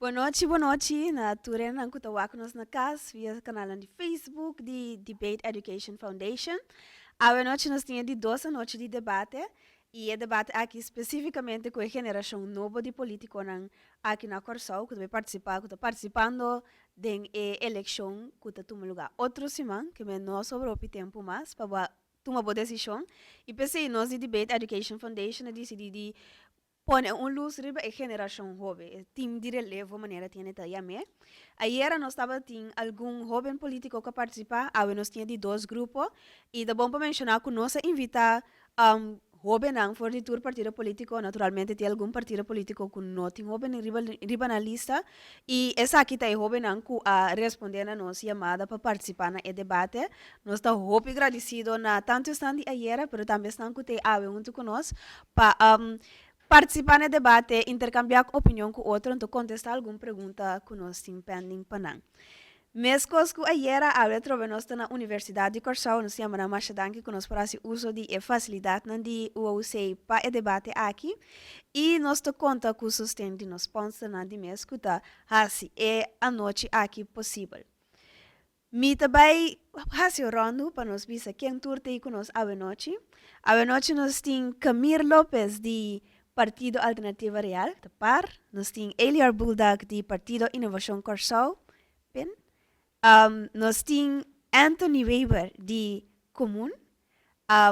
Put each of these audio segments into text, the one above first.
Bonochi bonochi na tur hendenan ku ta wak nos na kas via kanalnan di Facebook di Debate Education Foundation. Awe nochi nos tin e di dos anochi di debate i e debate aki spesifikamente ku e generashon nobo di politikonan aki na Kòrsou ku ta bai partisipá ku ta partisipando den e elekshon ku ta tuma lugá otro siman ke men no a sobra hopi tempu mas pa bo a tuma bo desishon i p'esei nos di Debate Education Foundation a disidí di Pone un lus riba e generashon hoben, e tim di relevo manera tiene ta yam'é. Ayera nos tabatin algun hoben polítiko ku a partisipá, awe nos tin e di dos grupo i ta bon pa menshoná ku nos a invitá hobennan for di tur partido polítiko, naturalmente tin algun partido polítiko ku no tin hoben riba riba nan lista i esaki ta e hobennan ku a respondé na nos yamada pa partisipá na e debate. Nos ta hopi gradisido na tantu esnan di ayera pero tambe esnan ku ta ei awe huntu ku nos Pa partisipá na e debate, interkambiá opinion ku otro anto kontestá algun pregunta ku nos tin pending pa nan. Meskos ku ayera, awe atrobe nos ta na Universidat di Kòrsou, nos ta yama nan masha danki ku nos por hasi uso di e fasilidatnan di UOC pa e debate aki i nos ta konta ku sosten di nos spònsernan di mes ku ta hasi e anochi aki posibel. Mi ta bai hasi un ròndu pa nos bisa ken tur ta ei ku nos awenochi. Awenochi nos tin Camir Lopez di Partido Alternativa Real, ta par. Nos tin Elior Buldak di Partido Inovashon Kòrsou, pin. Nos tin Anthony Weber di Komun.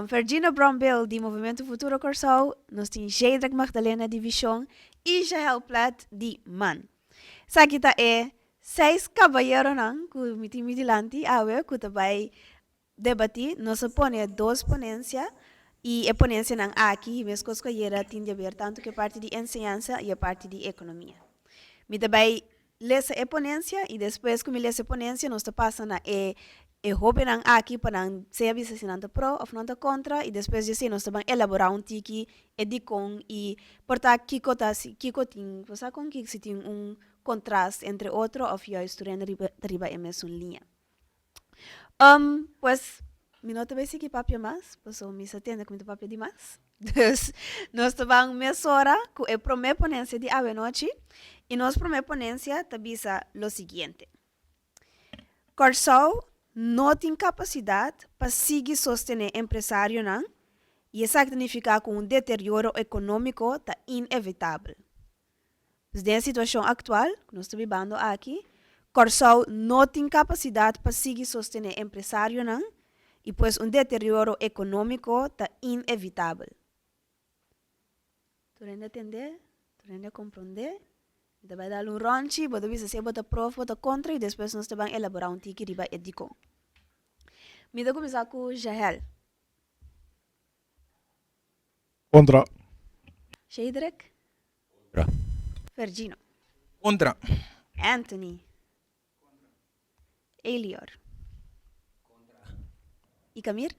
Vergino Brombil di Movementu Futuro Kòrsou. Nos tin Jedrek Magdalena di Vishon i Jahel Plet di man. Esaki ta e seis kabayeronan ku mi tin mi dilanti awe ku ta bai debatí. Nos a pone dos ponensia i e ponensianan aki meskos ku ayera tin di aber tantu ku e parti di enseñansa i e parti di ekonomia. Mi ta bai lesa e ponensia i despues ku mi lesa e ponensia nos ta pasa na e e hóbennan aki pa nan sea bisa si nan ta pro òf nan ta kontra i despues di esei nos ta ban elaborá un tiki e dikon i por ta kiko ta si kiko tin bo sa kon si tin un kontrast entre otro òf juist tur hende riba ta riba e mesun liña. Pues mi no ta bay sigui papia mas pasobra mi sa tende ku mi ta papia dimas. Dus nos ta ban mesora ku e promé ponensia di awenochi i nos promé ponensia ta bisa lo siguiente. Kòrsou no tin kapasidat pa sigui sostené empresarionan i esaki ta nifiká ku un deterioro ekonómiko ta inevitabel. Pues den e situashon aktual ku nos ta bibando aki, Kòrsou no tin kapasidat pa sigui sostené empresarionan i pues un deterioro ekonómiko ta inevitabel. Tur hende a tendé, tur hende a komprondé. Mi ta bai dal un rònchi, bo ta bisa si bo ta pro òf bo ta kontra i despues nos ta ban elaborá un tiki riba e dikon. Mi ta kuminsá ku Jahel. Kontra. Shadrick. Kontra. Fergino. Kontra. Anthony. Elior. Kontra. I Camir?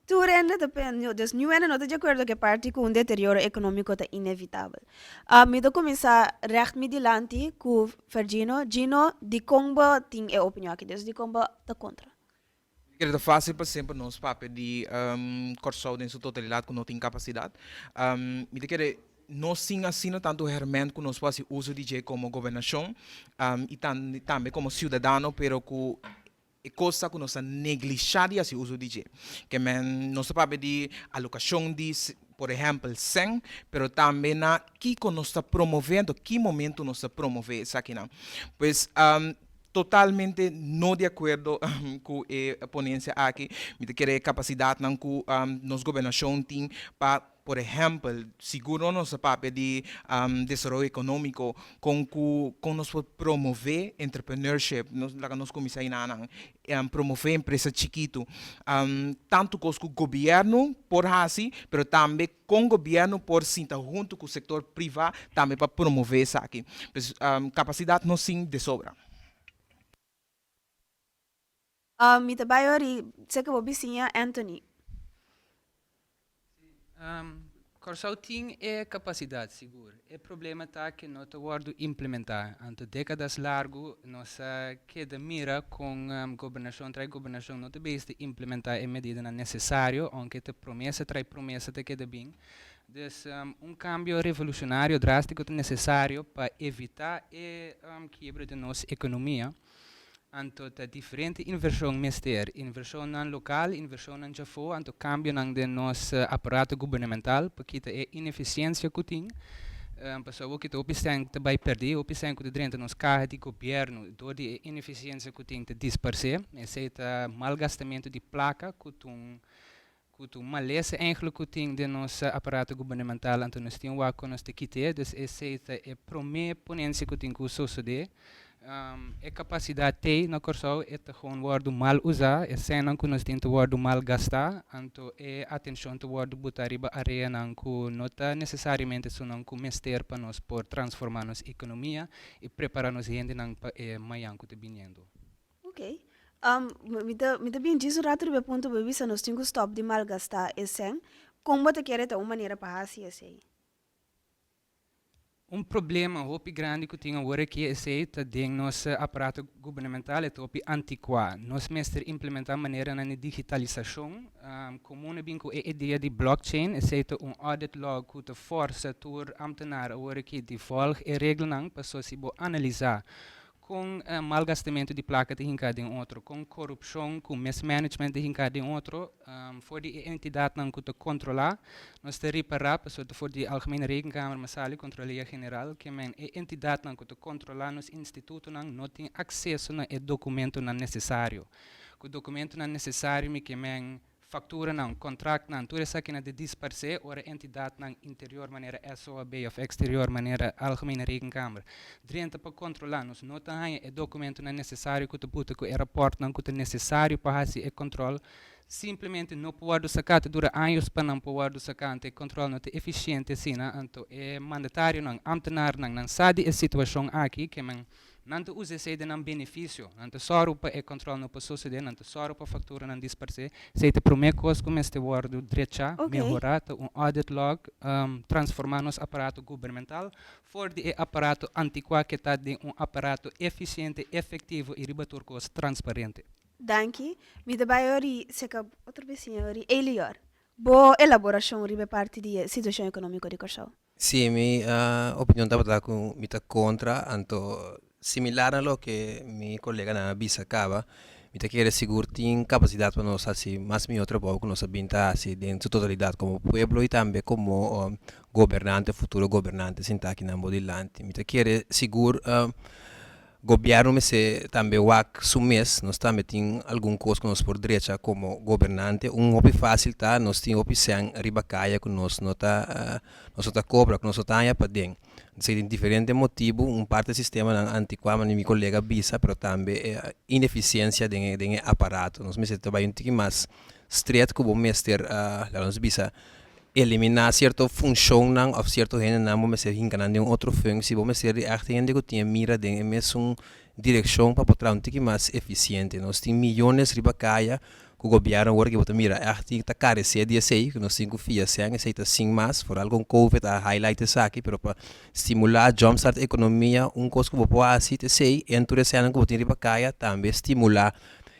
Tur hende ta pen, dus niun hende no ta di akuerdo ku e parti ku un deterioro ekonómiko ta inevitabel. Mi ta kuminsá règt mi dilanti ku Fergino. Gino, dikon bo tin e opinion aki? Dus dikon bo ta kontra? Mi kere ta fásil pa semper nos papia di Kòrsou den su totalidat ku no tin kapasidat. Mi ta kere nos sin asina tantu hèrmènt ku nos por hasi uso di dje komo gobernashon i tambe komo siudadano pero ku E kos ta ku nos ta neglishá di hasi uso di dje. Ke men nos ta papia di alokashon di, por ehèmpel, sèn, pero tambe na kiko nos ta promové, anto ki momentu nos ta promové esakinan. Pues, totalmente no di akuerdo ku e ponensia aki. Mi ta kere e kapasidatnan ku nos gobernashon tin pa Por ehèmpel, sigur no nos a papia di desaroyo ekonómiko, kon ku kon nos por promové entrepreneurship, nos laga nos kuminsá enanan, promové empresa chikitu, tantu kos ku gobièrnu por hasi, pero tambe kon gobièrnu por sinta huntu ku sektor privá tambe pa promové esaki. Pues kapasidat nos tin de sobra. Mi ta bai ori seka bo bisiña Anthony. Kòrsou tin e kapasidat sigur. E problema ta ke no ta wòrdu implementá. Anto dékadas largu nos a keda mira kon gobernashon trai gobernashon no ta bezig di implementá e medidanan nesesario, ounke ta promesa trai promesa ta keda bin. Dus un kambio revolushonario drástiko ta nesesario pa evitá e kiebro den nos ekonomia. Anto ta diferente invershon mester, invershonnan lokal, invershonnan djafó, anto kambionan den nos aparato gubernamental pa kita e inefisiensia ku tin. Pasobra awor kita hopi sèn ta bai pèrdí, hopi sèn ku ta drenta nos kaha di gobièrnu dor di e inefisiensia ku tin ta disparsé. Esei ta malgastamentu di plaka ku ta un Ku tur malesa eigenlijk ku tin den nos aparato gubernamental anto nos tin wak ku nos ta kit'é, dus esei ta e promé ponensia ku tin ku sosodé. E kapasidat t'ei na Kòrsou e ta gewoon wòrdu mal usá, e sènnan ku nos tin ta wòrdu mal gastá, anto e atenshon ta wòrdu botá riba areanan ku no ta nesesariamente esunnan ku mester pa nos por transformá nos ekonomia i prepará nos hendenan pa e mayan ku ta biniendo. Ok. Um, mi ta, mi ta bin djis un rato riba e punto bo bisa nos tin ku stòp di malgastá e sèn. Kon bo ta kere ta un manera pa hasi esei? Un problema hopi grandi ku tin awor aki esei ta den nos aparato gubernamental e ta hopi antikuá. Nos mester implementá maneranan di digitalisashon. Komun a bin ku e idea di blockchain, esei ta un audit log ku ta fòrsa tur amtenar awor aki di vòlg e reglanan paso si bo analisá Kon malgastamentu di plaka ta hinká den otro? Kon korupshon ku mismanagement ta hinká den otro? For di e entidatnan ku ta kontrolá, nos ta ripará, pasobra ta for di Algemene Rekenkamer mas sali, Kontroleria General, ke men e entidatnan ku ta kontrolá nos institutonan no tin akseso na e dokumentonan nesesario. Ku dokumentonan nesesario mi ke men Fakturanan, kontraktnan, tur esakinan ta disparsé ora entidatnan interior manera SOAB òf eksterior manera Algemene Rekenkamer drenta pa kontrolá. Nos no ta haña e dokumentonan nesesario ku ta buta ku e rapòrtnan ku ta nesesario pa hasi e kòntròl. Simplemente no por wòrdu saká, ta dura años pa nan por wòrdu saká, anto e kòntròl no ta efisiente asina. Anto e mandatarionan, ámtenarnan, nan sa di e situashon aki, ke men Nan ta usa esei den nan benefisio. Nan ta sòru pa e kòntròl no por sosodé, nan ta sòru pa fakturanan disparsé. Esei ta e promé kos ku mester wòrdu drechá, mehorá, ta un audit log, transformá nos aparato gubernamental for di e aparato antikuá ke ta den un aparato efisiente, efektivo i riba tur kos transparente. Danki. Mi ta bai ori seka otro bisiña ori Elior. Bo elaborashon riba e parti di e situashon ekonómiko di Kòrsou. Sí, mi opinion tabata ku mi ta kontra, anto similar na loke mi koleganan a bisa kaba, mi ta kere sigur tin kapasidat pa nos hasi mas mihó trabou ku nos a bin ta hasi den su totalidat komo pueblo i tambe komo gobernante, futuro gobernante sintá akinan bo dilanti. Mi ta kere sigur Gobierno mester tambe wak su mes, nos tambe tin algun kos ku nos por drecha komo gobernante. Un hopi fásil ta nos tin hopi sèn riba kaya ku nos no ta nos no ta kobra, ku nos no ta haña paden. Esei tin diferente motibu, un parti sistemanan antikuá manera mi kolega a bisa, pero tambe e inefisiensia den e den e aparato. Nos mester ta bai un tiki mas stret ku bo mester laga nos bisa eliminá sierto funshonnan òf sierto hendenan bo mester hinka nan den un otro funksi, bo mester di ègt hende ku tin e mira den e mesun direkshon pa por traha un tiki mas efisiente. Nos tin miyones riba kaya ku gobièrnu awor ke bo ta mira ègt tin ta karesé di esei, ku nos tin ku fia sèn, esei ta sin mas, foral kon covid a highlight esaki, pero pa stimulá jumpstart ekonomia un kos ku bo por hasi ta esei, en tur e sènnan ku bo tin riba kaya tambe stimulá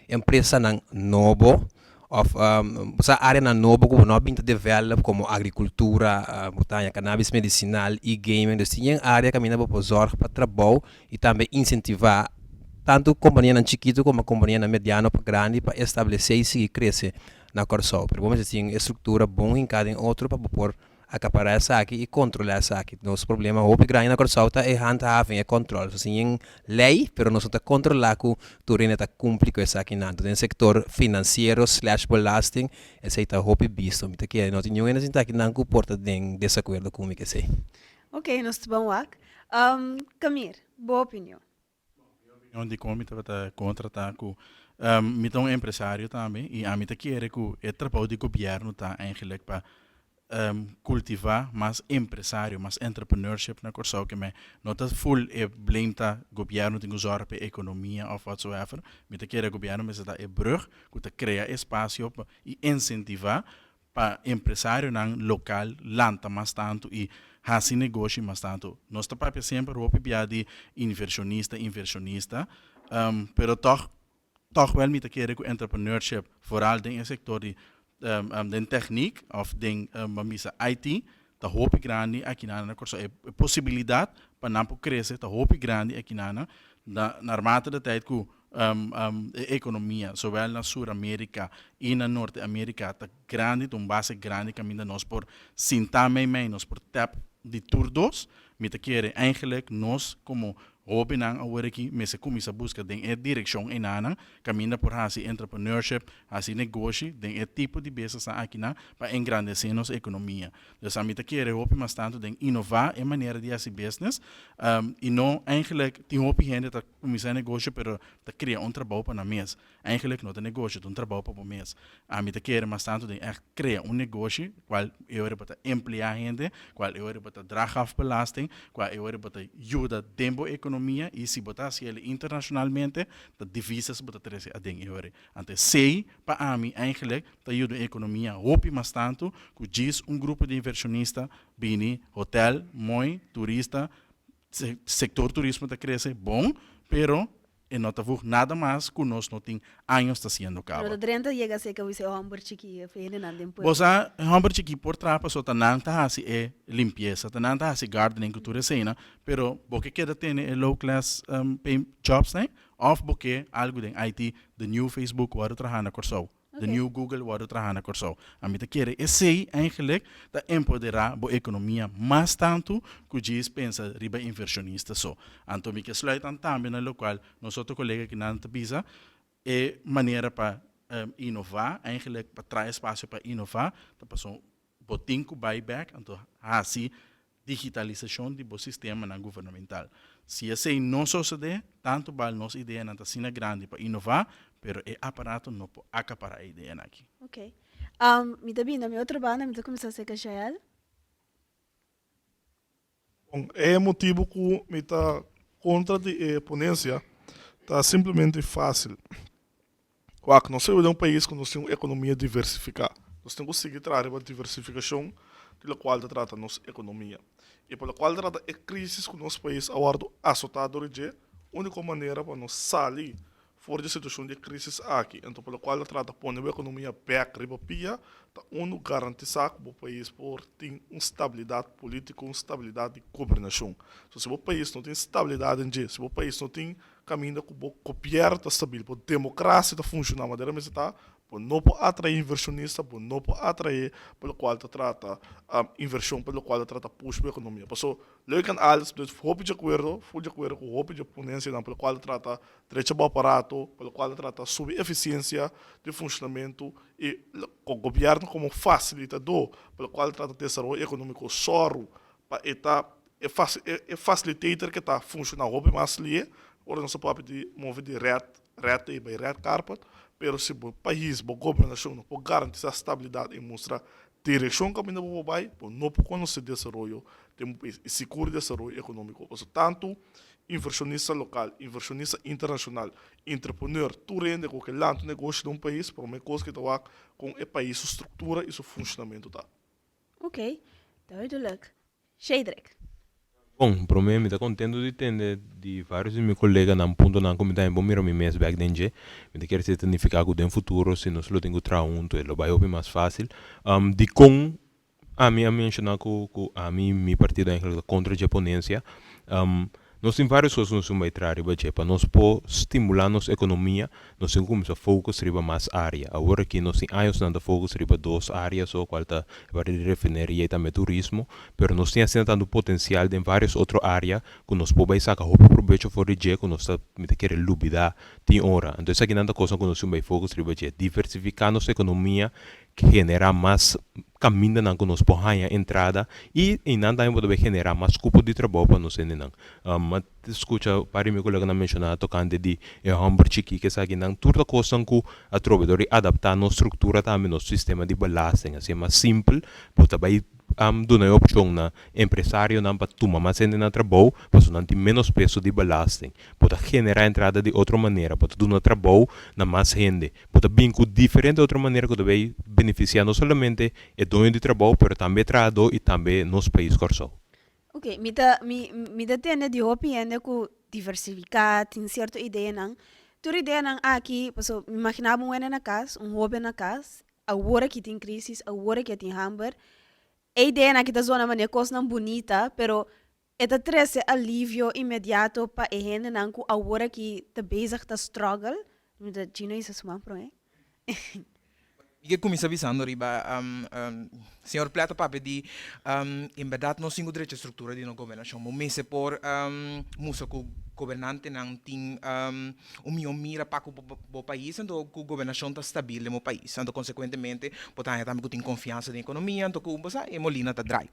empresanan nobo Of bo sa areanan nobo ku bo no a bin ta develop komo agrikultura, bo ta haña cannabis medisinal, e-gaming. Dus tin yen area kaminda bo por zòrg pa trabou i tambe insentivá tantu kompanianan chikitu komo kompanianan mediano pa grandi pa establesé i sigui krese na Kòrsou. Pero bo mester tin e struktura bon hinká den otro pa bo por Akapará esaki i kontrolá esaki. Nos problema hopi grandi na Kòrsou ta e handhaving, e kòntròl. Nos tin yen lei, pero nos no ta kontrolá ku tur hende ta kumpli ku esakinan. Den sektor finansiero slash belasting esei ta hopi bisto. Mi ta kere no tin niun hende sinta akinan ku por ta den desakuerdo ku mi ku esei. Oké, nos ta ban wak. Camir, bo opinion? Mi opinion dikon mi tabata kontra ta ku mi ta un empresario tambe i ami ta kere ku e trabou di gobièrnu ta eigenlik pa kultivá mas empresario, mas entrepreneurship na Kòrsou ke me no ta full e blame ta gobièrnu tin ku zòrg pa e ekonomia òf whatsoever. Mi ta kere gobièrnu mester ta e brùg ku ta krea espasio pa i insentivá pa empresarionan lokal lanta mas tantu i hasi negoshi mas tantu. Nos ta papia semper hopi bia di invershonista, invershonista, pero tòg tòg wèl mi ta kere ku entrepreneurship, vooral den e sektor di den teknik òf den ban bisa IT, ta hopi grandi akinan na Kòrsou. E posibilidat pa nan por krese ta hopi grandi akinan na naarmate de tijd ku e ekonomia zowel na Sur Amerika i na Norte Amerika ta grandi, ta un base grandi kaminda nos por sinta meimei, nos por tèp di tur dos. Mi ta kere eigenlijk nos komo Hóbennan awor aki mester kuminsá buska den e direkshon enanan kaminda por hasi entrepreneurship, hasi negoshi den e tipo di businessnan akinan pa engrandesé nos ekonomia. Dus ami ta kere hopi mas tantu den inová e manera di hasi business i no eigenlijk tin hopi hende ta kuminsá negoshi pero ta krea un trabou pa nan mes. Eigenlijk no ta negoshi, ta un trabou pa bo mes. Ami ta kere mas tantu den ègt krea un negoshi kual e ora bo ta empleá hende, kual e ora bo ta draag af belasting, kual e ora bo ta yuda den bo ekonomia i si bo ta hasi el internashonalmente ta divisas bo ta trese aden e ora. Anto esei pa ami eigenlijk ta yuda un ekonomia hopi mas tantu ku djis un grupo di invershonista bini hotel mooi, turista, sektor turismo ta krese bon, pero E no ta voeg nada mas ku nos no tin años ta siendo kaba. Pero ta drenta yega seka wis e homber chiki of e hendenan den pueblo. Bo sa e homber chiki por traha pasobra ta nan ta hasi e limpiesa, ta nan ta hasi gardening ku tur eseinan, pero bo ke keda tene e low class pay jobs nei of bo ke algu den IT, the new Facebook wòrdu traha na Kòrsou. The new Google wòrdu traha na Kòrsou. Ami ta kere esei eigenlijk ta empoderá bo ekonomia mas tantu ku djis pensa riba invershonista so. Anto mi ke sluit an tambe na lokual nos otro kolega kinan ta bisa, e manera pa inová, eigenlijk pa traha espasio pa inová, ta pasobra bo tin ku bai bèk anto hasi digitalisashon di bo sistemanan gubernamental. Si esei no sosodé, tantu bal nos ideanan ta asina grandi pa inová, pero e aparato no por akapará e ideanan aki. Ok. Mi ta bini na mi otro banda, mi ta kuminsá serka Jael. Bon, e motibu ku mi ta kontra di e ponensia ta simplemente fásil. Wak, nos ta biba den un pais ku nos tin un ekonomia diversifiká. Nos tin ku sigui traha riba diversifikashon di lokual ta trata nos ekonomia. I pa lokual ta trata e krisis ku nos pais a wòrdu asotá dor di dje, úniko manera pa nos sali for di e situashon di e krisis aki, anto pa lokual ta trata pone bo ekonomia bèk riba pia, ta unu garantisá ku bo pais por tin un stabilidat polítiko, un stabilidat di gobernashon. So si bo pais no tin stabilidat den dje, si bo pais no tin Kaminda ku bo gobièrnu ta stabil, bo demokrasia ta funshoná manera mester ta, bo no por atraé invershonista, bo no por atraé pa lokual ta trata invershon, pa lokual ta trata push bo ekonomia. Paso, leuk en alles, mi ta hopi di akuerdo, ful di akuerdo ku hopi di e ponensianan pa lokual ta trata drecha bo aparato, pa lokual ta trata subi efisiensia di funshonamentu i ku gobièrnu komo fasilitadó pa lokual ta trata desaroyo ekonómiko sòru pa e ta e e facilitator ke ta funciona hopi mas lie ora nos ta papia di move di red red tape bai red carpet pero si bo pais bo gobernacion no por garantisa stabilidad y mustra direccion caminda bo por bai bo no por conoce desaroyo den bo pais y sigur desaroyo economico pasobra tanto inversionista local inversionista internacional entrepreneur tur hende cu ke lanta un negoshi den un pais prome cos ke ta wak con e pais su structura y su funcionamento ta. Oké, duidelijk. Shedrick. Bon, promé mi ta kontento di tende di vários di mi koleganan puntonan ku mi tambe por mira mi mes bèk den dje. Mi ta kere si e ta nifiká ku den futuro si nos lo tin ku traha huntu e lo bai hopi mas fásil. Dikon ami a menshoná ku ku ami i mi partido eigenlijk ta kontra dje ponensia? Nos tin varios cos cu nos tin bay traha riba dje. Pa nos por stimula nos economia, nos tin cu cuminsa focus riba mas area. Awor aki nos tin añosnan ta focus riba dos area so, cual ta e parti di refineria y tambe turismo. Pero nos tin asina tanto potencial den varios otro area cu nos por bay saca hopi probecho for di dje cu nos ta, mi ta kere lubida tin ora. Anto esakinan ta cosnan cu nos tin bay focus riba dje. Diversifica nos economia generá mas kamindanan ku nos por haña entrada i einan tambe bo ta bay generá mas kupo di trabou pa nos hendenan. Mi a skucha un par di mi koleganan menshoná tokante di e hòmber chikí ku esakinan tur ta kosnan ku atrobe dor di adaptá nos struktura tambe nos sistema di belasting asina mas simpel bo ta bay duna e opshon na empresarionan pa tuma mas hende na trabou pasobra nan tin ménos peso di belasting. Bo ta generá entrada di otro manera, bo ta duna trabou na mas hende. Bo ta bin ku diferente otro manera ku ta bay benefisiá no solamente e doño di trabou pero tambe e trahadó i tambe nos pais Kòrsou. Ok, mi ta mi mi ta tende di hopi hende ku diversifiká, tin sierto ideanan. Tur ideanan aki, paso mi imaginá bo un hende na kas, un hoben na kas, awor aki tin krisis, awor aki a tin hamber. E ideanan aki ta zona manera kosnan bunita, pero e ta trese alivio inmediato pa e hendenan ku awor aki ta bezig ta struggle? Mi ta Gino hisa su man promé. Mi ke kuminsá bisando riba señor Plet a papia di en bèrdat nos tin ku drecha struktura di nos gobernashon. Bo mester por mustra ku gobernantenan tin un mihó mira pa ku bo pais anto ku gobernashon ta stabil den bo pais. Anto konsekuentemente bo ta haña tambe ku tin konfiansa den ekonomia anto ku bo sa e molina ta drai.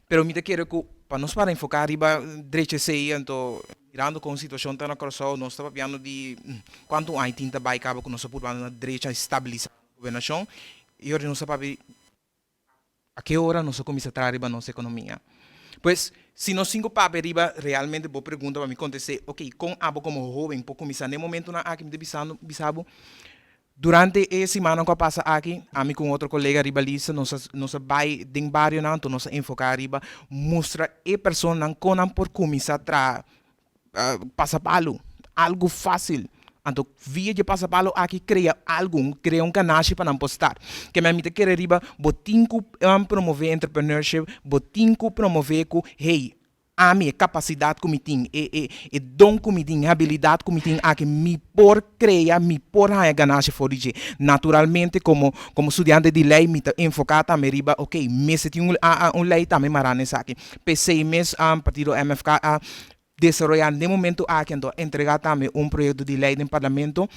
Pero mi ta kere ku pa nos para enfoká riba drecha esei anto mirando kon situashon ta na Kòrsou nos ta papiando di kuantu aña tin ta bai kaba ku nos a purbando na drecha i stabilisá gobernashon i ora nos ta papia A ke ora nos a kuminsá traha riba nos ekonomia? Pues, si nos tin ku papia riba realmente bo pregunta pa mi kontest'é, oke, kon abo komo hóben por kuminsá? Na e momentunan aki mi ta bisando, bisa bo, durante e simannan ku a pasa aki, ami ku un otro kolega riba lista nos a nos a bai den barionan, anto nos a enfoká riba mustra e personanan kon nan por kuminsá traha Pasapalu, algu fásil. Anto via dje pasapalu aki krea algu, krea un ganashi pa nan por start. Ke mi ta kere riba bo tin ku promové entrepreneurship, bo tin ku promové ku hey, ami e kapasidat ku mi tin, e e e don ku mi tin, e habilidat ku mi tin aki mi por krea, mi por haña ganashi for di dje. Naturalmente komo komo studiante di lei mi ta enfoká tambe riba ok, mester tin un un lei tambe mará na esaki. P'esei mes partido MFK a desaroyá den momento aki anto a entregá tambe un proyekto di lei den parlamento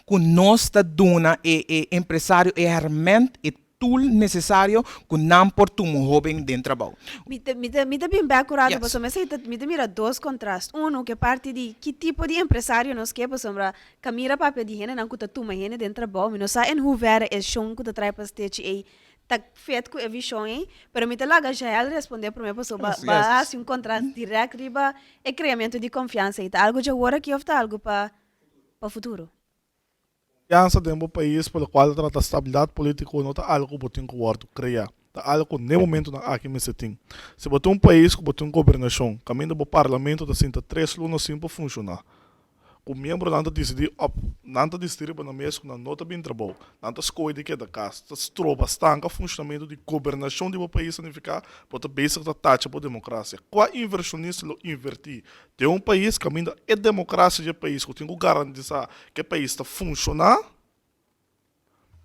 ku nos ta duna e e empresario e hèrmènt, e tool nesesario ku nan por tuma un hóben den trabou. Mi ta mi ta mi ta bin bèk un rato pasobra esei ta mi ta mira dos kontrast. Unu ku e parti di ki tipo di empresario nos ke pasobra Camira papia di hendenan ku ta tuma hende den trabou. Mi no sa en hoeverre e shon ku ta trae pastechi ei ta fet ku e vishon ei, pero mi ta laga Jael respondé promé pasobra ba ba hasi un kontrast dirèkt riba e kreamentu di konfiansa ei. Ta algu dje awor aki òf ta algu pa pa futuro? Konfiansa den bo pais pa lokual ta trata stabilidat polítiko no ta algu ku bo tin ku wòrdu krea, ta algu ku n'e momentunan aki mester tin. Si bo tin un pais ku bo tin un gobernashon kaminda bo parlamento ta sinta tres luna sin por funshoná, ku miembronan ta disidí òf nan ta disidí riba nan mes ku nan no ta bin trabou, nan ta skohe di keda kas, ta stroba, stanka funshonamentu di gobernashon di bo pais signifiká bo ta bezig ta tacha bo demokrasia. Kua invershonista lo invertí den un pais kaminda e demokrasia di e pais ku tin ku garantisá ku e pais ta funshoná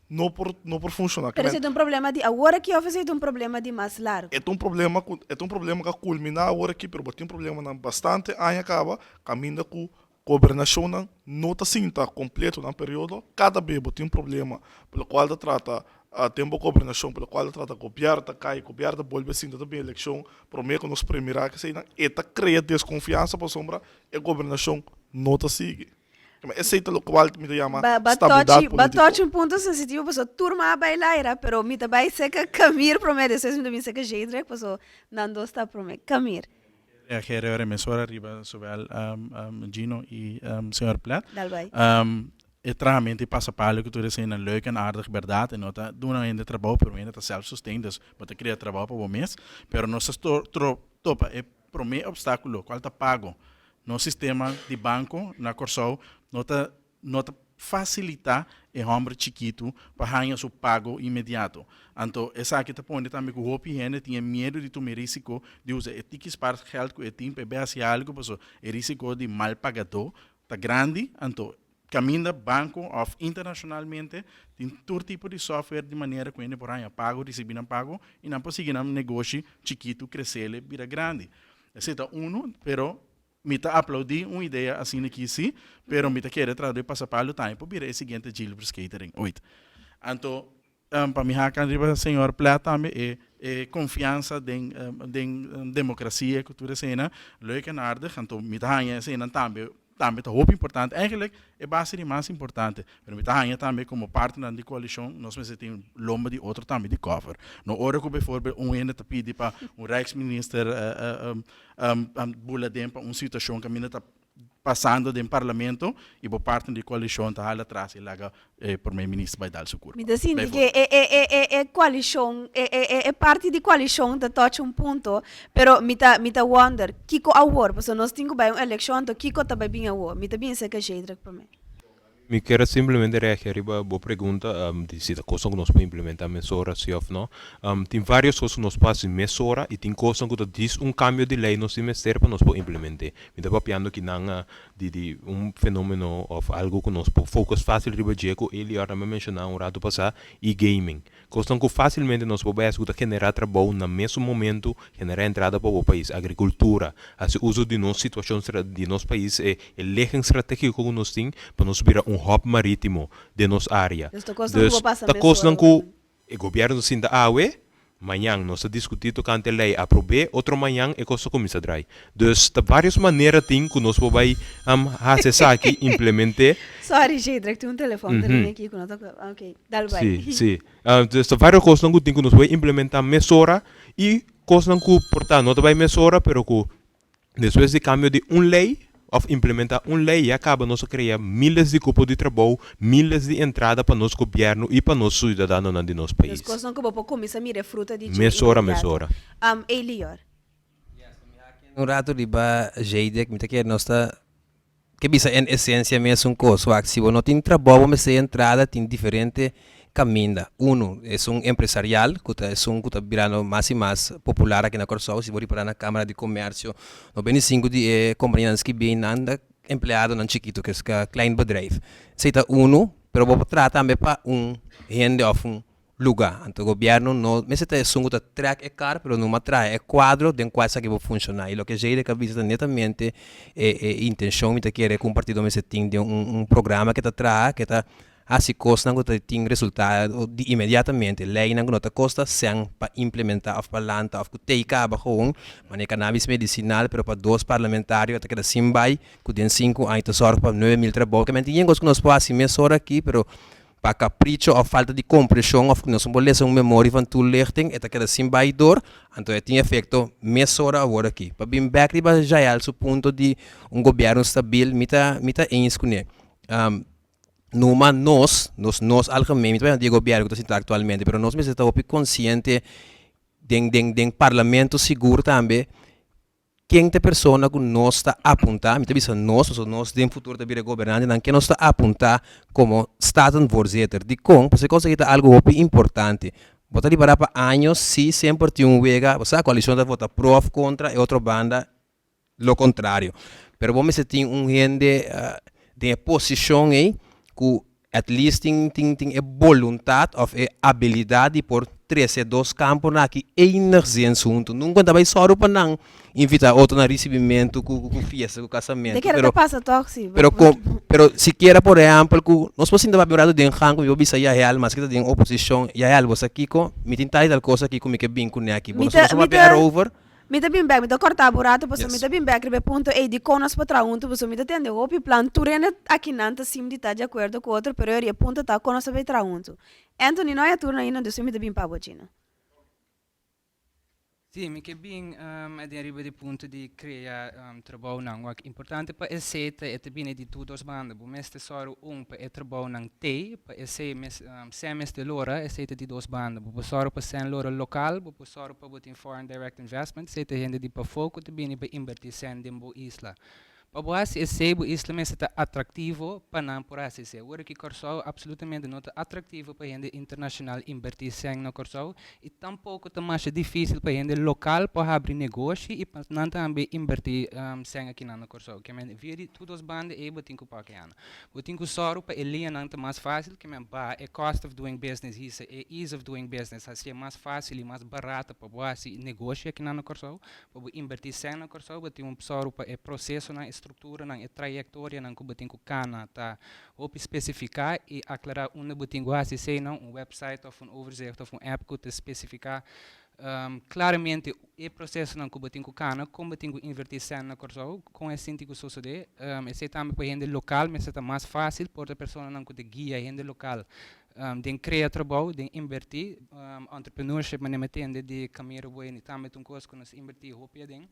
no por no por funshoná? Pero esei ta un problema di awor aki òf esei ta un problema di mas largu? E ta un problema ku e ta un problema ku a kulminá awor aki pero bo tin problemanan bastante aña kaba kaminda ku gobernashonnan no ta sinta kompleto nan periodo kada be bo tin problema pa lokual ta trata den bo gobernashon pa lokual ta trata gobièrnu ta kai gobièrnu ta bolbe sinta ta bin elekshon promé ku nos premirá eseinan e ta krea deskonfiansa pasobra e gobernashon no ta sigui. Esei ta lokual mi ta yama stabilidat Ba polítiko. tochi un punto sensitivo pasobra tur ma a bai laira, pero mi ta bai seka Camir promé, despues mi ta bin seka Jedrek pasobra nan dos ta promé. Camir. Reageer ora mesora riba zowel Gino y señor Plet. Dal bai. E trahamento di pasapalo ku tur esei nan leuk en aardig bèrdat e no ta duna hende trabou pero hende ta self sustain dus bo ta krea trabou pa bo mes pero nos ta topa e promé opstákulo kual ta pago. Nos sistema di banko na Kòrsou no ta no ta fasilitá e hòmber chikitu pa haña su pago inmediato. Anto esaki ta pone tambe ku hopi hende tin e miedu di tuma e risiko di usa e tiki spaargeld ku e tin pa e bai hasi algu pasobra e risiko di mal pagadó ta grandi. Anto kaminda banko òf internashonalmente tin tur tipo di software di manera ku hende por haña pago, risibí nan pago i nan por sigui nan negoshi chikitu kresele bira grandi. Esei ta unu, pero mi ta aplaudí un idea asina aki sí, pero mi ta kere trata di Pasapalo tambe por bira e siguiente Gilbert's Catering ooit. Anto, pa mi haka riba señor Plet tambe, e e konfiansa den den demokrasia ku tur eseinan, leuk en aardig, anto mi ta haña eseinan tambe tambe ta hopi importante. Eigenlijk e base di mas importante, pero mi ta haña tambe komo partnernan di koalishon nos mester tin lomba di otro tambe di cover. No ora ku bijvoorbeeld un hende ta pidi pa un rijksminister bula den pa un situashon kaminda ta pasando den parlamento i bo partner di koalishon ta hala atras i laga e prome minister bai dal su kurpa. Mi ta sinti ke e e e e e koalishon e e e e parti di koalishon ta touch un punto, pero mi ta mi ta wonder kiko awor, pasobra nos tin ku bai un elekshon anto kiko ta bai bin awor? Mi ta bin serka Jedrek prome. Mi kier simplemente reageer riba bo pregunta di si ta cosnan cu nos por implementa mesora si of no. Tin varios cos cu nos por haci mesora y tin cosnan cu ta djis un cambio di ley nos tin mester pa nos por implemente. Mi ta papiando kinan di di un fenomeno of algo cu nos por focus facil riba dje cu Elior tambe a menciona un rato pasa, e-gaming. Kosnan ku fásilmente nos por bai hasi ku ta generá trabou na mesun momentu, generá entrada pa bo pais. Agrikultura, hasi uso di nos situashon di nos pais, e e ligging stratégiko ku nos tin pa nos bira un hub marítimo den nos área. Dus ta kosnan ku Dus bo pasa ta mesora kosnan ku hopi. e gobièrnu ta sinta awe, mañan nos ta diskutí tokante e lei aprob'é, otro mañan e kos ta kuminsá drai. Dus ta vários manera tin ku nos por bai hasi esaki, implement'é. Sorry Jadrick, tin un telefòn ta ring aki ku no ta ok, dal bai. Sí, sí. Dus ta vários kosnan ku tin ku nos por bai implementá mesora i kosnan ku por ta no ta bai mesora pero ku despues di kambio di un lei òf implementá un lei ya kaba nos a krea miles di kupo di trabou, miles di entrada pa nos gobièrnu i pa nos siudadanonan di nos Dus pais. kosnan ku bo por kuminsá mira e fruta di dje Mesora, inmediato. mesora. Elior. Un rato riba Jadek, mi ta kere nos ta ke bisa en esencia mesun kos. Wak, si bo no tin trabou bo mester entrada tin diferente kaminda. Uno, esun empresarial ku ta esun ku ta birando mas i mas popular aki na Kòrsou. Si bo ripará na Kámara di Komèrsio, 95 di e kompanianan skibí einan ta empleadonan chikitu, ke klein bedrijf. Esei ta uno, pero bo por traha tambe pa un hende òf un luga. Anto gobierno no mester ta esun ku ta trek e kar pero numa traha e kuadro den kua esaki por funshoná. I loke Jadek a bisa ta netamente e e intenshon mi ta kere ku un partido mester tin den un un programa ke ta traha ke ta hasi kosnan ku ta tin resultado di inmediatamente. Leinan ku no ta kosta sèn pa implementá òf pa lanta òf ku tei kaba gewoon manera cannabis medisinal pero pa dos parlamentario ta keda sin bai ku den sinku aña ta sòrg pa 9000 trabou. Ke men tin yen kos ku nos por hasi mesora aki pero Pa capricho of falta di comprension of cu nos no por lesa un memorie van toelichting e ta keda sin bay door, anto e tin efecto mesora awor aki. Pa bin bek riba Jael su punto di un gobierno stabil, mi ta mi ta eens cune. Numa nos, nos nos algemeen, mi ta bay di e gobierno cu ta sinta actualmente, pero nos mester ta hopi consciente den den den parlamento sigur tambe, Ken ta e persona ku nos ta apuntá, mi ta bisa nos, pasobra nos den futuro ta bira e gobernantenan, ken nos ta apuntá komo Statenvoorzitter? Dikon? Pasobra e kos aki ta algu hopi importante. Bo ta ripará pa años si semper tin un wega, bo sa koalishon ta vota pro òf kontra, e otro banda lo kontrario. Pero bo mester tin un hende den e posishon ei ku At least tin tin tin e boluntat of e abilidat di por trese e dos kamponan aki enigszins huntu. Nunka ta bai sòru pa nan invitá otro na risibimentu ku ku fiesta, ku Te kasamentu, kere pero ta pasa tòg si. pero kon pero sikiera por ehèmpel ku nos por sinta papia un ratu den gang ku mi por bisa Yael maske ta den oposishon, Yael bo sa kiko? Mi tin tal i tal kos aki ku mi ke bin kuné aki. Bo Mi nos ta nos por mi papia ta erover. Mi ta bin bek, mi ta kortá bo rato pasobra mi Yes. ta bin bek riba e punto ei di kon nos por traha huntu pasobra mi ta tende hopi plan tur hende akinan ta sim di ta di akuerdo ku otro pero e punto ta kon nos ta bay traha huntu. Anthony no hay turno ainda dus mi ta bin pa bo chino. Sí, mi ke bin den riba di punto di krea trabounan. Wak importante pa esei ta e ta bini di tur dos banda. Bo mester sòru un pa e trabounan tei, pa esei mes sèn mester lora, esei ta di dos banda. Bo por sòru pa sèn lora lokal, bo por sòru pa bo tin foreign direct investment, esei ta hende di pafó ku ta bini pa inbertí sèn den bo isla. Pa bo hasi esei, bo isla mester ta atraktivo pa nan por hasi esei. Awor aki Kòrsou apsolutamente no ta atraktivo pa hende internashonal inbertí sèn na Kòrsou i tampoko ta masha difísil pa hende lokal por habri negoshi i pa nan tambe inbertí sèn akinan na Kòrsou. Ke men via di tur dos banda ei bo tin ku papia ana. Bo tin ku sòru pa e liñanan ta mas fásil, ke men baha e cost of doing business hisa e ease of doing business hasié mas fásil i mas barata pa bo hasi negoshi akinan na Kòrsou. Pa bo inbertí sèn na Kòrsou bo tin un sòru pa e prosesonan, e strukturanan, e trayektorianan ku bo tin ku kana ta hopi spesifiká i aklará unda bo tin ku hasi eseinan, un wèpsait òf un overzicht òf un app ku ta spesifiká klaramente e prosesonan ku bo tin ku kana, kon bo tin ku invertí sèn na Kòrsou, kon e sinti ku sosodé. Esei tambe pa hende lokal mester ta mas fásil, por ta personanan ku ta guia hende lokal Den krea trabou, den inbertí, entrepreneurship manera mi tende di Camiro Bueno tambe ta un kos ku nos inbertí hopi aden.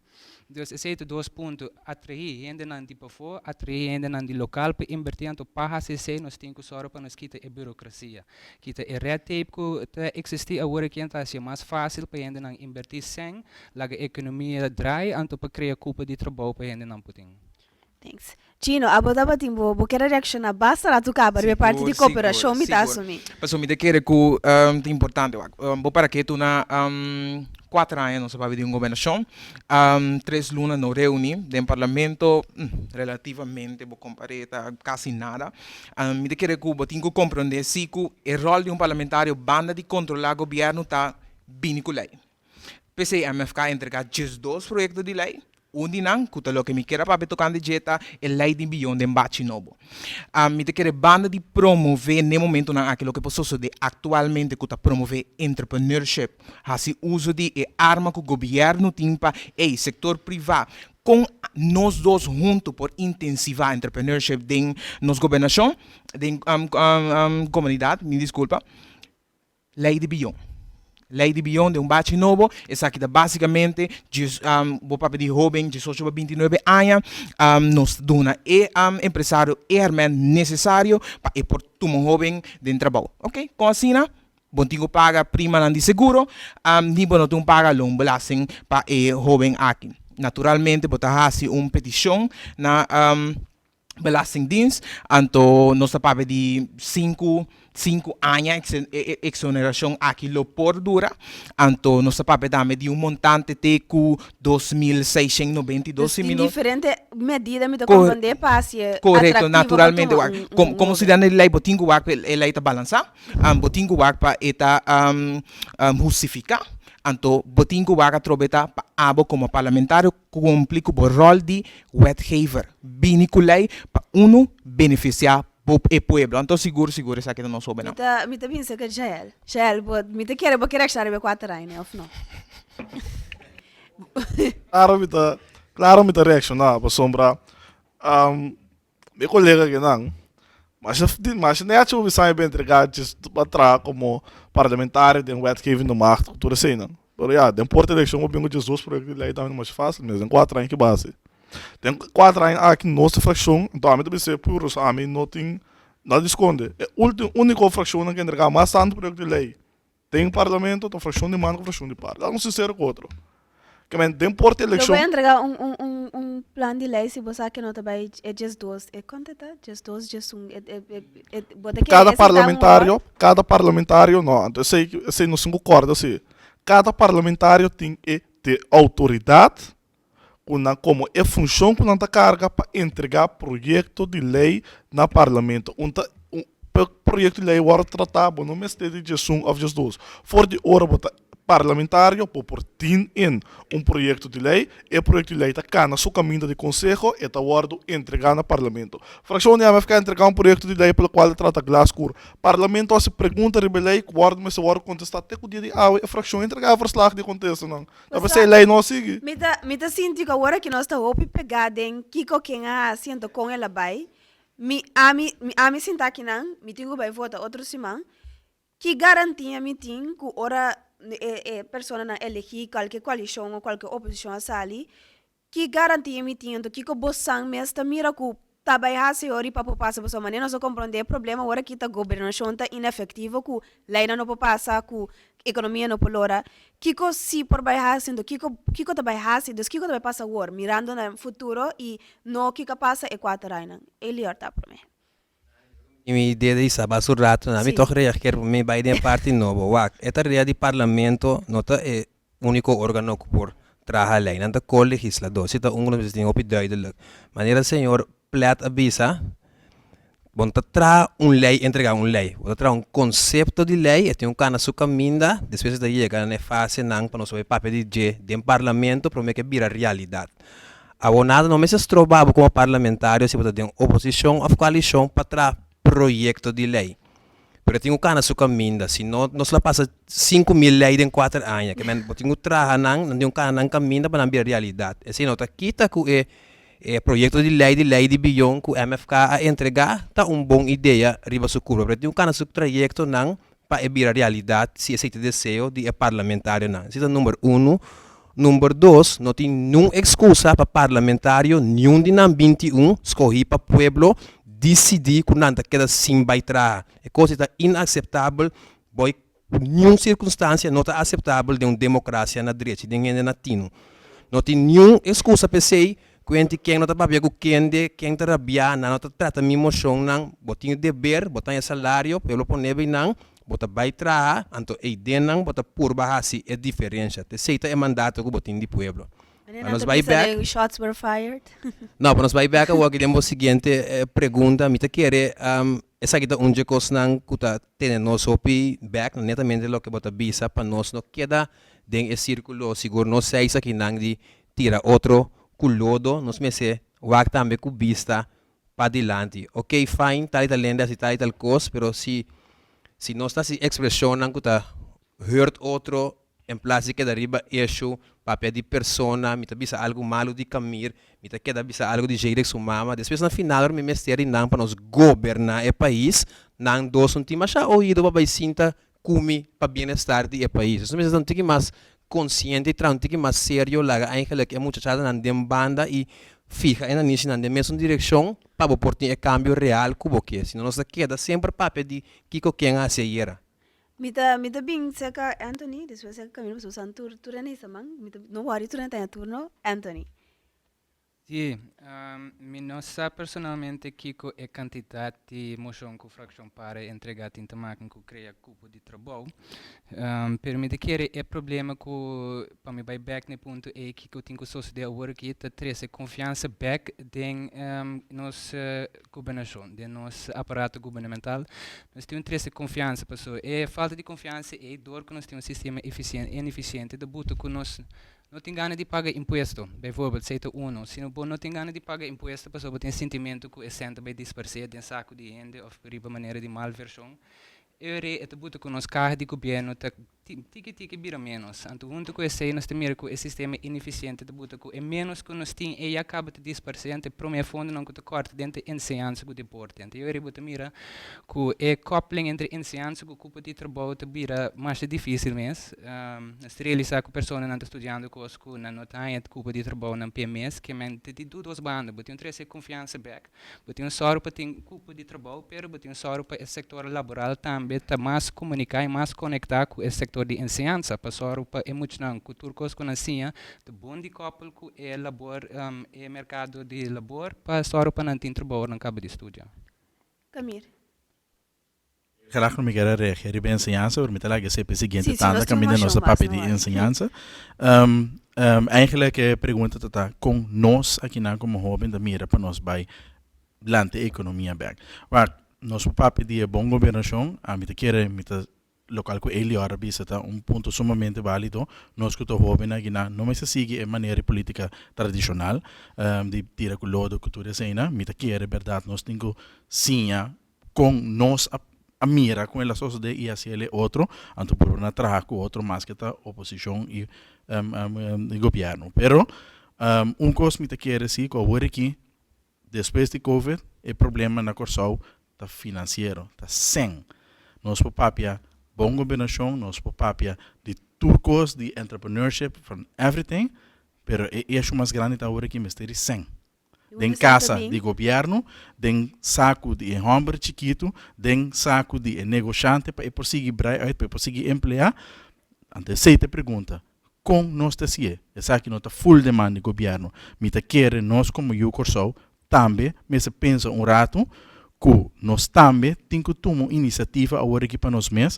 Dus esei ta dos punto, atraí hendenan di pafó, atraí hendenan di lokal pa inbertí, anto pa hasi esei nos tin ku sòru pa nos kita e burokrasia, kita e red tape ku ta eksistí awor aki anto hasié mas fásil pa hendenan inbertí sèn, laga ekonomia drai anto pa krea kupo di trabou pa hendenan por tin. Thanks. Gino, abo tabatin bo bo kier a reacciona basta rato caba riba e parti di Sigur, cooperacion sigur, mi ta sigur. asumi. Pasobra mi ta kere ku ta importante wak. Bo para ke tuna kuater aña nos a papia di un gobernashon, tres luna no reuni den parlamento, relativamente bo kompar'é ta kasi nada. Mi ta kere ku bo tin ku komprondé si ku e ròl di un parlamentario banda di kontrolá gobièrnu ta bini ku lei. P'esei MFK a entregá diesdos proyekto di lei. Un di nan, ku ta loke mi kier a papia tokante dje, ta e lei di bion den bachi nobo. Mi ta kere banda di promové n'e momentunan aki loke por sosodé aktualmente ku ta promové entrepreneurship, hasi uso di e arma ku gobièrnu tin pa, ey, sektor privá, kon nos dos huntu por intensivá entrepreneurship den nos gobernashon, den komunidat, mi diskulpa. Lei di bion. Lei di bion den un bachi nobo, esaki ta basikamente djes bo papia di hoben diesocho pa bintinuebe aña, nos ta duna e empresario e herment nesesario pa e por tuma un hoben den trabou. Ok, kon asina bo tin ku paga primanan di seguro ni bo no tin ku paga loonbelasting pa e hoben aki. Naturalmente bo ta hasi un petishon na. Belastingdienst, anto nos ta papia di sinku sinku aña e exoneracion aki lo por dura, anto nos ta papia tambe di un montante te ku 2692 Dus si tin mi no diferente medida mi ta comprende pa haci e Correcto, atractivo pa naturalmente tuma wak un como un como hoben. studiante di ley bo tin ku wak pa e ley ta balansa, bo tin ku wak pa e ta hustifica, anto bo tin ku wak atrobe ta pa abo como parlamentario Kumpli ku bo ròl di wetgever. Bini ku lei pa unu benefisiá bo e pueblo. Anto sigur sigur esaki ta nos Mi hobennan. ta mi ta bisa ku Jael. Jael bo mi ta kere bo kere reakshoná riba e kuater aña òf no? Klaro mi ta klaro mi ta reakshoná pasobra Mi kolega kinan, masha masha nechi bo bisa mi pa entrega djis pa traha komo parlamentario den wetgevende macht ku tur eseinan. Pero ya, den porta elekshon bo bin ku djes dos proyekto di lei tambe ta masha fasil mes, den kuater aña ki base. Den kuater aña aki nos frakshon, anto ami ta bisa e puro, so ami no tin nada di skonde, e ultimo uniko frakshonnan ku a entrega mas tantu proyekto di lei Den parlamento ta fraccion di man ku fraccion di par. Laga nos sincero ku otro. Ke men den porta Lo bo eleccion. entrega un un un un plan di ley si bo sa ke no ta bai e 12 e konte ta 12 11 e e e e bo ta kere Kada esei ta un parlamentario, ròl? kada parlamentario no, anto esei esei nos tin ku kòrda si. Kada parlamentario tin e de outoridat ku nan komo e funshon ku nan ta karga pa entregá proyekto di lei na parlamento. Un ta un pa proyekto di lei wòrdu tratá bo no mester di djesun òf djesdos. For di ora bo ta parlamentario bo por tin in un proyekto di lei, e proyekto di lei ta kana su kaminda di konseho, e ta wòrdu entregá na parlamento. Frakshon di MFK a entregá un proyekto di lei pa lokual ta trata glaskuur. Parlamento hasi pregunta riba e lei ku wòrdu mester wòrdu kontestá te ku dia di awe e frakshon a entregá e verslag di kontestanan. Ta p'esei lei no a sigui. Mi ta mi ta sinti ku awor aki nos ta hopi pegá den kiko ken a hasi anto kon el a bai. Mi ami mi ami sinta akinan, mi tin ku bai vota otro siman. Ki garantia mi tin ku ora e e personanan elegí kualke koalishon o kualke oposishon a sali, Ki garantia mi tin anto kiko bosan mes ta mira ku ta bai hasi ori pa por pasa pasobra manera nos a komprondé e problema ora ki ta gobernashon ta inefektivo ku leinan no por pasa ku ekonomia no por lora kiko si por bai hasi anto kiko kiko ta bai hasi dus kiko ta bai pasa awor mirando na futuro i no kiko a pasa e kuater añanan Elior ta promé. Mi idea di Saba su rato na mi Sí. tog reageer pa mi bai den parti nobo. Wak, e tarea di parlamento no ta e unico organo cu por traha ley. Nan ta co-legislador. Si ta un cu nos mester tin hopi duidelijk. Manera señor Plet a bisa, bo no ta traha un ley entrega un ley. Bo ta traha un concepto di ley, e tin un cana su caminda, despues e ta yega na e fasenan pa nos por papia di dje den parlamento prome cu e bira realidad. Awor nada no mester stroba bo komo parlamentario si bo ta den oposishon òf koalishon pa traha proyekto di lei. Pero e tin ku kana su kaminda, si no nos lo pasa 5000 lei den kuater aña. Ke men bo tin ku traha nan, nan tin ku kana nan kaminda pa nan bira realidat. Esei no ta kita ku e e proyekto di lei di lei di biyon ku MFK a entregá ta un bon idea riba su kurpa, pero e tin ku kana su trayektonan pa e bira realidat si esei ta e deseo di e parlamentarionan. Esei ta number unu. Number dos, no tin niun excusa pa parlamentario, niun di nan 21 scogi pa pueblo, dicidi cu nan ta keda sin bay traha. E cos ei ta inaceptabel, boy niun circunstancia no ta aceptabel den un democracia na drechi, den hende na tino. No tin niun excusa p'esei. Kuenti ken no ta papia ku kende, ken ta rabiá, nan no ta trata mi moshonnan. Bo tin e deber, bo ta haña salario, pueblo pone bay nan, bo ta bay traha, anto eyden nan bo ta purba hasi e diferensha. T'esei ta e mandato ku bo tin di pueblo. Meneer Pa nan nos ta bai bisa bek. den shots were fired. No, pa nos bai bek awor aki den bo siguiente pregunta, mi ta kere esaki ta un dje kosnan ku ta tene nos hopi bek, netamente loke bo ta bisa pa nos no keda den e sirkulo, sigur nos seis akinan di tira otro ku lodo, nos mester wak tambe ku bista padilanti. Ok fine, tal i tal hende hasi tal i tal kos, pero si si nos ta hasi ekspreshonnan ku ta hurt otro en plas di keda riba issue, papia di persona, mi ta bisa algu malu di Camir, mi ta keda bisa algu di Jadek su mama, despues na final ora mi mester di nan pa nos goberna e pais, nan dos no tin masha oido pa bai sinta ku mi pa bienestar di e pais. Nos mester ta un tiki mas konsiente i traha un tiki mas serio, laga eigenlik e muchachadanan den banda i fiha e nanishinan den mesun direkshon pa bo por tin e kambio real ku bo ke. Si no nos ta keda semper papia di kiko ken a hasi ayera. Mi ta mi ta bin serka Anthony, despues serka Camilo pasobra san tur tur hende isa man, mi ta no wòri tur hende ta haña turno, Anthony. Sí, mi no sa personalmente kiko e kantidat di moshon ku frakshon par a entregá tin ta maken ku krea kupo di trabou. Pero mi ta kere e problema ku, pa mi bai bèk na e punto ei, kiko tin ku sosodé awor aki ta trese konfiansa bèk den nos gobernashon, den nos aparato gubernamental. Nos tin un trese konfiansa pasobra e falta di konfiansa ei dor ku nos tin un sistema inefisiente ta buta ku nos No tin gana di paga impuesto, bijvoorbeeld, esei ta uno. Si bo no tin gana di paga impuesto pasobra bo tin e sintimentu ku e sèn ta bai disparsé den saku di hende òf riba manera di malvershon, e ora ei e ta buta ku nos kaha di gobièrnu ta tiki tiki bira ménos. Anto huntu ku esei nos ta mira ku e sistema inefisiente ta buta ku e ménos ku nos tin ei ya kaba ta disparsé, anto e promé fondonan ku ta kòrta den ta enseñansa ku deporte. Anto e ora ei bo ta mira ku e kopling entre enseñansa ku kupo di trabou ta bira masha difísil mes. Nos ta realisá ku personanan ta studiando kos ku nan no ta haña kupo di trabou nan p'e mes, ke men ta di dos banda, bo tin un trese konfiansa bèk, bo tin un sòru pa tin kupo di trabou, pero bo tin un sòru pa e sektor laboral tambe ta mas komuniká i mas konektá ku e sektor di enseñansa, pa sòru pa e muchanan ku tur kos ku nan siña ta bon di kòpel ku e labor, e merkado di labor, pa sòru pa nan tin trabou ora nan kaba di studia. Camir. Graag lo mi kier a reageer riba e enseñansa, pero mi ta laga esei pa e siguiente Sí, sí, tanda nos tin kaminda nos moshon ta mas, papia no di worry. enseñansa. Eigenlijk e pregunta ta ta kon nos akinan komo hoben ta mira pa nos bai lanta e ekonomia bek. Wak, nos por papia di e bon gobernashon, ami ta kere mi ta Locual cu Elior a bisa ta un punto sumamente valido, nos cu ta hobennan akinan no mester sigui e manera di politica tradicional di tira cu lodo cu tur eseinan. Mi ta kere berdad nos tin cu siña con nos a mira con el a sosode y haci el e otro, anto por na traha cu otro maske ta oposicion y gobierno. Pero un cos mi ta kere si cu awor aki Despues di Covid e problema na Kòrsou ta finansiero, ta sèn. Nos por papia bon gobernashon, nos por papia di tur kos, di entrepreneurship, from everything, pero e issue mas grandi ta awor aki mester di sèn. Den kasa di gobièrnu, den saku di e hòmber chikitu, den saku di e negoshante pa e por sigui brai uit, pa e por sigui empleá. Anto esei ta e pregunta, Kon nos ta hasié? Esaki no ta full demanda di gobièrnu. Mi ta kere nos komo yu Kòrsou tambe mester pensa un ratu ku nos tambe tin ku tuma un inisiativa awor aki pa nos mes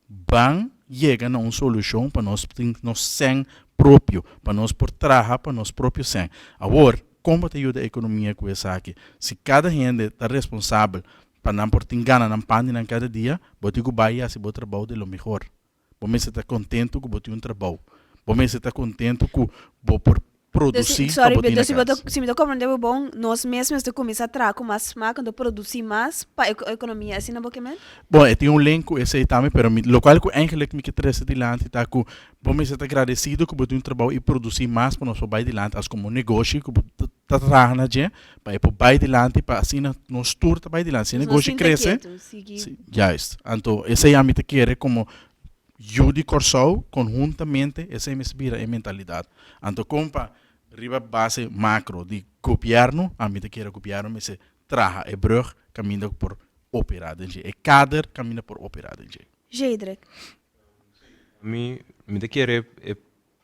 ban yega na un solushon pa nos tin nos sèn propio, pa nos por traha pa nos propio sèn. Awor, kon bo ta yuda ekonomia ku esaki? Si kada hende ta responsabel pa nan por tin gana nan pan di nan kada dia, bo tin ku bai i hasi bo trabou di lo mihor. Bo mester ta kontentu ku bo tin un trabou. Bo mester ta kontentu ku bo por produsí pa Sorry, bo tin na pero si bo ta, kas. si mi ta komprendé bo bon, nos mes mester kuminsá traha ku mas smak, anto produsí mas pa e ekonomia, asina bo ke men? Bon, e tin un link ku esei tambe, pero mi, lokual ku eigenlik mi ke trese dilanti ta ku bo mester ta gradesido ku bo tin un trabou i produsí mas pa nos por bai dilanti as komo un negoshi ku bo ta traha na dje pa e por bai dilanti pa asina nos tur ta bai dilanti. Si e Nos no negoshi sinta krese, ketu, sigui. si, juist. Anto esei ami ta kere komo yu di Kòrsou konhuntamente esei mester bira e mentalidat. Anto kon pa riba base makro di gobièrnu, ami ta kere gobièrnu mester traha e brug kaminda ku por operá den dje, e kader kaminda por operá den dje. Jedrek. Mi mi ta kere e.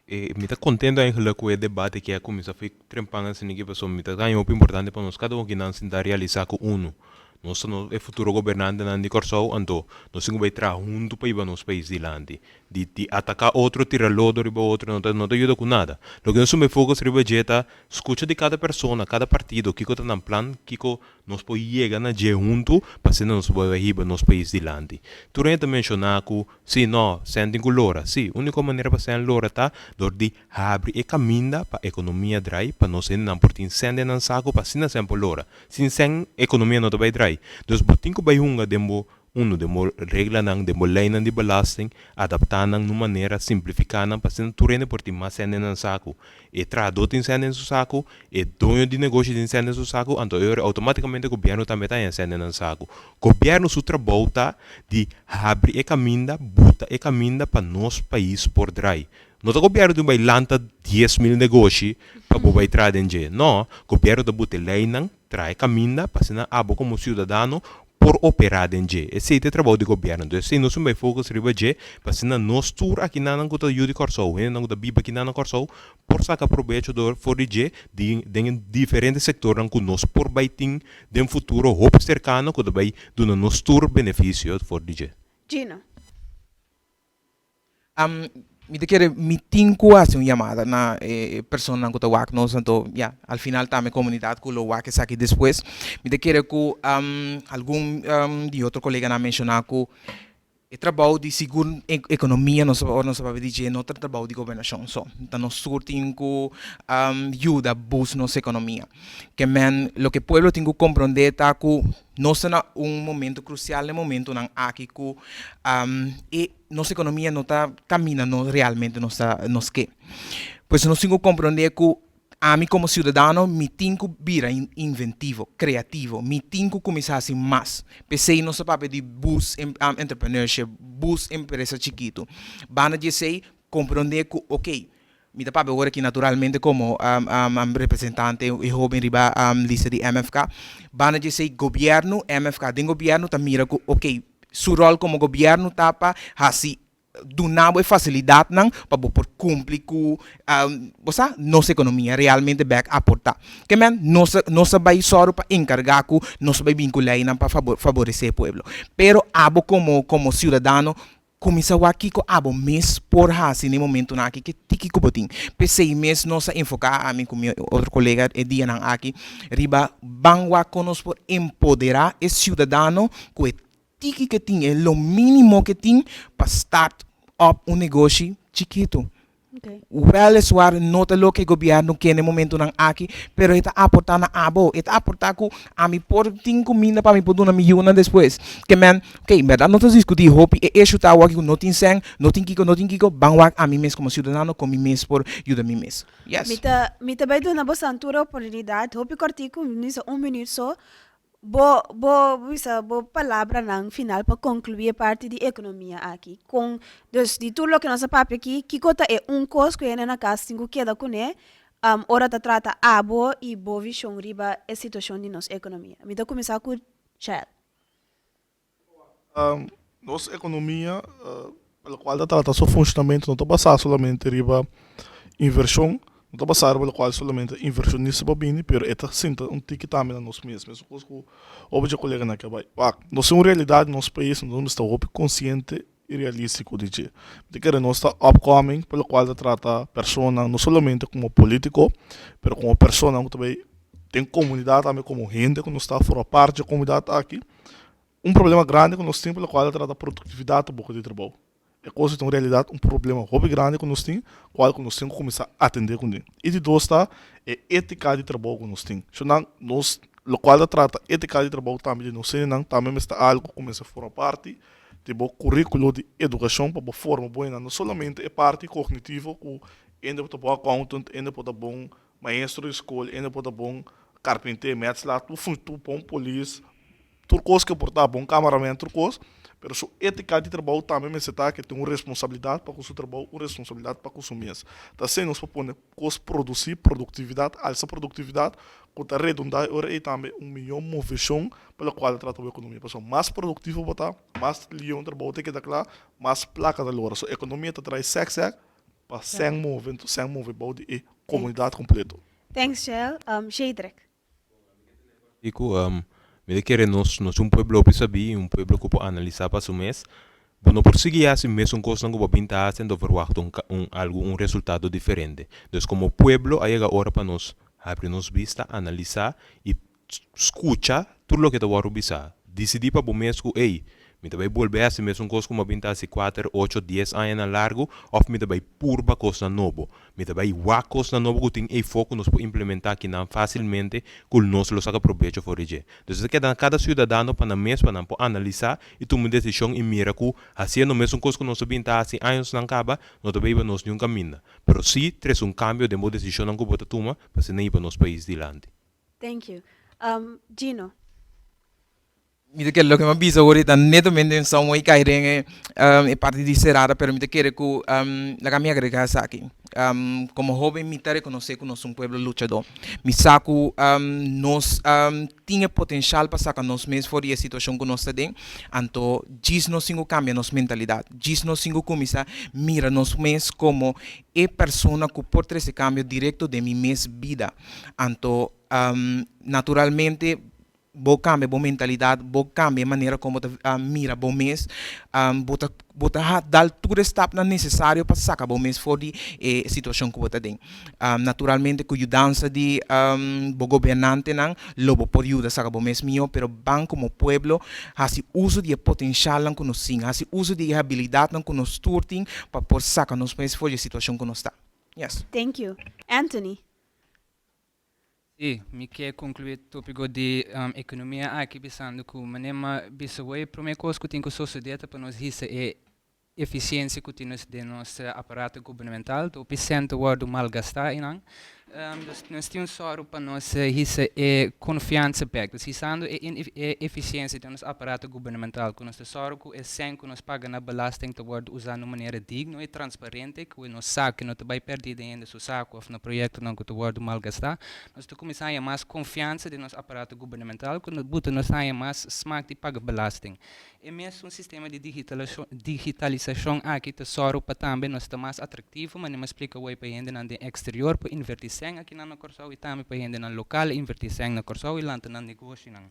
E mi ta contento eigenlijk cu e debate aki a cuminsa fo'i trempan asina aki pasobra mi ta haña hopi importante pa nos cada un kinan sinta realisa cu uno nos ta e futuro gobernantenan di Kòrsou anto nos tin cu bay traha hunto pa hiba nos pais dilanti. Di di ataka otro tira lodo riba otro no ta no ta yuda cu nada. Loke nos tin bay focus riba dje ta scucha di cada persona cada partido kico ta nan plan kico Nos por yega na dje huntu pa asina nos por bai hiba nos pais dilanti. Tur hende ta menshoná ku, Sí, no, sèn tin ku lora. Sí, úniko manera pa sèn lora ta dor di habri e kaminda pa ekonomia drai, pa nos hendenan por tin sèn den nan saku pa asina sèn por lora. Sin sèn, ekonomia no ta bai drai. Dus bo tin ku bai hunga den bo Unu, den bo reglanan, den bo leinan di belasting, adaptá nan nun manera, simplifiká nan pa asina tur hende por tin mas sèn den nan saku. E trahadó tin sèn den su saku, e doño di negoshi tin sèn den su saku, anto e ora outomátikamente gobièrnu tambe ta haña sèn den nan saku. Gobièrnu su trabou ta di habri e kaminda, buta e kaminda pa nos pais por drai. No ta gobièrnu tin bai lanta 10,000 negoshi pa bo bai traha den dje. No, gobièrnu ta buta e leinan, traha e kaminda pa asina abo komo siudadano por operá den dje. Esei ta e trabou di gobièrnu. Entonces esei nos tin bai focus riba dje pa asina nos tur akinanan ku ta yu di Kòrsou, hendenan ku ta biba akinan na Kòrsou por saka probecho dor for di dje di den e diferente sektornan ku nos por bai tin den futuro hopi serkano ku ta bai duna nos tur benefisio for di dje. Gino. Mi ta kere mi tin ku hasi un yamada na e personanan ku ta wak nos, anto ya, al final tambe komunidat ku lo wak esaki despues. Mi ta kere ku algun di otro koleganan a menshoná ku e trabou di sigur ekonomia nos ora nos ta papia di dje no ta trabou di gobernashon so, ta nos tur tin ku yuda boost nos ekonomia. Ke men loke pueblo tin ku komprondé ta ku nos ta na un momento krusial na e momentonan aki ku e nos economia no ta camina no realmente nos ta nos ke. Pues nos tin cu comprende cu ami como ciudadano mi tin cu bira inventivo, creativo, mi tin cu cuminsa haci mas. P'esey nos ta papia di boost entrepreneurship, boost empresa chikito. Banda di esey comprende cu ok, mi ta papia awor aki naturalmente como representante e hoben riba lista di MFK. Banda di esey gobierno, MFK den gobierno ta mira cu ok, Su ròl komo gobièrnu ta pa hasi duna bo e fasilidatnan pa bo por kumpli ku bo sa nos ekonomia realmente bèk aportá. Ke men nos nos a bai sòru pa enkargá ku nos a bai bin ku leinan pa faboresé e pueblo. Pero abo komo komo siudadano kuminsá wak kiko abo mes por hasi na e momentunan aki ke tiki ku bo tin. P'esei mes nos a enfoká ami ku mi otro kolega e dianan aki riba ban wak kon nos por empoderá e siudadano ku e tiki ke tin, e lo mínimo ke tin pa start up un negoshi chikitu. Wèliswaar no ta loke gobièrnu ke na e momentunan aki, pero e ta aportá na abo. E ta aportá ku ami por tin kuminda pa mi por duna mi yunan despues. Ke men, ok, en bèrdat no ta diskutí hopi e eshu ta awor ku no tin sèn, no tin kiko, no tin kiko, ban wak ami mes komo siudadano kon mi mes por yuda mi mes. Yes. Mi ta, mi ta bai duna boso tur e oportunidat, hopi kòrtiku, mi bisa un minüt so, Bo bo bisa bo palabranan final pa conclui e parti di economia aki. Con, dus di tur loke nos a papia aki, kico ta e un cos cu hende na cas tin cu keda cune ora ta trata abo y bo vision riba e situacion di nos economia? Mi ta cuminsa cu Shael. Nos economia, pa locual ta trata su funcionamento no ta basa solamente riba inversion, no ta basa riba locual solamente inversionista por bini, pero e ta sinta un tiki tambe na nos mes, mesun cos cu hopi dje coleganan ke a bay. Wak, nos tin un realidad di nos pais, nos mester hopi consciente y realistico di dje. Mi ta kere nos ta upcoming pa locual ta trata personanan no solamente como politico, pero como personanan cu ta bay den comunidad tambe como hende cu nos ta forma parti dje comunidad aki. Un problema grandi ku nos tin pa lokual ta trata produktividat ta boka di trabou. E kos ta un realidat, un problema hopi grandi ku nos tin, kual ku nos tin ku kuminsá atendé kuné. I di dos ta e étika di trabou ku nos tin. Shonnan, nos lokual ta trata étika di trabou tambe di nos hendenan tambe mester algu ku mester forma parti di bo kuríkulo di edukashon pa bo forma bo hendenan, no solamente e parti kognitivo ku hende por ta bon accountant, hende por ta bon maestro di skol, hende por ta bon karpinté, metselaar, tur bon polis. Tur kos ke por ta bon cameraman tur kos, pero su etica di trabou tambe mester ta ke tin un responsabilidad pa ku su trabou, un responsabilidad pa ku su mes. Ta asina nos por pone kos produci, productividad, alsa productividad ku ta redunda e ora ei tambe un miyon moveshon pa lokual ta trata bo ekonomia. Pasobra mas productivo bo ta, mas lion trabou ta keda kla, mas plaka ta lora. So ekonomia ta trae sèk sèk. pa sèn move, anto sèn move bou di e komunidat kompleto. Thanks Shell. Shadrick. I ku mi ta kere nos no ta un pueblo hopi sabí, un pueblo ku por analisá pa su mes. Bo no por sigui hasi mesun kosnan ku bo a bin ta hasi anto verwachta un un algu un resultado diferente. Dus komo pueblo a yega ora pa nos habri nos bista, analisá i skucha tur loke ta wòrdu bisá. Disidí pa bo mes ku, ey, mi ta bai bolbe hasi mesun kos ku mi a bin ta hasi kuater, ocho, dies añanan largu òf mi ta bai purba kosnan nobo. Mi ta bai wak kosnan nobo ku tin eyfó ku nos por implementá kinan fásilmente ku nos lo saka probecho for di dje. Entonces ta keda na kada siudadano pa nan mes pa nan por analisá i tuma un desishon i mira ku hasiendo mesun kos ku nos a bin ta hasi añosnan kaba no ta bai hiba nos niun kaminda. Pero sí trese un kambio den bo desishonnan ku bo ta tuma pa asina hiba nos pais dilanti. Thank you. Gino. Mi ta kere loke mi a bisa awor ta netamente den some way kai den e e parti di serada pero mi ta kere ku laga mi agrega esaki. Komo hoben mi ta rekonosé ku nos un pueblo luchadó. Mi sa ku nos tin e potenshal pa saka nos mes for di e situashon ku nos ta den, anto djis nos tin ku kambia nos mentalidat, djis nos tin ku kuminsá mira nos mes komo e persona ku por trese kambio direkto den mi mes bida. Anto naturalmente bo kambia bo mentalidat, bo kambia e manera kon bo ta mira bo mes, bo ta bo ta dal tur e stapnan nesesario pa saka bo mes for di e situashon ku bo ta den. Naturalmente ku yudansa di bo gobernantenan lo bo por yuda saka bo mes mihó, pero ban komo pueblo hasi uso di e potenshalnan ku nos tin, hasi uso di e habilidatnan ku nos tur tin pa por saka nos mes for di e situashon ku nos ta. Yes. Thank you. Anthony. Sí, mi ke konkluí tópiko di ekonomia aki bisando ku manera mi bisa wei promé kos ku tin ku sosodé ta pa nos hisa e efisiensia ku tin nos den nos aparato gubernamental. Hopi sèn ta wòrdu malgastá einan. Dus nos tin un sòru pa nos hisa e konfiansa bèk. Dus hisando e e efisiensia den nos aparato gubernamental ku nos ta sòru ku e sèn ku nos paga na belasting ta wòrdu usá na un manera digno i transparente ku nos sa ku no ta bai pèrdí den hende su saku òf na proyektonan ku ta wòrdu malgastá. Nos ta kuminsá haña mas konfiansa den nos aparato gubernamental ku buta nos haña mas smak di paga belasting. E mesun sistema di digitalisashon aki ta sòru pa tambe nos ta mas atraktivo, manera mi a splika awor pa hendenan den eksterior por invertí sèn akinan na Kòrsou i tambe pa hendenan lokal invertí sèn na Kòrsou i lanta nan negoshinan.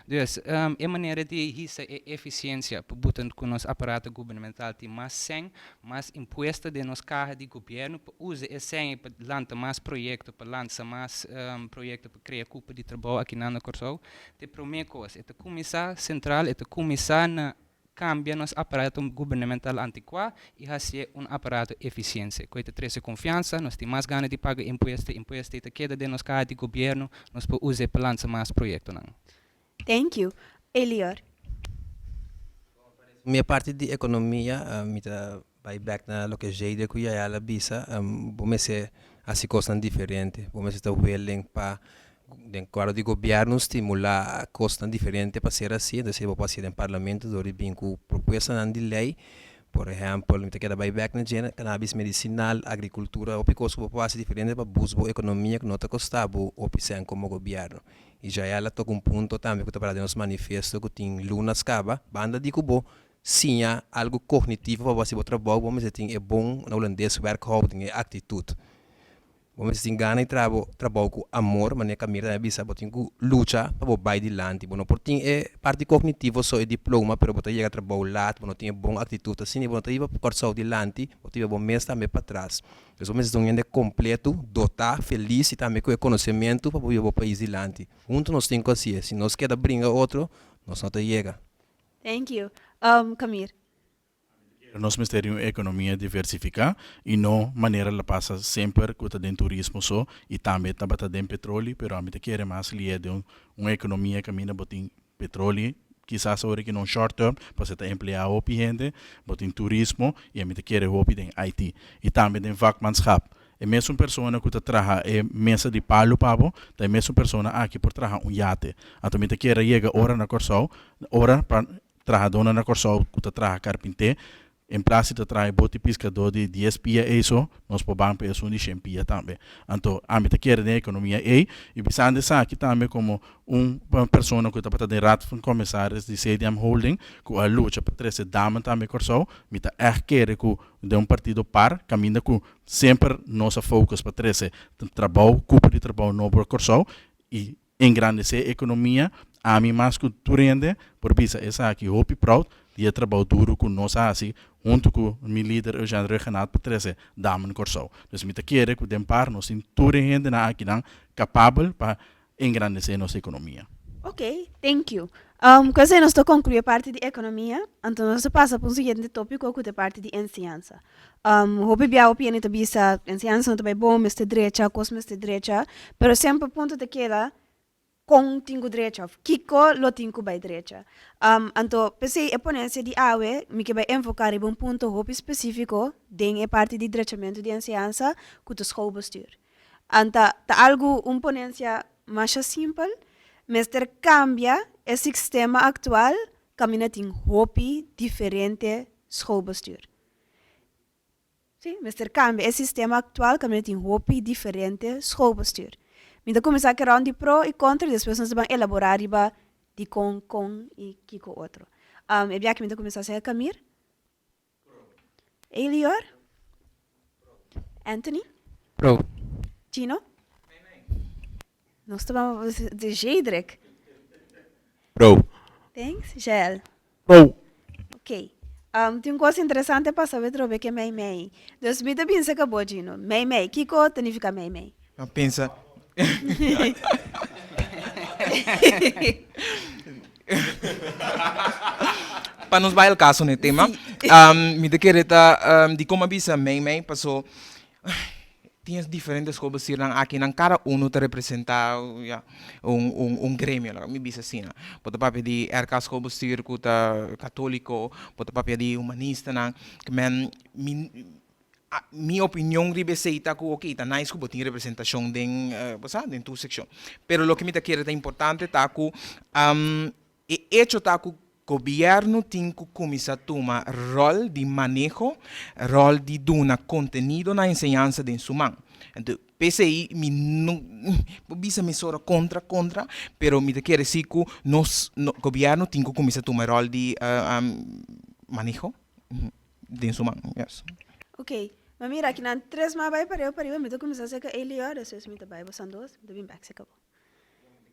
Dus, e manera di hisa e efisiensia pa buta ku nos aparato gubernamental tin mas sèn, mas impuesto den nos kaha di gobièrnu pa usa e sèn ei pa lanta mas proyekto, pa lansa mas proyekto pa krea kupo di trabou akinan na Kòrsou. Ta e promé kos. E ta kuminsá sentral, e ta kuminsá na kambia nos aparato gubernamental antikuá i hasié un aparato efisiense ku e ta trese konfiansa, nos tin mas gana di paga impuesto, impuesto ei ta keda den nos kaha di gobièrnu, nos por us'é pa lansa mas proyektonan. Thank you. Elior. Mi parti di ekonomia mi ta bai bèk na loke Jade ku Yael a bisa, bo mester hasi kosnan diferente, bo mester ta willing pa den kuadro di gobièrnu stimulá kosnan diferente pa ser así, entonces bo por hasi den parlamento dor di bin ku propuestanan di lei, por ehèmpel mi ta keda bai bèk na dje kanabis medisinal, agrikultura, hopi kos ku bo por hasi diferente pa boost bo ekonomia ku no ta kosta bo hopi sèn komo gobièrnu. I Jael a toka un punto tambe ku ta pará den nos manifiesto ku tin lunas kaba, banda di ku bo siña algu kognitivo pa bo hasi bo trabou, bo mester tin e bon, na hulandes, werkhouding, e aktitut. Bo mester tin gana di traha bo trabou ku amor, manera Camila tambe a bisa, bo tin ku lucha pa bo bai dilanti. Bo no por tin e parti kognitivo so, e diploma, pero bo ta yega trabou lat, bo no tin e bon aktitut asina i bo no ta hiba Kòrsou dilanti, bo ta hiba bo mes tambe patras. Pues bo mester ta un hende kompleto, dotá, felis i tambe ku e konosementu pa bo hiba bo pais dilanti. Huntu nos tin ku hasié. Si nos keda bringa otro, nos no ta yega. Thank you. Camir. Nos mester di un ekonomia diversifiká i no manera la pasa semper ku ta den turismo so i tambe tabata den petroli, pero ami ta kere mas lié den un ekonomia kaminda bo tin Petroli, kisas ora ki no un short term, pasobra ta empleá hopi hende, bo tin turismo i ami ta kere hopi den IT. I tambe den vakmanschap. E mesun persona ku ta traha e mesa di palu pa bo, ta e mesun persona aki por traha un yate. Anto mi ta kere yega ora na Kòrsou, ora pa trahadónan na Kòrsou ku ta traha karpinté. En plas di ta traha e bot di piskadó di dies pia ei so, nos por ban pa esun di shen pia tambe. Anto, ami ta kere den e ekonomia ei, i bisando esaki tambe komo un persona ku tabata den Raad van Commissaris di CDM Holding, ku a lucha pa trese damen tambe Kòrsou, mi ta ègt kere ku den un partido par, kaminda ku semper nos a focus pa trese trabou, kupo di trabou nobo Kòrsou, i engrandesé ekonomia, ami mas ku tur hende por bisa esaki hopi proud di e trabou duru ku nos a hasi huntu ku mi lider Eugène Rhuggenaath pa trese Damen Kòrsou. Dus mi ta kere ku den par nos tin tur e hendenan akinan kapabel pa engrandesé nos ekonomia. Ok, thank you. Ku esei nos ta konkluí e parti di ekonomia, anto nos ta pasa pa un siguiente tópiko ku ta e parti di enseñansa. Hopi bia hopi hende ta bisa enseñansa no ta bai bon, mester drecha, kos mester drecha, pero semper punto ta keda kon tin ku drecha of kiko lo tin ku bai drecha. Anto p'esei e ponencia di awe mi ke bai enfoká riba un punto hopi spesífiko den e parti di drechamentu di enseñansa ku ta schoolbestuur. Anta ta algu un ponencia masha simpel, mester kambia e sistema aktual kaminda tin hopi diferente schoolbestuur. Sí, mester kambia e sistema aktual kaminda tin hopi diferente schoolbestuur. Mi ta kuminsá ku e rònt di pro i kontra i despues nos ta ban elaborá riba dikon, kon i kiko otro. E biaha mi ta kuminsá señor Camir. Elior. Anthony. Pro. Gino. Nos ta ban di Jedrick. Pro. Thanks. Jael. Pro. Ok. Tin un kos interesante pasa wet robe ke mei mei. Dus mi ta binse ka bo Gino. Mei mei. Kiko ta nifiká mei mei? Mi a pensa. Pa nos bai al kaso n'e tema. Mi ta kere ta dikon mi a bisa mei mei paso Tin es diferente schoolbestuurnan aki nan kada uno ta representa ya un un un gremio laga mi bisa asina. Bo ta papia di RK schoolbestuur ku ta katoliko, bo ta papia di humanistanan, ke men mi mi opinion riba esei ta ku oke ta nice ku bo tin representashon den bo sa den tur sekshon. Pero loke mi ta kere ta importante ta ku E echo ta ku gobièrnu tin ku kuminsá tuma ròl di maneho, ròl di duna kontenido na enseñansa den su man. Anto, p'esei mi no por bisa mesora kontra kontra, pero mi ta kere si ku nos gobièrnu tin ku kuminsá tuma e ròl di maneho den su man, yes. Ok, ma mira akinan tres mas bai pareu pariba, mi ta kuminsá serka Elior, despues mi ta bai bo Sandos, mi ta bin bèk serka bo.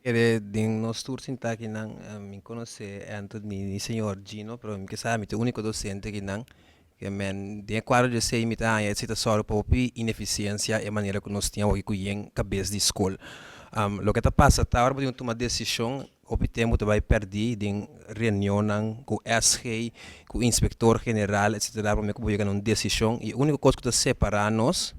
Kere den nos tur sintá akinan, mi konosé Anthony ni señor Gino, pero mi ke sa mi ta e úniko dosente akinan. Ke men den e kuadro di esei mi ta haña esei ta sòru pa hopi inefisiensia e manera ku nos tin awoki ku yen kabes di skol. Loke ta pasa ta ora bo tin ku tuma desishon, hopi tempu ta bai pèrdí den reunionnan ku SG, ku inspektor general etsetera promé ku bo yega na un desishon i e úniko kos ku ta separá nos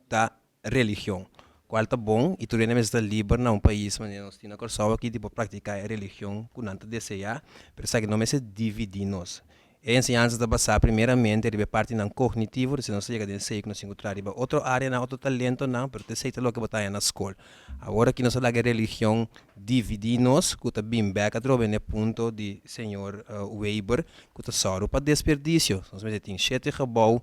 ta religion, cual ta bon y tur hende mester ta liber na un pais manera nos tin na Corsou aki di por practica e religion cu nan ta desea, pero esaki no mester dividi nos. E enseñansa ta basa primeramente riba e partinan cognitivo, disi nos ta yega den esey cu nos tin cu traha riba otro areanan, otro talentonan, pero ta esey ta loke bo ta haña na scol. Awor aki nos a laga e religion dividi nos cu ta bin bek atrobe n'e punto di señor Weber cu ta sòru pa desperdicio. Nos mester tin shete gebou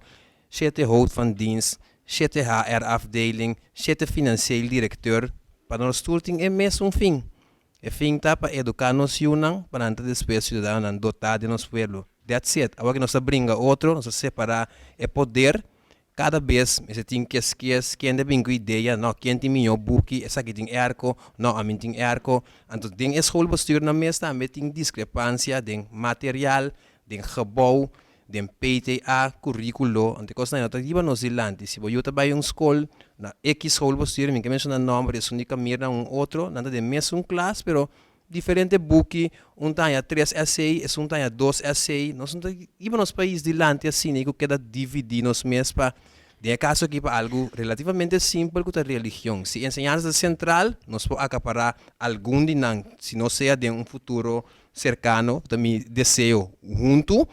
Shete hoofd van dienst, shete HR afdeling, shete financieel directeur, pa nos tur tin e mesun fin. E fin ta pa educa nos yunan pa nan ta despues ciudadanonan dotá den nos pueblo. That's it. Awor ke nos ta bringa otro, nos ta separa e poder, cada bes mester tin kes kes, ken ta bin ku idea, no, ken tin mihó buki, esaki tin airco, no, ami tin airco. Anto den e schoolbestuurnan mes tambe tin discrepancia den material, den gebouw, Den PTA, curriculo, anto e cosnan no ta riba nos dilanti. Si bo yu ta bay un scol, na X school bo studia, mi ke menciona nomber, esun di Camir na un otro, nan ta den mesun klas, pero diferente buki, un ta haña tres essay, esun ta haña dos essay. Nos no ta hiba nos pais dilanti asina y cu keda dividi nos mes pa, den e caso aki pa algo relativamente simpel cu ta religion. Si enseñansa ta central, nos por acapara algun di nan, si no sea den un futuro Serkano, ta mi deseo. Huntu,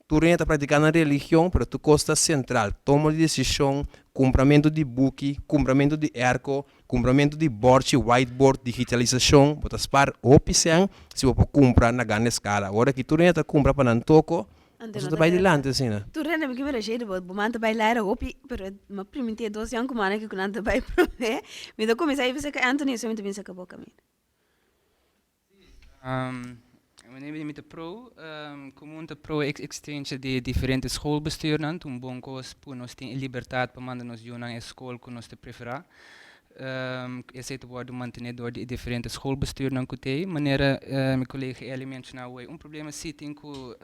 tur hende ta praktiká nan religion, pero tur kos ta sentral. Tomo di desishon, kumpramentu di buki, kumpramentu di èrko, kumpramentu di bòrchi, whiteboard, digitalisashon. Bo ta spar hopi sèn si bo por kumpra na grande eskala. Ora ki tur hende ta kumpra pa nan toko. Anto Nos no ta ta bai kere dilanti asina. Tur hende mi ke mira shei bo bo man ta bai laira hopi pero mi a priminti e dos yan ku mana ku nan ta bai prome. Mi ta kuminsá i bisa ku Anthony esei mi ta bisa ku bo kaminda. Wanneer mi ta pro, komun ta pro eksistensia di diferente schoolbestuurnan, ta un bon kos ku nos tin e libertat pa manda nos yunan e skol ku nos ta preferá. Esei ta wòrdu mantené dor di e diferente schoolbestuurnan ku t'ei. Manera mi kolega Elly menshoná awor, un problema si tin ku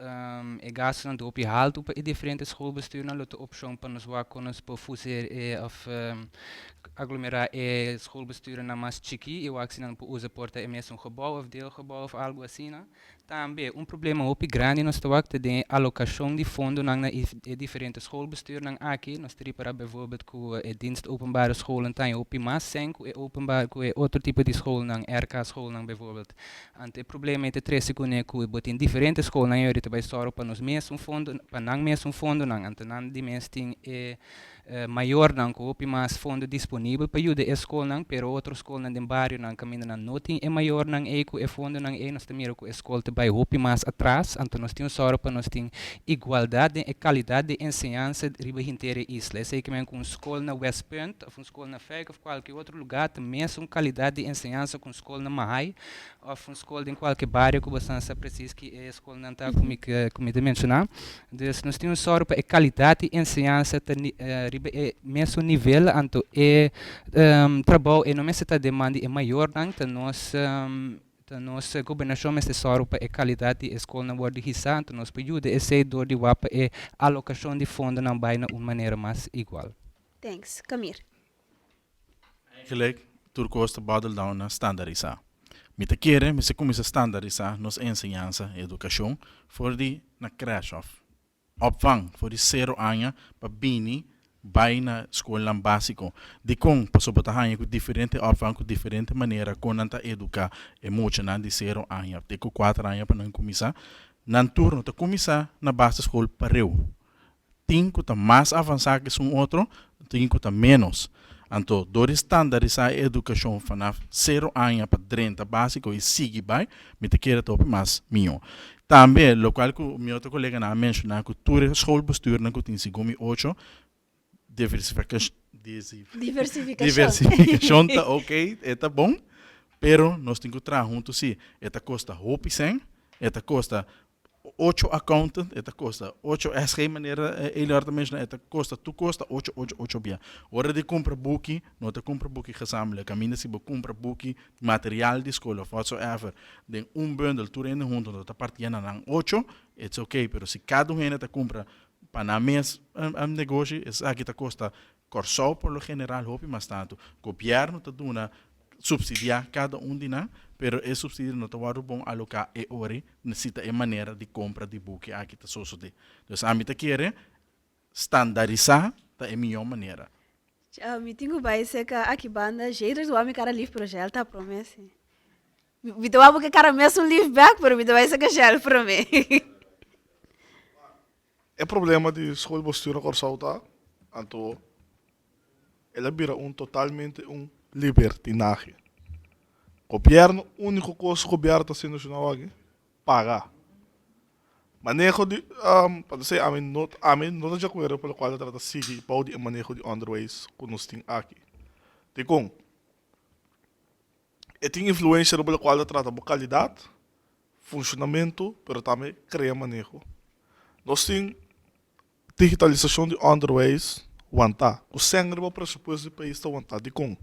e gastunan ta hopi haltu pa e diferente schoolbestuurnan, lo ta opshon pa nos wak kon nos por fuseer e òf aglomerá e schoolbestuurnan mas chikí i wak si nan por usa por ta e mesun gebou òf deelgebou òf algu asina. Tambe, un problema hopi grandi nos ta wak ta den e alokashon di fondonan na e diferente schoolbestuurnan aki. Nos ta ripará bijvoorbeeld ku e Dienst Openbare Scholen ta haña hopi mas sèn ku e openbaar ku e otro tipo di skolnan, RK skolnan bijvoorbeeld. Anto e problema ei ta trese kuné ku bo tin diferente skolnan i ora ta bai sòru pa nos mesun fondo, pa nan mesun fondonan. Anto nan di mes tin e Mayornan ku hopi mas fondo disponibel pa yuda e skolnan, pero otro skolnan den barionan kaminda nan no tin e mayornan ei ku e fondonan ei, nos ta mira ku e skol ta bai hopi mas atras. Anto nos tin un sòru pa nos tin igualdat den e kalidat di enseñansa riba henter e isla. Esei ke men ku un skol na Westpunt òf un skol na Fuik òf kualke otro lugá ta mesun kalidat di enseñansa ku un skol na Mahaai òf un skol den kualke bario ku boso nan sa presis ki e skolnan ta ku mi ku mi ta menshoná. Dus nos tin un sòru pa e kalidat di enseñansa ta riba e mesun nivel, anto e trabou e no mester ta den man di e mayornan, ta nos ta nos gobernashon mester sòru pa e kalidat di e skolnan wòrdu hisá, anto nos por yuda esei dor di wak pa e alokashon di fondonan bai na un manera mas igual. Thanks. Camir. Eigenlijk tur kos ta bottle down na standarisá. Mi ta kere mester kuminsá standarisá nos enseñansa, edukashon, for di na crèsh òf opvang, for di sero aña pa bini bai na skolnan básiko. Dikon? Pasobra bo ta haña ku diferente opvang ku diferente manera kon nan ta eduká e muchanan di sero aña te ku kuater aña pa nan kuminsá. Nan tur no ta kuminsá na basisskol pareu. Tin ku ta mas avansá ku esun otro, tin ku ta ménos. Anto, dor di standarisá e edukashon vanaf sero aña pa drenta básiko i sigui bai, mi ta kere ta hopi mas mihó. Tambe, lokual ku mi otro koleganan a menshoná ku tur e schoolbestuurnan ku tin segun mi ocho, diversifikashon ta oke, e ta bon, pero nos tin ku traha huntu sí. E ta kosta hopi sèn, e ta kosta ocho accountant, e ta kosta ocho SG manera Elior ta menshoná, e ta kosta tur kosta ocho ocho ocho bia. Ora di kumpra buki, no ta kumpra buki gezamenlijk, kaminda si bo kumpra buki, material di skol of whatsoever den un bundel tur hende huntu no ta partia na nan ocho, it's okay, pero si kada un hende ta kumpra pa nan mes negoshi, esaki ta kosta Kòrsou por lo general hopi mas tantu. Gobièrnu ta duna supsidiá kada un di nan, pero e supsidio no ta wòrdu bon aloká e ora si ta e manera di kompra di buki aki ta sosodé. Dus ami ta kere standarisá ta e mihó manera. Mi tin ku bai serka aki banda Jeiders wou mi kara lif pero Jael ta promé si. Mi ta wou bo ke kara mesun lif bèk pero mi ta bai serka Jael promé. E problema di schoolbestuur na Kòrsou ta, anto el a bira un totalmente un libertinahe. Gobièrnu, úniko kos ku gobièrnu ta hasiendo shunau aki, paga. Maneho di, pa ta esei ami no, ami no ta di akuerdo pa lokual ta trata sigui bou di e maneho di onderwijs ku nos tin aki. Dikon? E tin influensia riba lokual ta trata bo kalidat, funshonamentu, pero tambe krea maneho. Nos tin digitalisashon di onderwijs wantá, ku sèn riba presupuesto di pais ta wantá. Dikon?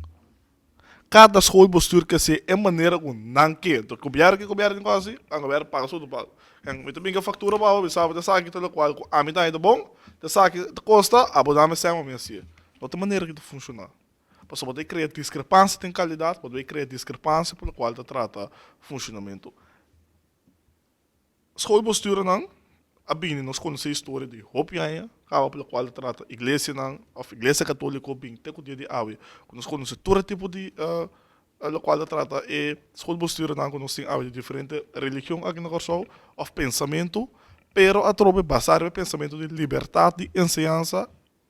Kada skol bestuur ke hasié e manera ku nan ke. Enton gobièrnu ke gobièrnu tin ku hasi? Nan gobièrnu paga su pago. Mi ta bin ku e faktura pa bo, mi sa bo ta esaki ta lokual ku ami ta haña ta bon, ta esaki ta kosta, abo dame sèn pa mi hasié. No ta manera ki ta funshoná. Pasobra bo ta krea diskrepansia den kalidat, bo ta krea diskrepansia pa lokual ta trata funshonamentu. Schoolbestuurnan a bini, nos konosé historia di hopi aña kaba pa lokual ta trata iglesianan òf iglesia katoliko bin te ku dia di awe ku nos konosé tur e tipo di lokual ta trata e schoolbestuurnan ku nos tin awe di diferente religion aki na Kòrsou òf pensamentu, pero atrobe basá riba e pensamentu di libertat di enseñansa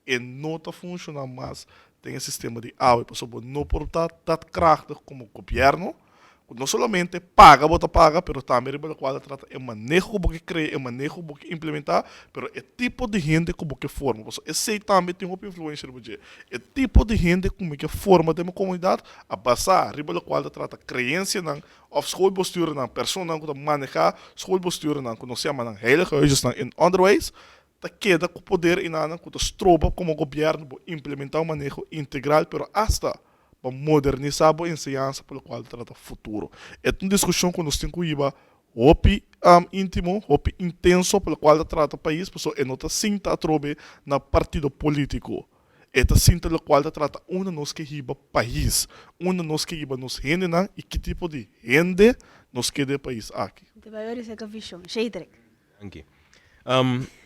E no ta funciona mas den e sistema di awe pasobra bo no por ta dat krachtig como gobierno. Ku no solamente paga bo ta paga, pero tambe riba lokual ta trata e maneho ku bo ke krea, e maneho ku bo ke implementá, pero e tipo di hende ku bo ke forma. Pasobra esei tambe tin hopi influensia riba dje. E tipo di hende ku mi ke forma den mi komunidat a basá riba lokual ta trata kreensianan òf schoolbestuurnan, personanan ku ta manehá schoolbestuurnan, ku nos yama nan heilige huisjesnan in onderwijs, ta keda ku poder enanan ku ta stroba komo gobièrnu bo implementá un maneho integral, pero asta pa modernisá bo enseñansa pa lokual ta trata futuro. E ta un diskushon ku nos tin ku hiba hopi íntimo, hopi intenso pa lokual ta trata pais pasobra e no ta sinta atrobe na partido polítiko. E ta sinta lokual ta trata unda nos ke hiba pais, unda nos ke hiba nos hendenan i ki tipo di hende nos ke den e pais aki. Te bai ori seka vishon. Sheidrek. Danki.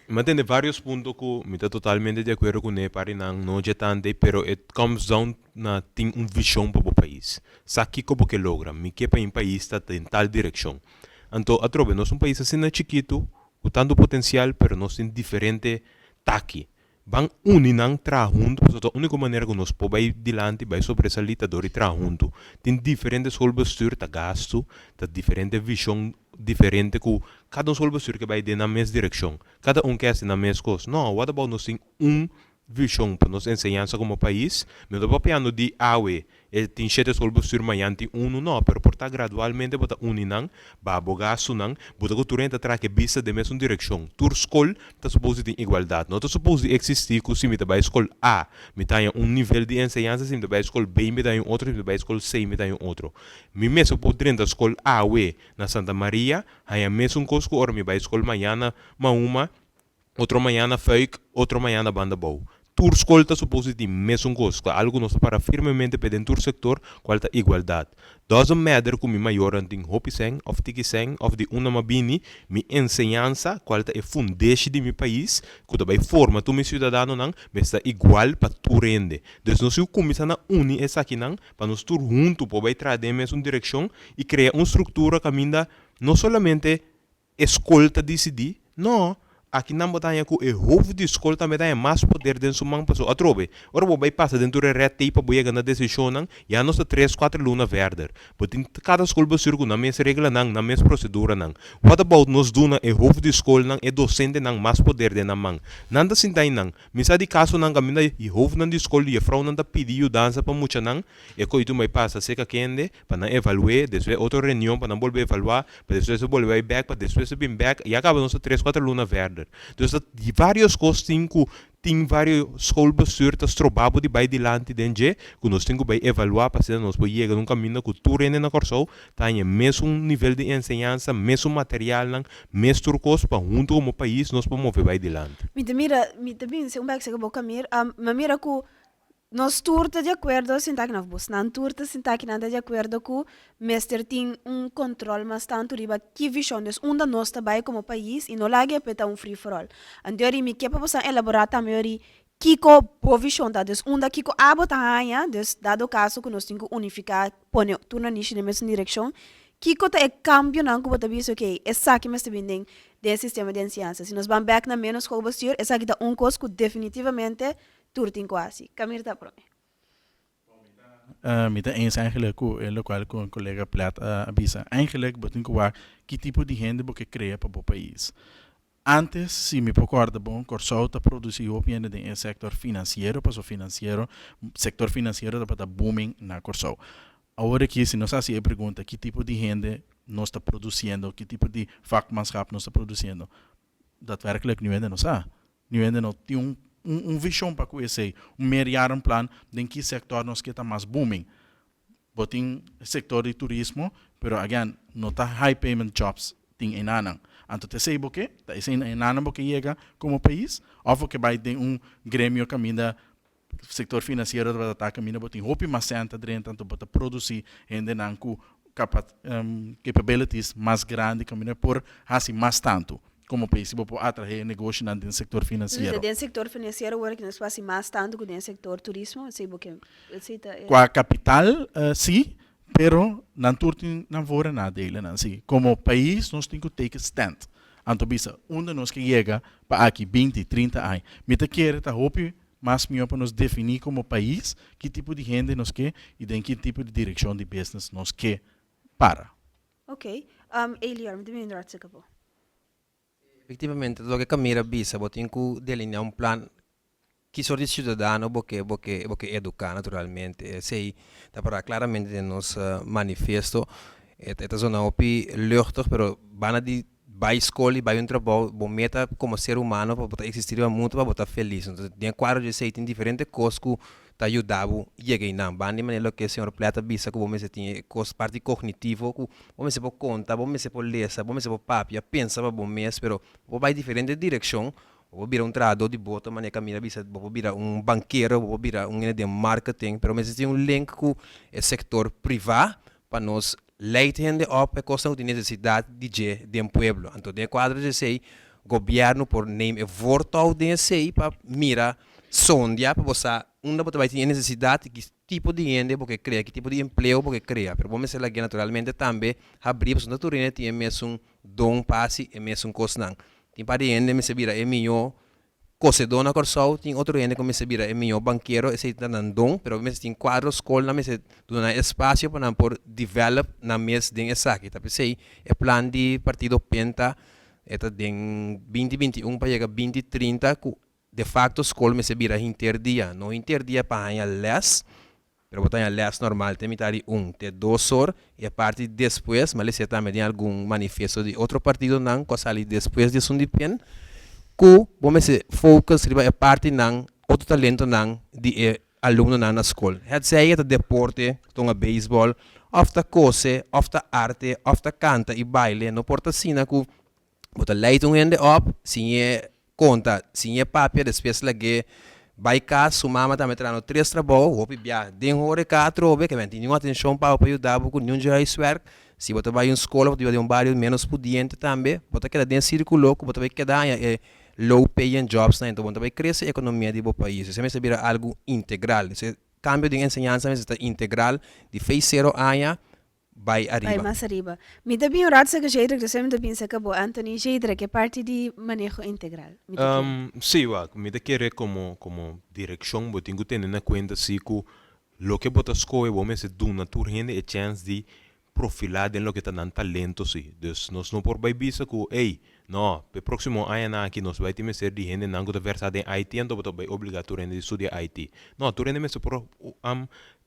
Mi a tende varios punto ku mi ta totalmente di akuerdo kuné, pari nan no dje tante, pero it comes down na tin un vishon pa bo pais. Sa kiko bo ke logra. Mi ke pa mi pais ta den tal direkshon. Anto atrobe nos un pais asina chikitu, ku tantu potensial, pero nos tin diferente taki. Ban uni nan traha huntu pasobra ta úniko manera ku nos por bai dilanti, bai sobresalí ta dor di traha huntu. Tin diferente schoolbestuur ta gastu, ta diferente vishon diferente ku kada un schoolbestuur ke bai den nan mes direkshon. Kada un ke hasi nan mes kos. No, what about nos tin un vishon pa nos enseñansa komo pais? Mi no ta papiando di awe E tin shete schoolbestuur mañan tin unu no, pero por ta gradualmente bo ta uni nan, baha bo gastunan, bo ta ku tur hende ta traha ke bista den mesun direkshon. Tur skol ta supos di tin igualdat. No ta supos di eksistí ku si mi ta bai skol A mi ta haña un nivel di enseñansa, si mi ta bai skol B mi ta haña un otro, si mi ta bai skol C mi ta haña un otro. Mi mester por drenta skol awe na Santa Maria haña mesun kos ku ora mi bai skol mañan na Mahuma, Otro mañana na Fuik, otro mañana na Banda Bou. Tur skol ta supos di tin mesun kos, ta algu ku nos ta para firmemente p'e den tur sektor, kual ta igualdat. Doesn't matter ku mi mayornan tin hopi sèn òf tiki sèn òf di unda m'a bini, mi enseñansa, kual ta e fundeshi di mi pais, ku ta bai forma tur mi siudadanonan, mester ta igual pa tur hende. Dus nos tin ku kuminsá na uni esakinan pa nos tur huntu por bai traha den e mesun direkshon i krea un struktura kaminda no solamente E skol ta disidí? No, aki nan bo ta haña ku e hof di skol tambe ta haña mas poder den su man pasobra atrobe ora bo bai pasa den tur e red tape pa bo yega na desishonnan ya nos ta tres kuater luna verder. Bo tin kada skol bestuur ku nan mes reglanan, nan mes proseduranan. What about nos duna e hof di skolnan, e dosentenan mas poder den nan man? Nan ta sinta einan. Mi sa di kasonan kaminda e hofnan di skol di jefrounan ta pidi yudansa pa muchanan, e koitu bai pasa seka kende, pa nan evalu'é, despues otro reunion pa nan bolbe evaluá, pa despues e bolbe bai bèk, pa despues e bin bèk, ya kaba nos ta tres kuater luna verder. Dus ta varios kos tin ku tin varios schoolbestuur ta stroba bo di bai dilanti den dje, ku nos tin ku bai evaluá pa asina nos por yega na un kaminda ku tur hende na Kòrsou ta haña mesun nivel di enseñansa, mesun materialnan, mes tur kos pa huntu komo pais nos por move bai dilanti. Mi ta mira, mi ta bin segun bèk seka bo Camir, mi a mira ku Nos tur ta di akuerdo sinta aki, òf bosnan tur ta sinta aki nan ta di akuerdo ku mester tin un kontrol mas tantu riba ki vishon, dus unda nos ta bai komo pais i no laga e p'e ta un free for all. Anto yori mi ke pa bosan elaborá tambe yori kiko bo vishon ta, dus unda kiko abo ta haña, dus dado kaso ku nos tin ku unifiká pone tur nan nishi den mesun direkshon, kiko ta e kambionan ku bo ta bisa okey esaki mester bin den den e sistema di enseñansa. Si nos ban bèk na menos schoolbestuur esaki ta un kos ku definitivamente Tur tin ku hasi. Camir ta prome. Mi ta eens eigenlijk ku e lokual ku kolega Plet a bisa. Eigenlijk bo tin ku wak ki tipo di hende bo ke krea pa bo pais. Antes, si mi por kòrda bon, Kòrsou ta produsí hopi hende den e sektor finansiero, pasobra finansiero, sektor finansiero tabata booming na Kòrsou. Awor aki si nos hasi e pregunta ki tipo di hende nos ta produsiendo, ki tipo di vakmanschap nos ta produsiendo, Daadwerkelijk niun hende no sa. Niun hende no tin un un vision pa ku esei, un meerjarenplan den ki sector nos ke ta mas booming. Bo tin sector di turismo, pero again no ta high payment jobs tin enanan. Anto ta esei bo ke? Ta esei enanan bo ke yega komo pais? Of bo ke bai den un gremio kaminda sector financiero tabata ta kaminda bo tin hopi mas sèn ta drenta anto bo ta produci hendenan ku capabilities mas grandi kaminda por hasi mas tantu komo pais si bo por atrahe negoshinan den sector financiero. Den sector financiero wor ki nos por hasi mas tantu ku den sector turismo esei bo ke esei ta e. Kua kapital si pero nan tur tin nan voor en nadelennan si komo pais nos tin ku take a stand anto bisa unda nos ke yega pa aki binti 30 aña mi ta kere ta hopi Mas mihó pa nos definí komo pais ki tipo di hende nos ke i den ki tipo di direkshon di business nos ke. para. Ok. Elior, mi ta bini hartstikke bo. Efectivamente, loke Camira a bisa, bo tin cu delinea un plan ki sort di ciudadano bo ke bo ke bo ke educa naturalmente. Esey ta para claramente den nos manifiesto. E ta zona hopi luchtig, pero banda di bay scol y bay un trabou, bo meta como ser humano pa bo ta existi riba mundo pa bo ta feliz. Entonces den e cuadro di esey tin diferente cos cu ta yuda bo yega einan. Banda di manera loke señor Plet a bisa ku bo mester tin e kos parti kognitivo ku bo mester por konta, bo mester por lesa, bo mester por papia, pensa pa bo mes, pero bo por bai diferente direkshon, bo por bira un trahadó di boto manera Camila a bisa, bo por bira un bankero, bo por bira un hende den marketing, pero mester tin un link ku e sektor privá pa nos leit hende op e kosnan ku tin nesesidat di dje den pueblo. Anto den e kuadro di esei gobièrnu por neem e voortouw den esei pa mira sondia pa bo sa unda bo ta bai tin e nesesidat i ki tipo di hende bo ke krea, ki tipo di empleo bo ke krea. Pero bo mester lag'é naturalmente tambe habrí pasobra no tur hende tin e mesun don pa hasi e mesun kosnan. Tin par di hende mester bira e mihó kosedó na Kòrsou, tin otro hende ku mester bira e mihó bankero, esei ta nan don, pero mester tin kuadro skol nan mester duna nan espasio pa nan por develop nan mes den esaki. Ta p'esei e plan di partido Penta e ta den binti 21 pa yega 2030 ku de facto skol mester bira hinter dia, no hinter dia pa haña lès, pero bo ta haña lès normal te mitad di un te dos or y e parti despues, ma lesé tambe den algun manifiesto di otro partidonan cu a sali despues di esun di pen, cu bo mester focus riba e partinan, otro talentonan di e alumnonan na skol. Hetzij e ta deporte, tonga beisbol, of ta kose, of ta arte, of ta kanta y baile, no por ta asina cu Bo ta leit un hende op, siñ'é konta, siñ'é papia, despues lag'é bai kas, su mama tambe trahando tres trabou, hopi bia den horeka atrobe, ke men tin niun atenshon pa bo pa yuda bo ku niun dje huiswerk. Si bo ta bai un skol of bo ta biba den un bario ménos pudiente tambe, bo ta keda den sirkulo ku bo ta bai keda haña e low paying jobs nan, enton bo no ta bai krese ekonomia di bo pais. Esei mester bira algu integral. Esei kambio den enseñansa mester ta integral di fei sero aña bai Bai ariba. mas ariba. Mi ta bin un rato cerca Jedrick, despues mi ta bin cerca bo. Anthony, Jedrick, e parti di maneho integral. Mi ta kere. Sí, wak, mi ta kere komo komo direkshon bo tin ku tene na kuenta si ku loke bo ta skohe bo mester duna tur hende e chèns di profilá den loke ta nan talento si. Dus nos no por bai bisa ku ey, no, p'e próksimo añanan aki nos bai tin mester di hendenan ku ta vèrsá den IT anto bo ta bai obligá tur hende di studia IT. No, tur hende mester por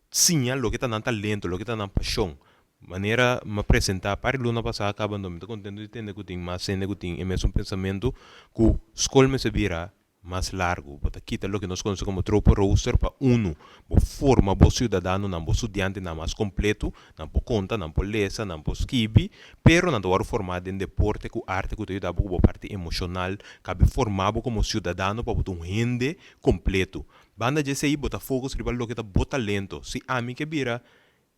Siña loke ta nan talento, loke ta nan pashon. Manera mi a presentá par di luna pasá kaba anto mi ta kontento di tende ku tin mas hende ku tin e mesun pensamentu ku skol mester bira mas largu. Bo ta kita loke nos konosé komo tropenrooster pa unu bo forma bo siudadanonan, bo studiantenan mas kompletu. Nan por konta, nan por lesa, nan por skibi, pero nan ta wòrdu formá den deporte ku arte ku ta yuda bo ku bo parti emoshonal, kabe forma bo komo siudadano pa bo ta un hende kompletu. Banda dje esei bo ta focus riba loke ta bo talento. Si ami ke bira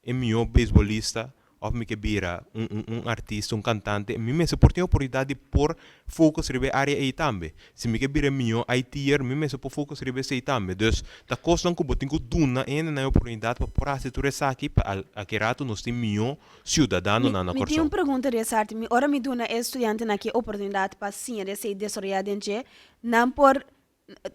e mihó beisbolista òf mi ke bira un un un artista, un kantante, mi mester por tin oportunidat di por focus riba e área ei tambe. Si mi ke bira e mihó IT'er, mi mester por focus riba esei tambe. Dus, ta kosnan ku bo tin ku duna e hendenan e oportunidat pa por hasi tur esaki pa aki ratu nos tin mihó siudadanonan na Mi tin Kòrsou. un pregunta di esaki. Mi ora mi duna e studiantenan aki e oportunidat pa siña di esei, desaroyá den dje, nan por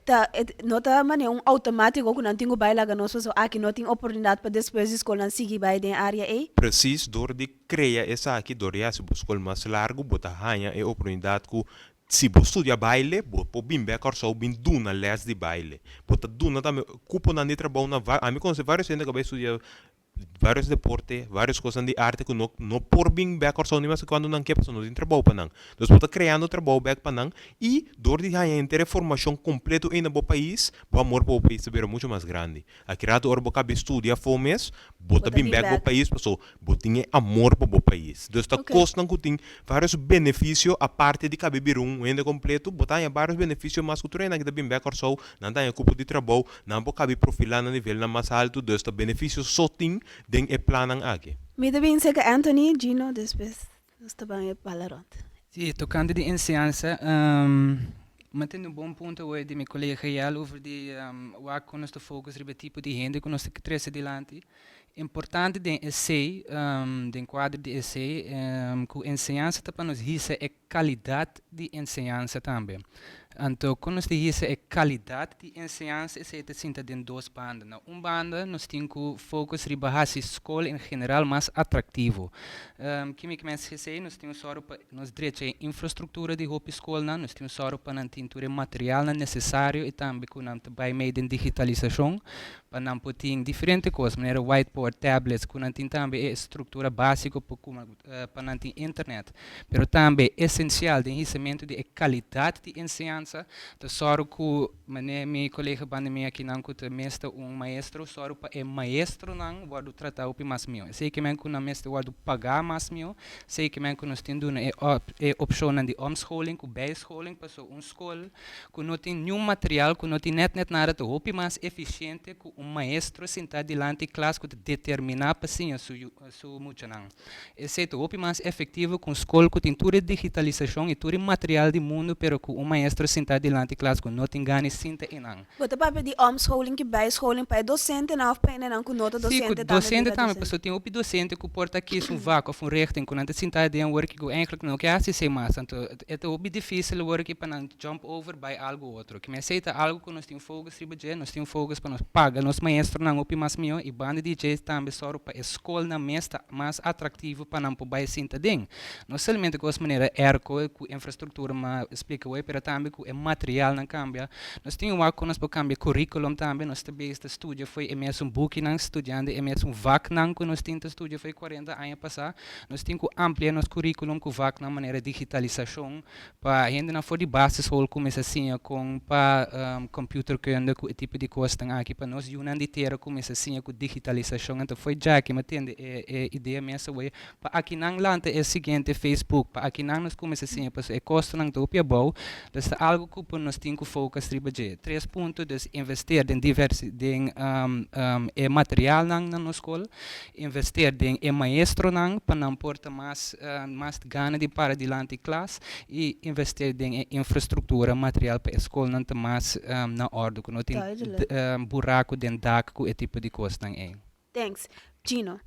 Ta no ta manera un automático cu nan tin cu bay laga nos pasobra aki no tin oportunidad pa despues di scol nan sigui bay den area ey. Precies dor di crea esaki, dor di haci bo scol mas largo, bo ta haña e oportunidad cu si bo studia baile, bo por bin bek Kòrsou bin duna les di baile. Bo ta duna tambe cuponan di trabou na ami conoce varios hende cu a bay studia varios deporte, varios cosnan di arte cu no no por bin bek Kòrsou ni maske cuando nan ke pasobra no tin trabou pa nan. Dus bo ta creando trabou bek pa nan y dor di haña henter e formacion completo ey na bo pais, bo amor pa bo pais ta bira mucho mas grandi. Aki rato ora bo caba studia afo mes, bo ta bin bek bo pais pasobra bo tin e amor pa bo pais. Dus ta cosnan cu tin varios beneficio aparte di caba bira un hende completo, bo ta haña varios beneficio mas cu tur hende aki ta bin bek Kòrsou, nan ta haña cupo di trabou, Nan por kabi profilá na nivelnan mas haltu, dus ta benefisio so tin den e plannan aki. Mi ta bin serka Anthony, Gino, despues nos ta ban e bala rond. Sí, tokante di enseñansa, mi a tende un bon punto awe di mi kolega Yael over di wak kon nos ta focus riba e tipo di hende ku nos ta trese dilanti. Importante den esei, den kuadro di esei, ku enseñansa ta pa nos hisa e kalidat di enseñansa tambe. Anto kon nos ta hisa e kalidat di enseñansa esei ta sinta den dos banda. Na un banda nos tin ku focus riba hasi skol en general mas atraktivo. Kimikamente esei nos tin un sòru pa nos drecha e infrastruktura di hopi skolnan, nos tin un sòru pa nan tin tur e materialnan nesesario i tambe ku nan ta bai mei den digitalisashon pa nan por tin diferente kos manera whiteboard, tablets, ku nan tin tambe e struktura básiko pa kuma pa nan tin internet. Pero tambe esensial den hisamentu di e kalidat di enseñansa ta sòru ku, manera mi kolega banda mi akinan ku ta mes ta un maestro, sòru pa e maestronan wòrdu tratá hopi mas mihó. Esei ke men ku nan mester wòrdu pagá mas mihó, esei ke men ku nos tin duna e e opshonnan di omscholing ku bijscholing pasobra un skol ku no tin niun material, ku no tin nèt nèt nada ta hopi mas efisiente ku un maestro sintá dilanti klas ku ta determiná pa siña su yu su muchanan. Esei ta hopi mas efektivo ku un skol ku tin tur e digitalisashon i tur e material di mundu pero ku un maestro sintá dilanti klas ku no tin gana i sinta einan. Bo ta papia di omscholing ki bijscholing pa e dosentenan òf pa hendenan ku no ta Sí, ku dosente tambe dosente bira tambe dosente? pasobra tin hopi dosente ku por ta kis un vak òf un richting ku nan ta sinta aden awor ki ku eigentlik no ke hasi esei mas. Anto e ta hopi difísil awor ki pa nan jump over bai algu otro. Kimen esei ta algu ku nos tin focus riba dje, nos tin focus pa nos paga nos maestronan hopi mas mihó i banda di dje tambe sòru pa e skolnan mes ta mas atraktivo pa nan por bai sinta aden. No solamente kos manera airco ku infrastruktura m'a splika awor pero tambe ku e materialnan kambia. Nos tin wak ku nos por kambia curriculum tambe, nos ta bezig ta studia fo'i e mesun bukinan, studiando e mesun vaknan ku nos tin ta studia fo'i kuarenta aña pasá. Nos tin ku amplia nos curriculum ku vaknan manera digitalisashon pa hendenan for di basisschool kuminsá siña kon pa computerkunde ku e tipo di kosnan aki pa nos yunan di tera kuminsá siña ku digitalisashon. Anto fo'i djaki mi tende e e idea mes awor Pa akinan lanta e siguiente Facebook, pa akinan nos kuminsá siña pasobra e kostonan ta hopi abou, dus ta algu ku por nos tin ku focus riba dje. Tres punto, dus investeer den diversi den e materialnan na nos skol, investeer den e maestronan pa nan por ta mas mas gana di para dilanti klas i investeer den e infrastruktura material pa e skolnan ta mas na òrdu ku no tin buraku den dak ku e tipo di kosnan ei. Thanks. Gino.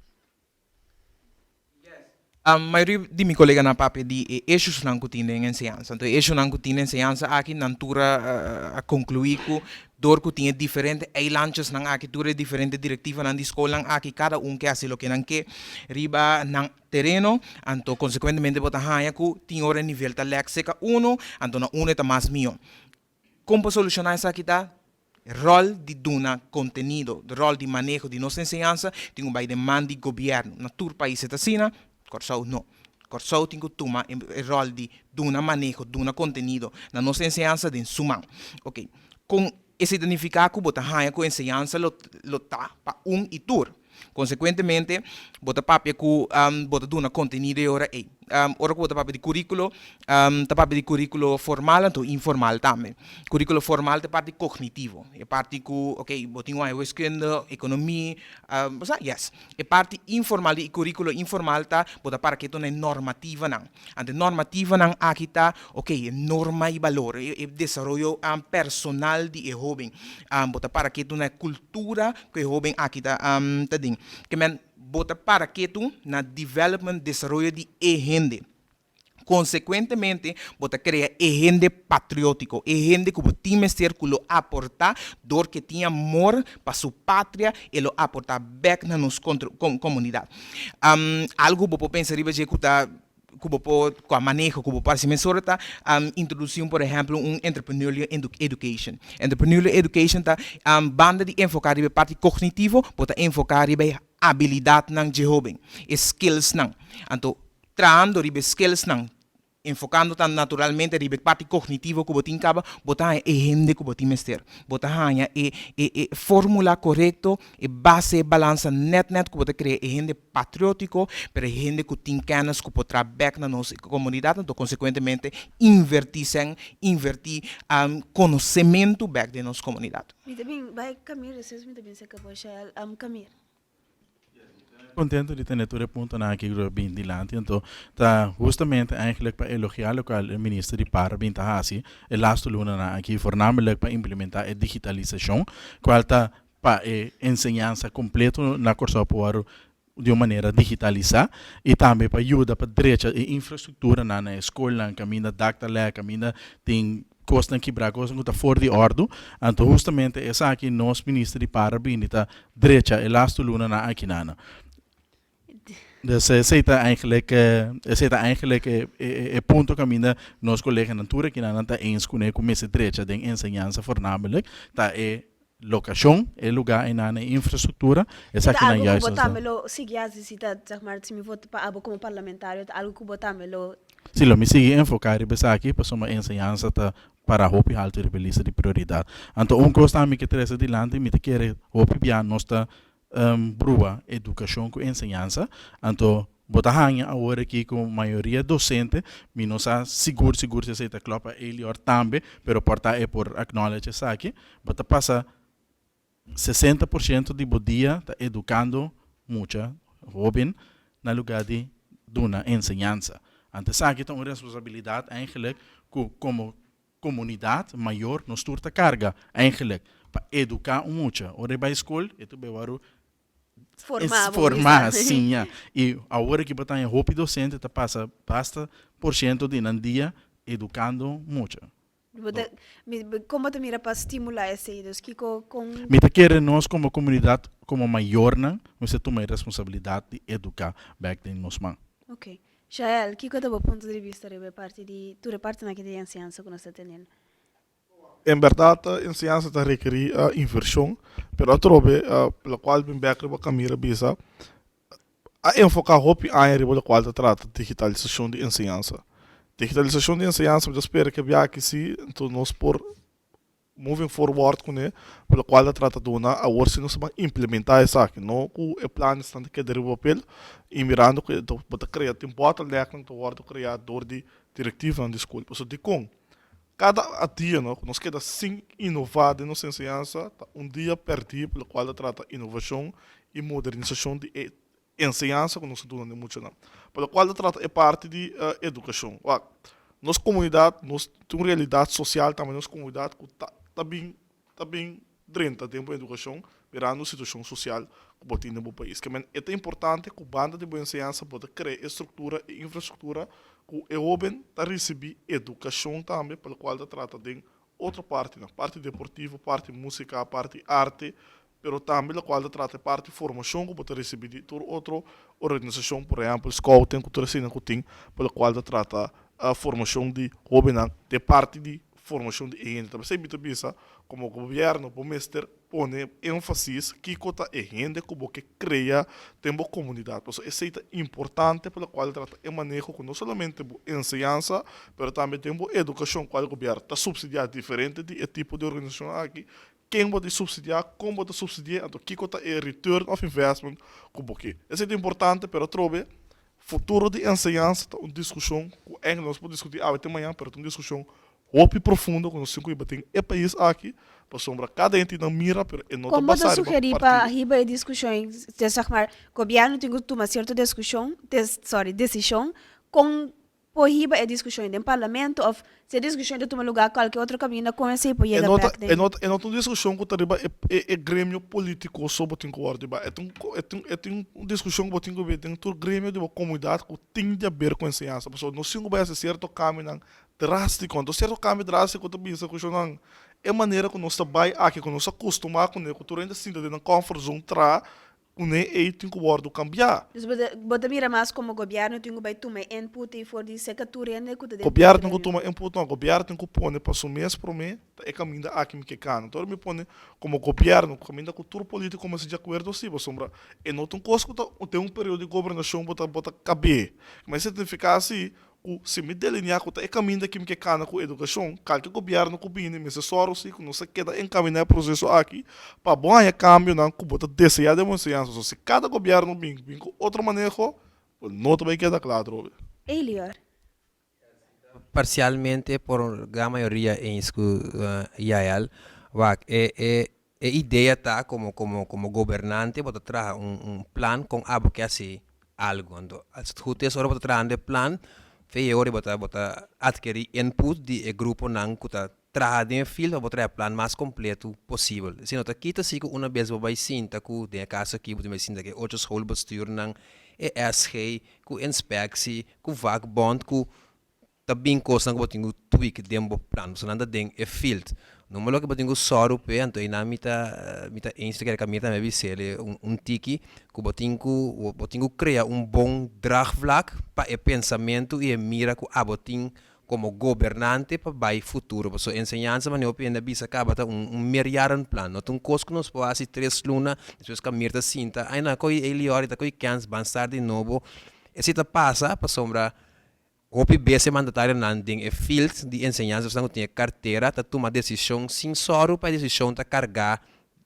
Mayoria di mi koleganan a papia di e issuesnan ku tin den enseñansa. Anto e issuenan ku tin den enseñansa aki nan tur a konkluí ku dor ku tin e diferente eilandjesnan aki, tur e diferente direktivanan di skolnan aki, kada un ke hasi loke nan ke riba nan tereno. Anto konsekuentemente bo ta haña ku tin ora e nivel ta lèk serka unu, anto na unu e ta mas mihó. Kon por solushoná esaki ta ròl di duna kontenido, ròl di maneho di nos enseñansa tin ku bai den man di gobièrnu. Na tur pais e ta asina, Kòrsou no. Kòrsou tin ku tuma e ròl di duna maneho, duna kontenido na nos enseñansa den su man. Oke, kon esei ta nifiká ku bo ta haña ku enseñansa lo lo ta pa un i tur? Konsekuentemente, bo ta papia ku bo ta duna kontenido e ora ei. Ora ku bo ta papia di kuríkulo, ta papia di kuríkulo formal anto informal tambe. Kuríkulo formal ta e parti kognitivo, e parti ku oke bo tin un wiskunde, ekonomi, bo sa? Yes. E parti informal di e kuríkulo informal ta bo ta para ketu na e normativanan. Anto e normativanan aki ta oke e norma i balor, e desaroyo personal di e hóben. Bo ta para ketu na e kultura ku e hóben aki ta ta den. Ke men bo ta para ketu na development, desaroyo di e hende. Konsekuentemente bo ta krea e hende patriótiko, e hende ku bo tin mester ku lo aportá dor ke tin amor pa su patria, e lo aportá bèk na nos komunidat. Algu bo por pensa riba dje ku ta ku bo por kua maneho ku bo por hasi mesora ta introdusí un por ehèmpel un entrepreneurial education. Entrepreneurial education ta banda di enfoká riba e parti kognitivo bo ta enfoká riba e abilidatnan dje hóben, e skillsnan. Anto trahando riba e skillsnan Enfocando ta naturalmente riba e parti cognitivo cu bo tin caba, bo ta haña e hende cu bo tin mester. Bo ta haña e e e formula corecto, e base, e balansa net net cu bo ta crea e hende patriotico, pero e hende cu tin kennis cu por traha bek na nos comunidad, anto consecuentemente inverti sen, inverti conocemento bek den nos comunidad. Mi ta bin bai Camir, despues mi ta bin seca bo Shael. Camir. Contento di tene tur e puntonan aki cu a bin dilanti. Anto ta hustamente eigenlijk pa elogia locual e minister di par a bin ta haci e lastu lunanan aki, voornamelijk pa implementa e digitalisacion, cual ta pa e enseñansa completo na Corsou por worde di un manera digitalisa y tambe pa yuda pa drecha e infrastructuranan na e scolnan, caminda dak ta lek, caminda tin. Kosnan kibrá, kosnan ku ta for di òrdu. Anto hustamente esaki nos minister di para bini ta drecha e lastu lunanan akinana. Dus esei ta eigenlijk, esei ta eigenlijk e, e, e punto kaminda nos koleganan tur akinanan ta eens kuné ku mester drecha den enseñansa voornamelijk ta e lokashon, e lugá einan, e infrastruktura, Ta esakinan algo ku juist bo nos ta. tambe lo sigui hasi si ta, zeg maar, si mi vota pa abo komo parlamentario, ta algo ku bo tambe lo. Si, lo mi sigui enfoká riba esaki pasobra enseñansa ta para hopi haltu riba e lista di prioridat. Anto un kos tambe mi ke trese dilanti, mi ta kere hopi bia nos ta brua edukashon ku enseñansa. Anto bo ta haña awor aki ku mayoria dosente, mi no sa sigur sigur si esei ta klòp pa Elior tambe, pero por ta e por acknowledge esaki, bo ta pasa 60% di bo dia ta edukando mucha, hóben, na lugá di duna enseñansa. Anto esaki ta un responsabilidat eigenlijk ku komo Komunidat mayor nos tur ta karga eigenlijk pa eduká un mucha. Ora e bai skol e ta bai wòrdu Formá, bo formá, bisa. siña. I awor aki bo ta haña hopi dosente ta pasa basta por siento di nan dia edukando mucha. Bo ta, mi, kon bo ta mira pa stimulá esei? Dus kiko, kon. Mi ta kere nos komo komunidat, komo mayornan, mester tuma e responsabilidat di eduká bèk den nos man. Oké. Shael, kiko ta bo punto di bista riba e parti di tur e partinan aki di enseñansa ku nos ta teniendo? En bèrdat enseñansa ta rekerí invershon, pero atrobe lokual bin bèk riba Camira bisa, a enfoká hopi aña riba lokual ta trata digitalisashon di enseñansa. Digitalisashon di enseñansa mi ta spera ke biaha si enton nos por Moving forward kuné, pa lokual ta trata duna awor si nos ta ban implementá esaki, no ku e planesnan ta keda riba papel i mirando ku bo ta krea tin bottlenecknan ku ta wòrdu kreá dor di direktivanan di skol. Pasobra dikon? Kada dia no ku nos keda sin inová den nos enseñansa ta un dia pèrdí pa lokual ta trata inovashon i modernisashon di e enseñansa ku nos ta duna den muchanan. Pa lokual ta trata e parti di edukashon. Wak, nos komunidat, nos tin un realidat sosial tambe den nos komunidat ku ta ta bin ta bin drenta den bo edukashon mirando situashon sosial ku bo tin den bo pais. Ke men e ta importante ku banda di bo enseñansa bo ta krea e struktura, e infrastruktura ku e hoben ta risibí edukashon tambe pa lokual ta trata den otro partinan, parti deportivo, parti musika, parti arte, pero tambe lokual ta trata e parti formashon ku bo ta risibí di tur otro organisashon, por ehèmpel scouting ku tur eseinan ku tin pa lokual ta trata formashon di hóbennan den parti di formashon di e hende. Ta p'esei mi ta bisa komo gobièrnu bo mester pone énfasis kiko ta e hende ku bo ke krea den bo komunidat pasobra esei ta importante pa lokual ta trata e maneho ku no solamente bo enseñansa pero tambe den bo edukashon kual gobièrnu ta supsidiá diferente di e tipo di organisashon aki Ken bo ta subsidiá, kon bo ta subsidi'é, anto kiko ta e return of investment ku bo ke. Esei ta importante, pero atrobe futuro di enseñansa ta un diskushon ku ègentlik nos por diskutí awe te mañan, pero ta un diskushon hopi profundo ku nos tin ku hiba den e pais aki, pasobra kada hende tin nan mira, pero e no ta Kon bo ta basá riba sugerí pa partido. hiba e diskushon ei? Zeg maar, gobièrnu tin ku tuma sierto diskushon, sorry, desishon, kon Por hiba e diskushon den parlamento of si e diskushon ta tuma lugar kualke otro kaminda kon esei por E yega no ta bek den. e no ta e no ta un diskushon ku ta riba e e e gremio politiko so bo tin ku wòrdu riba. E ta un e ta un e ta un diskushon ku bo tin ku bin den tur gremio di bo komunidat ku tin di aber ku enseñansa. Pasobra nos tin ku bai hasi sierto kambionan drástiko. Anto sierto kambio drástiko ta bisa ku shonnan e manera ku nos ta bai aki ku nos a kustumá kuné ku tur hende a sinta den nan comfort zone traha Kuné ei tin ku wòrdu kambiá. Dus bo ta bo ta mira mas komo gobièrnu tin ku bai tuma e input ei for di seka tur hende ku ta den tur Gobièrnu tin ku gremio. tuma input no, gobièrnu tin ku pone pa su mes promé ta e kaminda aki mi ke kana. Anto ora mi pone komo gobièrnu kaminda ku tur polítiko mester di akuerdo si pasobra e no ta un kos ku ta den un periodo di gobernashon bo ta bo ta kab'é. Ma esei ta nifiká si ku si mi delineá ku ta e kaminda ki mi ke kana ku edukashon, kalke gobièrnu ku bini mester sòru si ku nos a keda enkaminá e proseso aki pa bo haña kambionan ku bo ta deseá den bo enseñansa. So si kada gobièrnu bin bin ku otro maneho, bo no ta bai keda kla atrobe. Elior. Parsialmente por gran mayoria eens ku Yael. Wak, e e e idea ta komo komo komo gobernante bo ta traha un un plan kon abo ke hasi algu. Anto als het goed is ora bo ta trahando e plan fe e ora bo ta bo ta adkerí input di e gruponan ku ta traha den e field pa bo traha e plan mas kompleto posibel. Si no ta kita si ku una bes bo bai sinta ku den e kaso aki bo tin bai sinta ku e ocho schoolbestuurnan, e SG, ku inspectie, ku vakbond, ku. Ta bin kosnan ku bo tin ku tweak den bo plan, pasobra nan ta den e field. Numa loke bo tin ku sòru p'e, anto einan mi ta mi ta eens ku Camille tambe a bis'el un tiki ku bo tin ku bo tin ku krea un bon draagvlak pa e pensamentu i e mira ku abo tin komo gobernante pa bai futuro. Pasobra enseñansa manera hopi hende a bisa kaba ta un un meerjarenplan, no ta un kos ku nos por hasi tres luna despues Camille ta sinta, ai nan a kohe Elior i ta kohe kèns ban start di nobo. Esei ta pasa pasobra Hopi bes e mandatarionan den e field di enseñansa esnan ku tin e kartera ta tuma desishon sin sòru pa e desishon ta kargá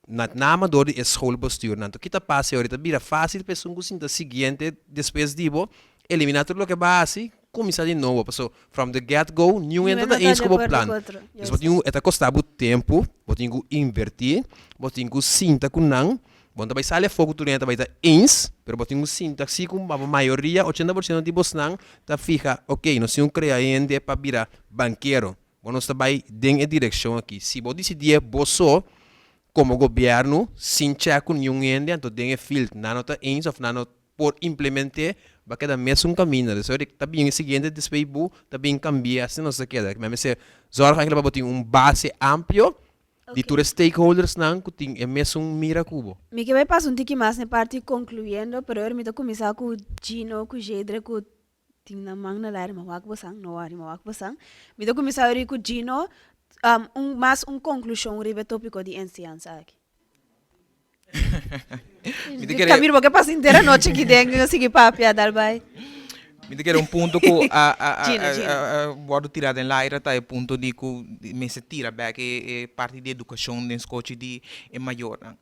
na nama dor di e schoolbestuurnan. Anto ki ta pasa e ora? Ta bira fásil pa esun ku sinta siguiente despues di bo eliminá tur loke bo a hasi, kuminsá di nobo. Paso from the get go niun hende ta eens ku bo plan. Dus bo tin ku e ta kosta bo tempu, bo tin ku invertí, bo tin ku sinta ku nan. Bo no ta bai sali afó ku tur hende ta bai ta eens, pero bo tin un sinta si ku pa mayoria, 80% di bosnan ta fiha, ok, nos tin ku krea hende pa bira bankero. Bo nos ta bai den e direkshon aki. Si bo disidié bo so komo gobièrnu sin chèk ku niun hende, anto den e field nan no ta eens òf nan no por implement'é, bo a keda mesun kaminda. Despues di ta bin e siguiente despues bo ta bin kambi'é, asina nos ta keda. Mi a mester zòrg eigenlijk pa bo tin un base amplio Di tur e stakeholdersnan ku tin e mesun mira ku bo. Mi ke bai pasa un tiki mas na e parti konkluyendo, pero ora mi ta kuminsá ku Gino ku Jedre ku tin nan man na laira, mi a wak bosan, no wòri, mi a wak bosan. Mi ta kuminsá ori ku Gino, un mas un konklushon riba e tópiko di enseñansa aki. Mi ta kere. Camilo, bo ke pasa henter anochi aki den i sigui papia, dal bai. Mi ta kere un punto ku a a a Gino, Gino. a wòrdu tirá den laira ta e punto di ku mester tira bèk e e parti di edukashon den skochi di e mayornan.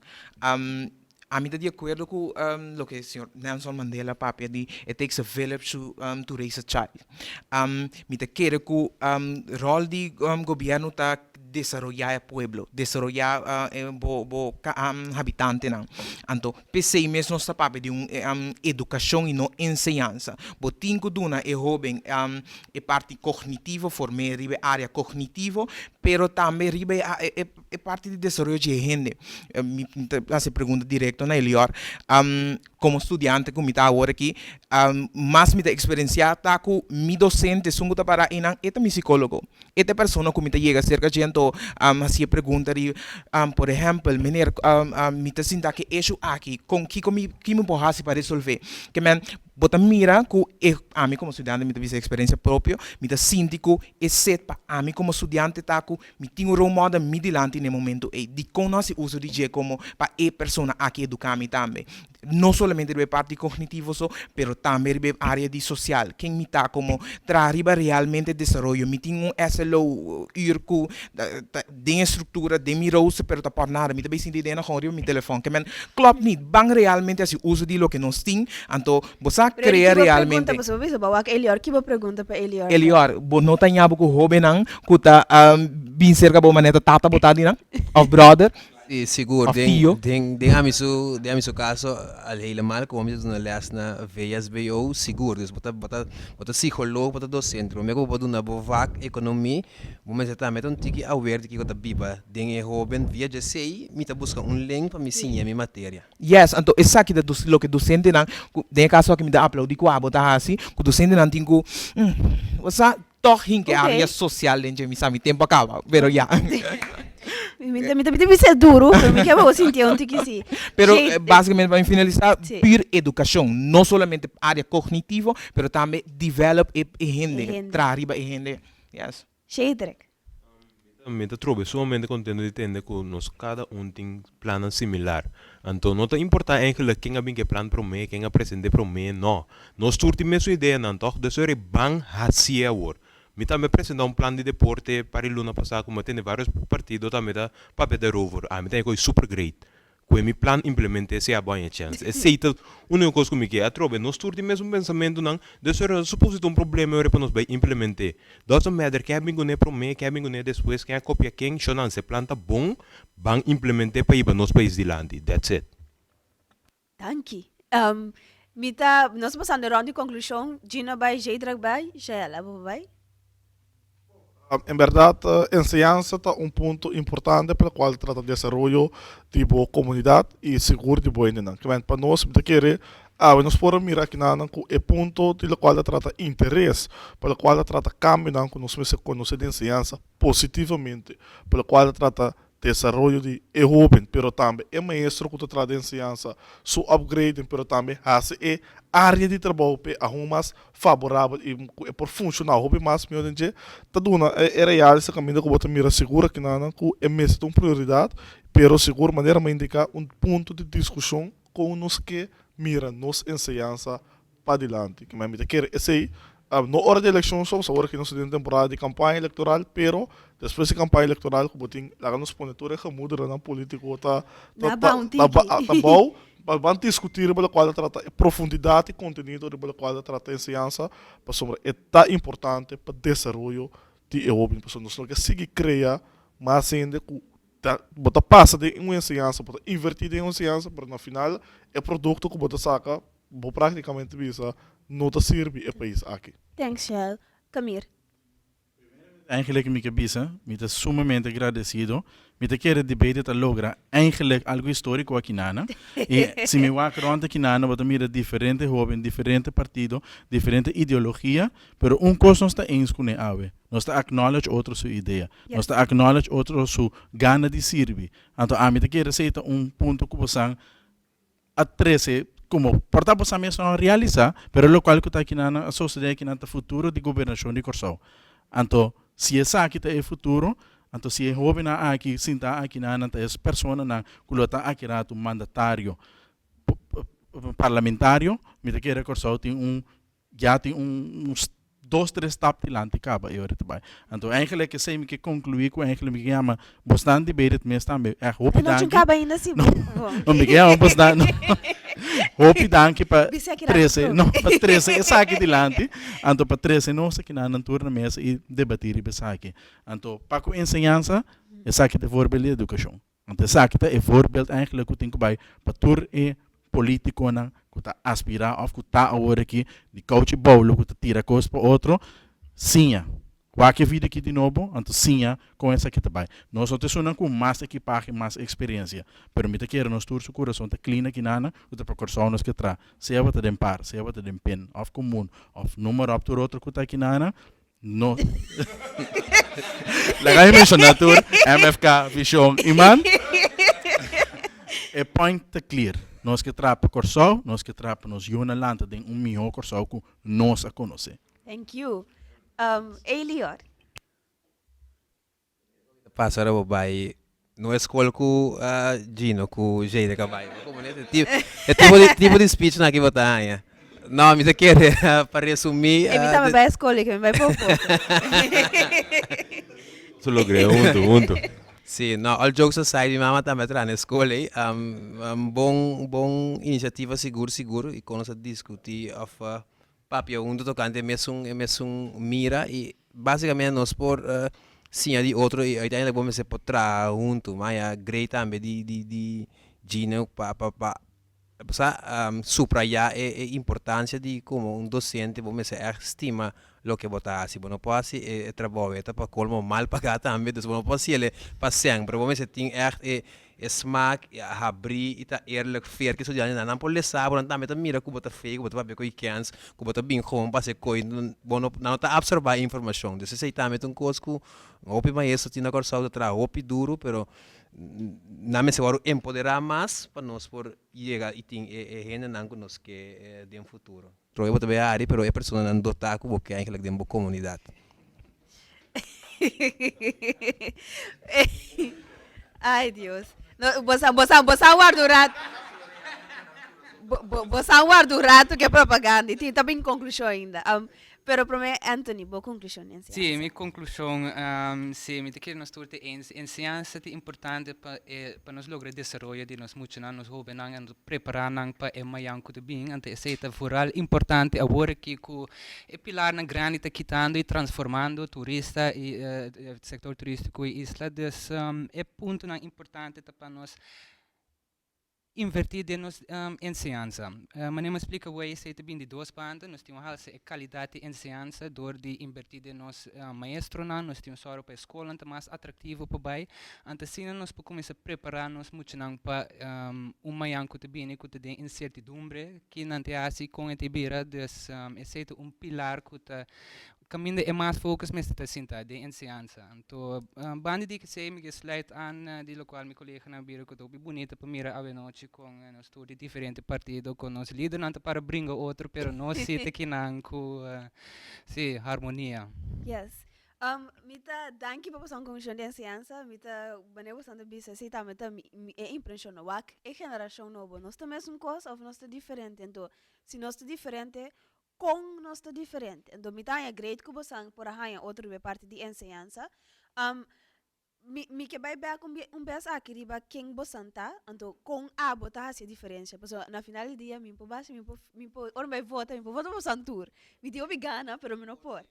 Ami ta di akuerdo ku loke señor Nelson Mandela papia di it takes a village to to raise a child. Mi ta kere ku ròl di gobièrnu ta desaroyá e pueblo, desaroyá e bo bo habitantenan. Anto p'esei mes nos ta papia di un edukashon i no enseñansa. Bo tin ku duna e hóben e parti kognitivo, form'é riba e área kognitivo, pero tambe riba e e parti di desaroyo dje hende. Mi ta hasi e pregunta direkto na Elior. Komo studiante ku mi ta awor aki, mas mi ta eksperensiá ta ku mi dosente, esun ku ta pará einan, e ta mi sikólogo. E ta e persona ku mi ta yega serka dje anto hasi e pregunta di, por ehèmpel, meneer, mi ta sinta ku e eshu aki, kon kiko mi ki mi por hasi pa resolvé? Ke men, bo ta mira ku e, ami komo studiante mi ta bisa eksperensia propio, mi ta sinti ku e set pa ami komo studiante ta ku mi tin un role model mi dilanti na e momento ei. Dikon no hasi uso di dje komo pa e persona aki eduká mi tambe? No solamente riba e parti kognitivo so, pero tambe riba e área di sosial. Ken mi ta komo traha riba realmente desaroyo? Mi tin un SLO ür ku ta den e struktura, den mi rooster, pero ta por nada. Mi ta bay sinti idea na gewoon riba mi telefòn. Ke men klòp nit. Ban realmente hasi uso di loke nos tin. Anto bo sa Pero krea ki bo pregunta, realmente. pasobra bo bisa bo a wak Elior, ki bo pregunta pa Elior? Elior, bo no ta ña bo ku hóbennan ku ta bin serka bo manera ta tata bo ta di nan òf bròder? Sí, sigur. Of Den, tio. den, den ami su, den ami su caso, al helemaal como mi ta duna les na VSBO, sigur. Dus bo ta, bo ta, bo ta psicoloog, bo ta docente. Prome cu bo por duna bo vak economie, bo mester tambe ta un tiki aware di kico ta biba den e hoben. Via djesey, mi ta busca un link pa mi siña mi materia. Yes, anto esaki ta dos loke docentenan, cu den e caso aki mi ta aplaudi cu abo ta haci, cu docentenan tin cu, bo sa, Tog hinke Ok. área sosial den dje mi sa mi tempo a kaba, pero ya. Mi ta mi ta bisa duru, pero mi ke pa bo sintié un tiki si. Pero Shade, eh, básicamente pa mi finalisá, Sí. pur edukashon, no solamente área kognitivo, pero tambe develop e, e hende, E hende. traha riba e hende. Yes. Shadrek. Mi ta trobe sumamente contento di tende cu nos cada un tin plannan similar. Anto no ta importa eigenlijk ken a bin cu e plan prome, ken a presente prome, no. Nos tur tin mesun ideanan toch? Dus ora e ban haci'e awor. Mi tambe a presenta un plan di deporte par di luna pasa cu mi a tende varios partido tambe ta papia daarover. Ami ta e coy super great. Ku e mi plan implement'é si abo haña chèns. Esei ta úniko kos ku mi ke. Atrobe, nos tur tin mesun pensamentunan, dus ora nos supos si ta un problema e ora pa nos bai implement'é. Doesn't matter ken a bin kuné promé, ken a bin kuné despues, ken a kopia ken, shonnan, si e plan ta bon, ban implement'é pa hiba nos pais dilanti. That's it. Danki. Mi ta, nos ta pasando rònt di konklushon. Gino bai, Jedrack bai, Jael, abo bai? En berdad enseñansa ta un punto importante pa locual ta trata desaroyo di bo comunidad y sigur di bo hendenan. Kimente pa nos mi ta kere. Awe nos por a mira akinanan ku e punto di lokual ta trata interes, pa lokual ta trata kambionan ku nos mester konosé den enseñansa positivamente, pa lokual ta trata desaroyo di e hoben, pero tambe e maestro ku ta traha den enseñansa su upgrading, pero tambe hasi e área di trabou p'e ahun mas faborabel i ku e por funshoná hopi mas mihó den dje, ta duna e real esei kaminda ku bo ta mira sigur akinanan ku e mester ta un prioridat, pero sigur manera mi a indiká un punto di diskushon kon nos ke mira nos enseñansa padilanti. Ke mi ta kere esei no ora di elekshon so, pasobra ora ki nos ta den temporada di kampaña elektoral, pero despues di kampaña elektoral ku bo tin laga nos pone tur e gemoederennan politiko ta Na bou un tiki. ta bou pa ban diskuti riba lokual ta trata e profundidat di kontenido riba lokual ta trata enseñansa pasobra e ta importante pa desaroyo di e hoben pasobra nos no ke sigui krea mas hende ku Ta, bo ta pasa den un enseñansa, bo ta invertí den un enseñansa, pero na final e produkto ku bo ta saka, bo práktikamente bisa, no ta sirbi e pais aki. Thanks Shell. Camir. Eigenlijk mi ke bisa, mi ta sumamente agradecido. Mi ta kere debate ta logra eigenlijk algo historico aki nana. Y si mi wak rond aki nana bo ta mira diferente hoben, diferente partido, diferente ideologia, Pero un kos nos ta eens kuné awe, nos ta acknowledge otro su idea, nos ta acknowledge otro su gana di sirbi. Anto ami ta kere esei ta un punto ku bosan a trese komo por ta bosan mes no a realisá, pero lokual ku ta akinan a sosodé akinan ta futuro di gobernashon di Kòrsou. Anto si esaki ta e futuro, anto si e hóbennan aki sintá akinan nan ta es personanan ku lo ta aki ratu mandatario, parlamentario, mi ta kere Kòrsou tin un Ya tin un dos tres stap dilanti kaba e ora ta bai. Anto eigenlijk esei mi ke konkluí ku eigenlijk mi ke yama bosnan di Berit mes tambe ègt hopi E no danki. chun kaba ainda si No, bo. no mi ke yama bosnan no. Hopi danki pa Bisa ki rato trese prome. no pa trese esaki dilanti. Anto pa trese nos akinan nan tur na mesa i debatí riba esaki. Anto pa ku enseñansa esaki ta e voorbeeld di edukashon. Anto esaki ta e voorbeeld eigenlijk ku tin ku bai pa tur e politikonan ku ta aspirá òf ku ta awor aki di kouchi boulo ku ta tira kos pa otro, siña. Wak e video aki di nobo, anto siña kon esaki ta bai. Nos no ta esunnan ku mas ekipahe, mas eksperensia, pero mi ta kere nos tur su kurason ta klin aki nana ku ta pa Kòrsou nos ke traha. Sea bo ta den par, sea bo ta den pin òf komun òf noem maar op tur otro ku ta aki nana, No. Laga mi menciona tur, MFK, Vision y man. E point ta clear. Nos ke traha pa Kòrsou, nos ke traha pa nos yunan lanta den un mihó Kòrsou ku nos a konosé. Thank you. Um, Elior. Pasa ora bo bai no e skol ku Gino ku Jade ka bai. Bo komo nete tip e tipo di tipo di speech nan ki bo ta haña. No mi ta kere pa resumí. E mi tambe bai e skol mi bai poko poko. Su logr'é huntu huntu. Sí, no all jokes aside mi mama tambe a traha na e skol ei. Bon bon inisiativa sigur sigur i kon nos a diskutí òf Papia huntu tokante e mesun e mesun mira i basikamente nos por siña di otro i uiteindelijk bo mester por traha huntu. Ma ya great tambe di di di Gino pa pa pa sa subraya e e importancia di komo un docente bo mester ègt stima loke bo ta hasi. Bo no por hasi e trabou e ta pa kolmo mal pagá tambe dus bo no por hasiel pa sèn pero bo mester tin ègt e E smaak i a habrí i ta eerlijk fair ki studiantenan nan por lesa bo nan tambe ta mira ku bo ta fake ku bo ta papia ku e kens ku bo ta bin gewoon pa hasi koi bo no nan no ta absorbá e informashon dus esei tambe ta un kos ku hopi maestro tin na Kòrsou ta traha hopi duru pero nan mester wòrdu empoderá mas pa nos por yega i tin e e hendenan ku nos ke den futuro. Troya bo ta bay hari pero e personanan dotá ku bo ke eigenlijk den bo komunidat. Ay Dios. No, bo sa, bo sa, bo sa warda un rato. Bo, bo, bo sa warda un rato ke propaganda. Tin ta bin konklushon ainda. Um, pero promé Anthony, bo konklushon di enseñansa. Sí, mi konklushon, um, sí, mi ta kere nos tur ta eens. Enseñansa ta importante pa e, pa nos logra desaroyo di nos muchanan, nos hobennan, en prepará nan pa e mayan ku ta bin. Anto esei ta vooral importante awor aki ku E pilarnan grandi ta kitando y transformando turista y sector turistico y isla. Dus e puntonan importante ta pa nos Invertí den nos enseñansa. Manera mi a splika awor esei ta bin di dos banda. Nos tin un halsa e kalidat di enseñansa dor di invertí den nos maestronan. Nos tin un sòru pa e skolnan ta mas atraktivo pa bai. Anto asina nos por kuminsá prepará nos muchanan pa un mañan ku ta bini ku ta den insertidumbre, ki nan ta hasi, kon e ta bira. Dus esei ta un pilar ku ta Kaminda e mas focus mester ta sinta den enseñansa. Anto banda di esei mi ke sluit aan di lokual mi koleganan a bira ku ta hopi bunita pa mira awenochi kon nos tur di diferente partido kon nos lidernan ta para bringa otro pero nos si ta kinan ku si harmonia. Yes. Mi ta danki pa boso konklushon di enseñansa. Mi ta manera boso ta bisa esei tambe ta mi e impreshon. Wak e generashon nobo nos ta mesun kos of nos ta diferente? Anto si nos ta diferente Kon nos ta diferente? Anto mi ta haña great ku bosan por a haña otro riba e parti di enseñansa. Mi mi ke bai bèk un un bes aki riba ken bosan ta, anto kon abo ta hasi e diferensia. Pasobra na final di dia mi por basa mi por mi por ora mi bai vota mi por vota pa bosan tur. Mi tin hopi gana pero mi no por.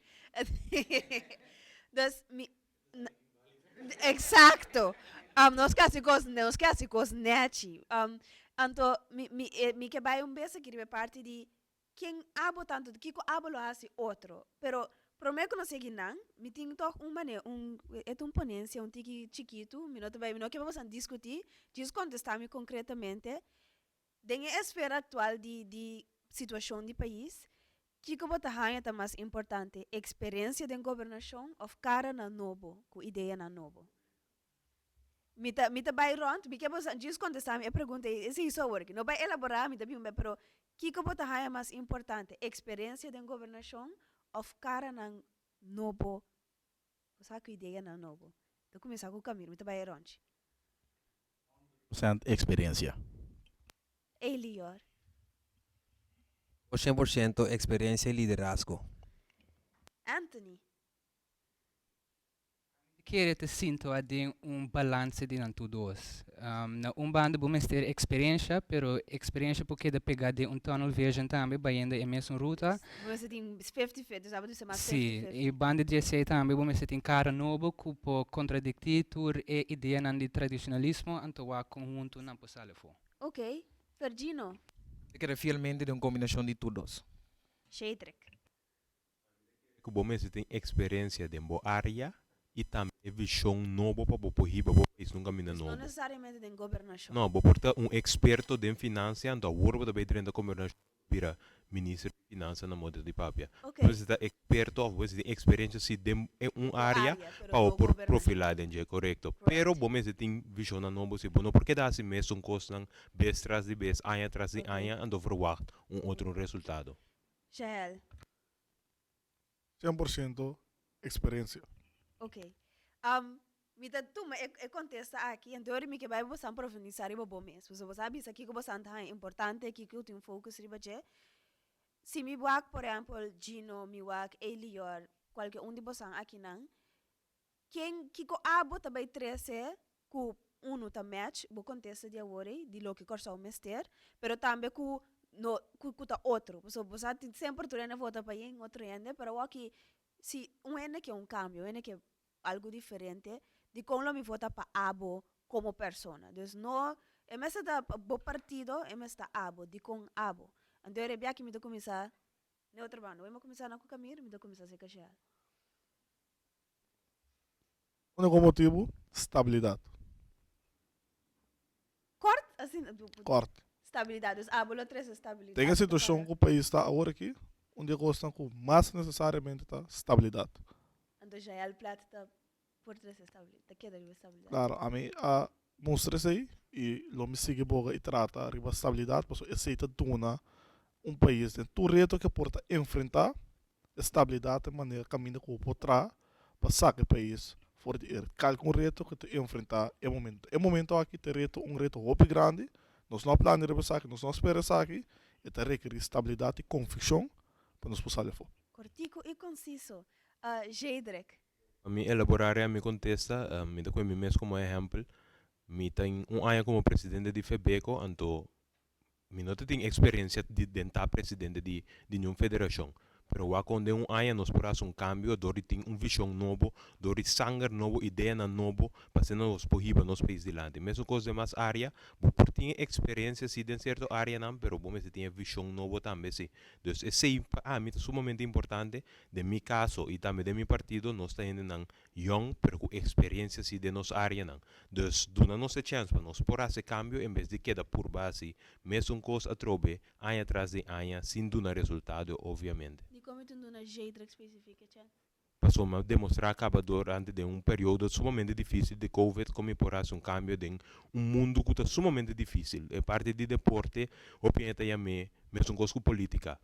Dus mi Exacto. Nos ke hasi kos, nos ke hasi kos nèchi. Anto mi mi mi ke bai un bes aki riba e parti di Ken abo tantu di kiko abo lo hasi otro. Pero prome ku nos yegi nan, mi tin tog un mane un e ta un ponensia un tiki chikitu, mi no ta bai mi no ke pa boso diskuti, djis kontesta mi konkretamente, den e esfera aktual di di situashon di pais, kiko bo ta haña ta mas importante, eksperensia den gobernashon òf karanan nobo ku ideanan nobo? Mi ta mi ta bai rond, mi ke bo sa djis kontestá mi e pregunta ei, esei so awor aki. No bai elaborá, mi ta bin pero kiko bo ta haña mas importante, eksperensia den gobernashon òf karanan nobo, bo sa ku ideanan nobo? Ta kuminsá ku Camilo, mi ta bai e ròntchi. Prosent eksperensia. Elior. 100% eksperensia i liderazgo. Anthony. Kere ta sinto a den un balanse di nan tur dos. Na un banda bo mester experiencia, pero experiencia por keda pega den un tunnel vision tambe bayendo e mesun ruta. Bo mester tin fifty fifty, sa bo ta bisa mas Sí, fifty fifty. y banda di esey tambe bo mester tin cara nobo cu por contradicti tur e ideanan di tradicionalismo anto wak con hunto nan por sali afo. Ok, Fergino. Ta kere fielmente den un combinacion di tur dos. Shadrick. Ku bo mester tin eksperensia den bo área i tambe e vishon nobo pa bo por hiba bo pais na un kaminda Dus no nobo. nesesariamente den gobernashon. No, bo por ta un eksperto den finansia, anto awor bo ta bay drenta gobernashon bo bira minister di finansa na moda di papia. Ok. Bo mester ta eksperto òf bo mester tin eksperensia si den e un Bo área área, pero pa bo no por gobernashon. profilá den dje, korekto. Pero Right. bo mester tin vishonnan nobo si bo no por keda hasi mesun kosnan bes tras di bes, aña tras di Ok. aña, anto verwagt un otro resultado. Jael. 100% experiencia. Ok. Mi ta tuma e e contesta aki, anto ora mi ke bai bosan profundisa riba bo mes. Pasobra bo sa bisa kiko bosan ta haña importante, kiko tin focus riba dje. Si mi wak por ehempel Gino, mi wak Elior, kualke un di bosan akinan, Ken kiko abo ta bai trese ku unu ta match bo kontesta di awor ei di loke Kòrsou mester, pero tambe ku no ku ku ta otro. Pasobra bo sa tin semper tur hende vota pa yen otro hende, pero awor aki si un hende ke un kambio, un hende ke algu diferente, dikon lo mi vota pa abo komo persona? Dus no e mester ta bo partido, e mester ta abo, dikon abo? Anto e rebia aki mi ta kuminsá na e otro banda. Wen mi a kuminsá na ku Camir, mi ta kuminsá serka Shell. Úniko motibu, stabilidat. Kort, asina. Kort. Stabilidat, dus abo lo trese stabilidat. Den e situashon ku pais ta awor aki, un di e kosnan ku mas nesesariamente ta stabilidat. Anto Jael Plat ta por trese stabilidat, ta keda riba stabilidat. Klaro, ami a mustra esei i lo mi sigui boga i trata riba stabilidat pasobra esei ta duna un pais den tur reto ku e por ta enfrentá. E stabilidat ta e manera kaminda ku bo por traha pa saka e pais for di e kalke un reto ku ta enfrentá e momento. E momento aki ta reto un reto hopi grandi, nos no a plania riba esaki, nos no a spera esaki, e ta rekerí stabilidat i konvikshon pa nos por sali afó. Kortiku i konsiso. Jedrek. Pa mi elaborá rea mi kontesta, mi ta kohe mi mes komo ehèmpel. Mi ta un aña komo presidente di Febeko, anto Mi no ta tin experiencia di den ta presidente di di niun federacion. Pero wak kon den un aña nos por hasi un kambio dor di tin un vishon nobo, dor di sanger nobo, ideanan nobo, pa asina nos por hiba nos pais dilanti. Mesun kos den mas área, bo por tin e eksperensia si den sierto áreanan, pero bo mester tin e vishon nobo tambe si. Dus esei pa ami ta sumamente importante, den mi kaso i tambe den mi partido nos ta hendenan yòn pero ku eksperensia si den nos áreanan. Dus duna nos e chèns pa nos por hasi kambio en bes di keda purba hasi mesun kos atrobe aña tras di aña sin duna resultado obviamente. Dikon mi tin duna Jedrek spesifik e chèns? Pasobra mi a demostrá kaba durante den un periodo sumamente difísil di covid kon mi por hasi un kambio den un mundu ku ta sumamente difísil. E parti di deporte hopi hende ta yam'é mesun kos ku polítika.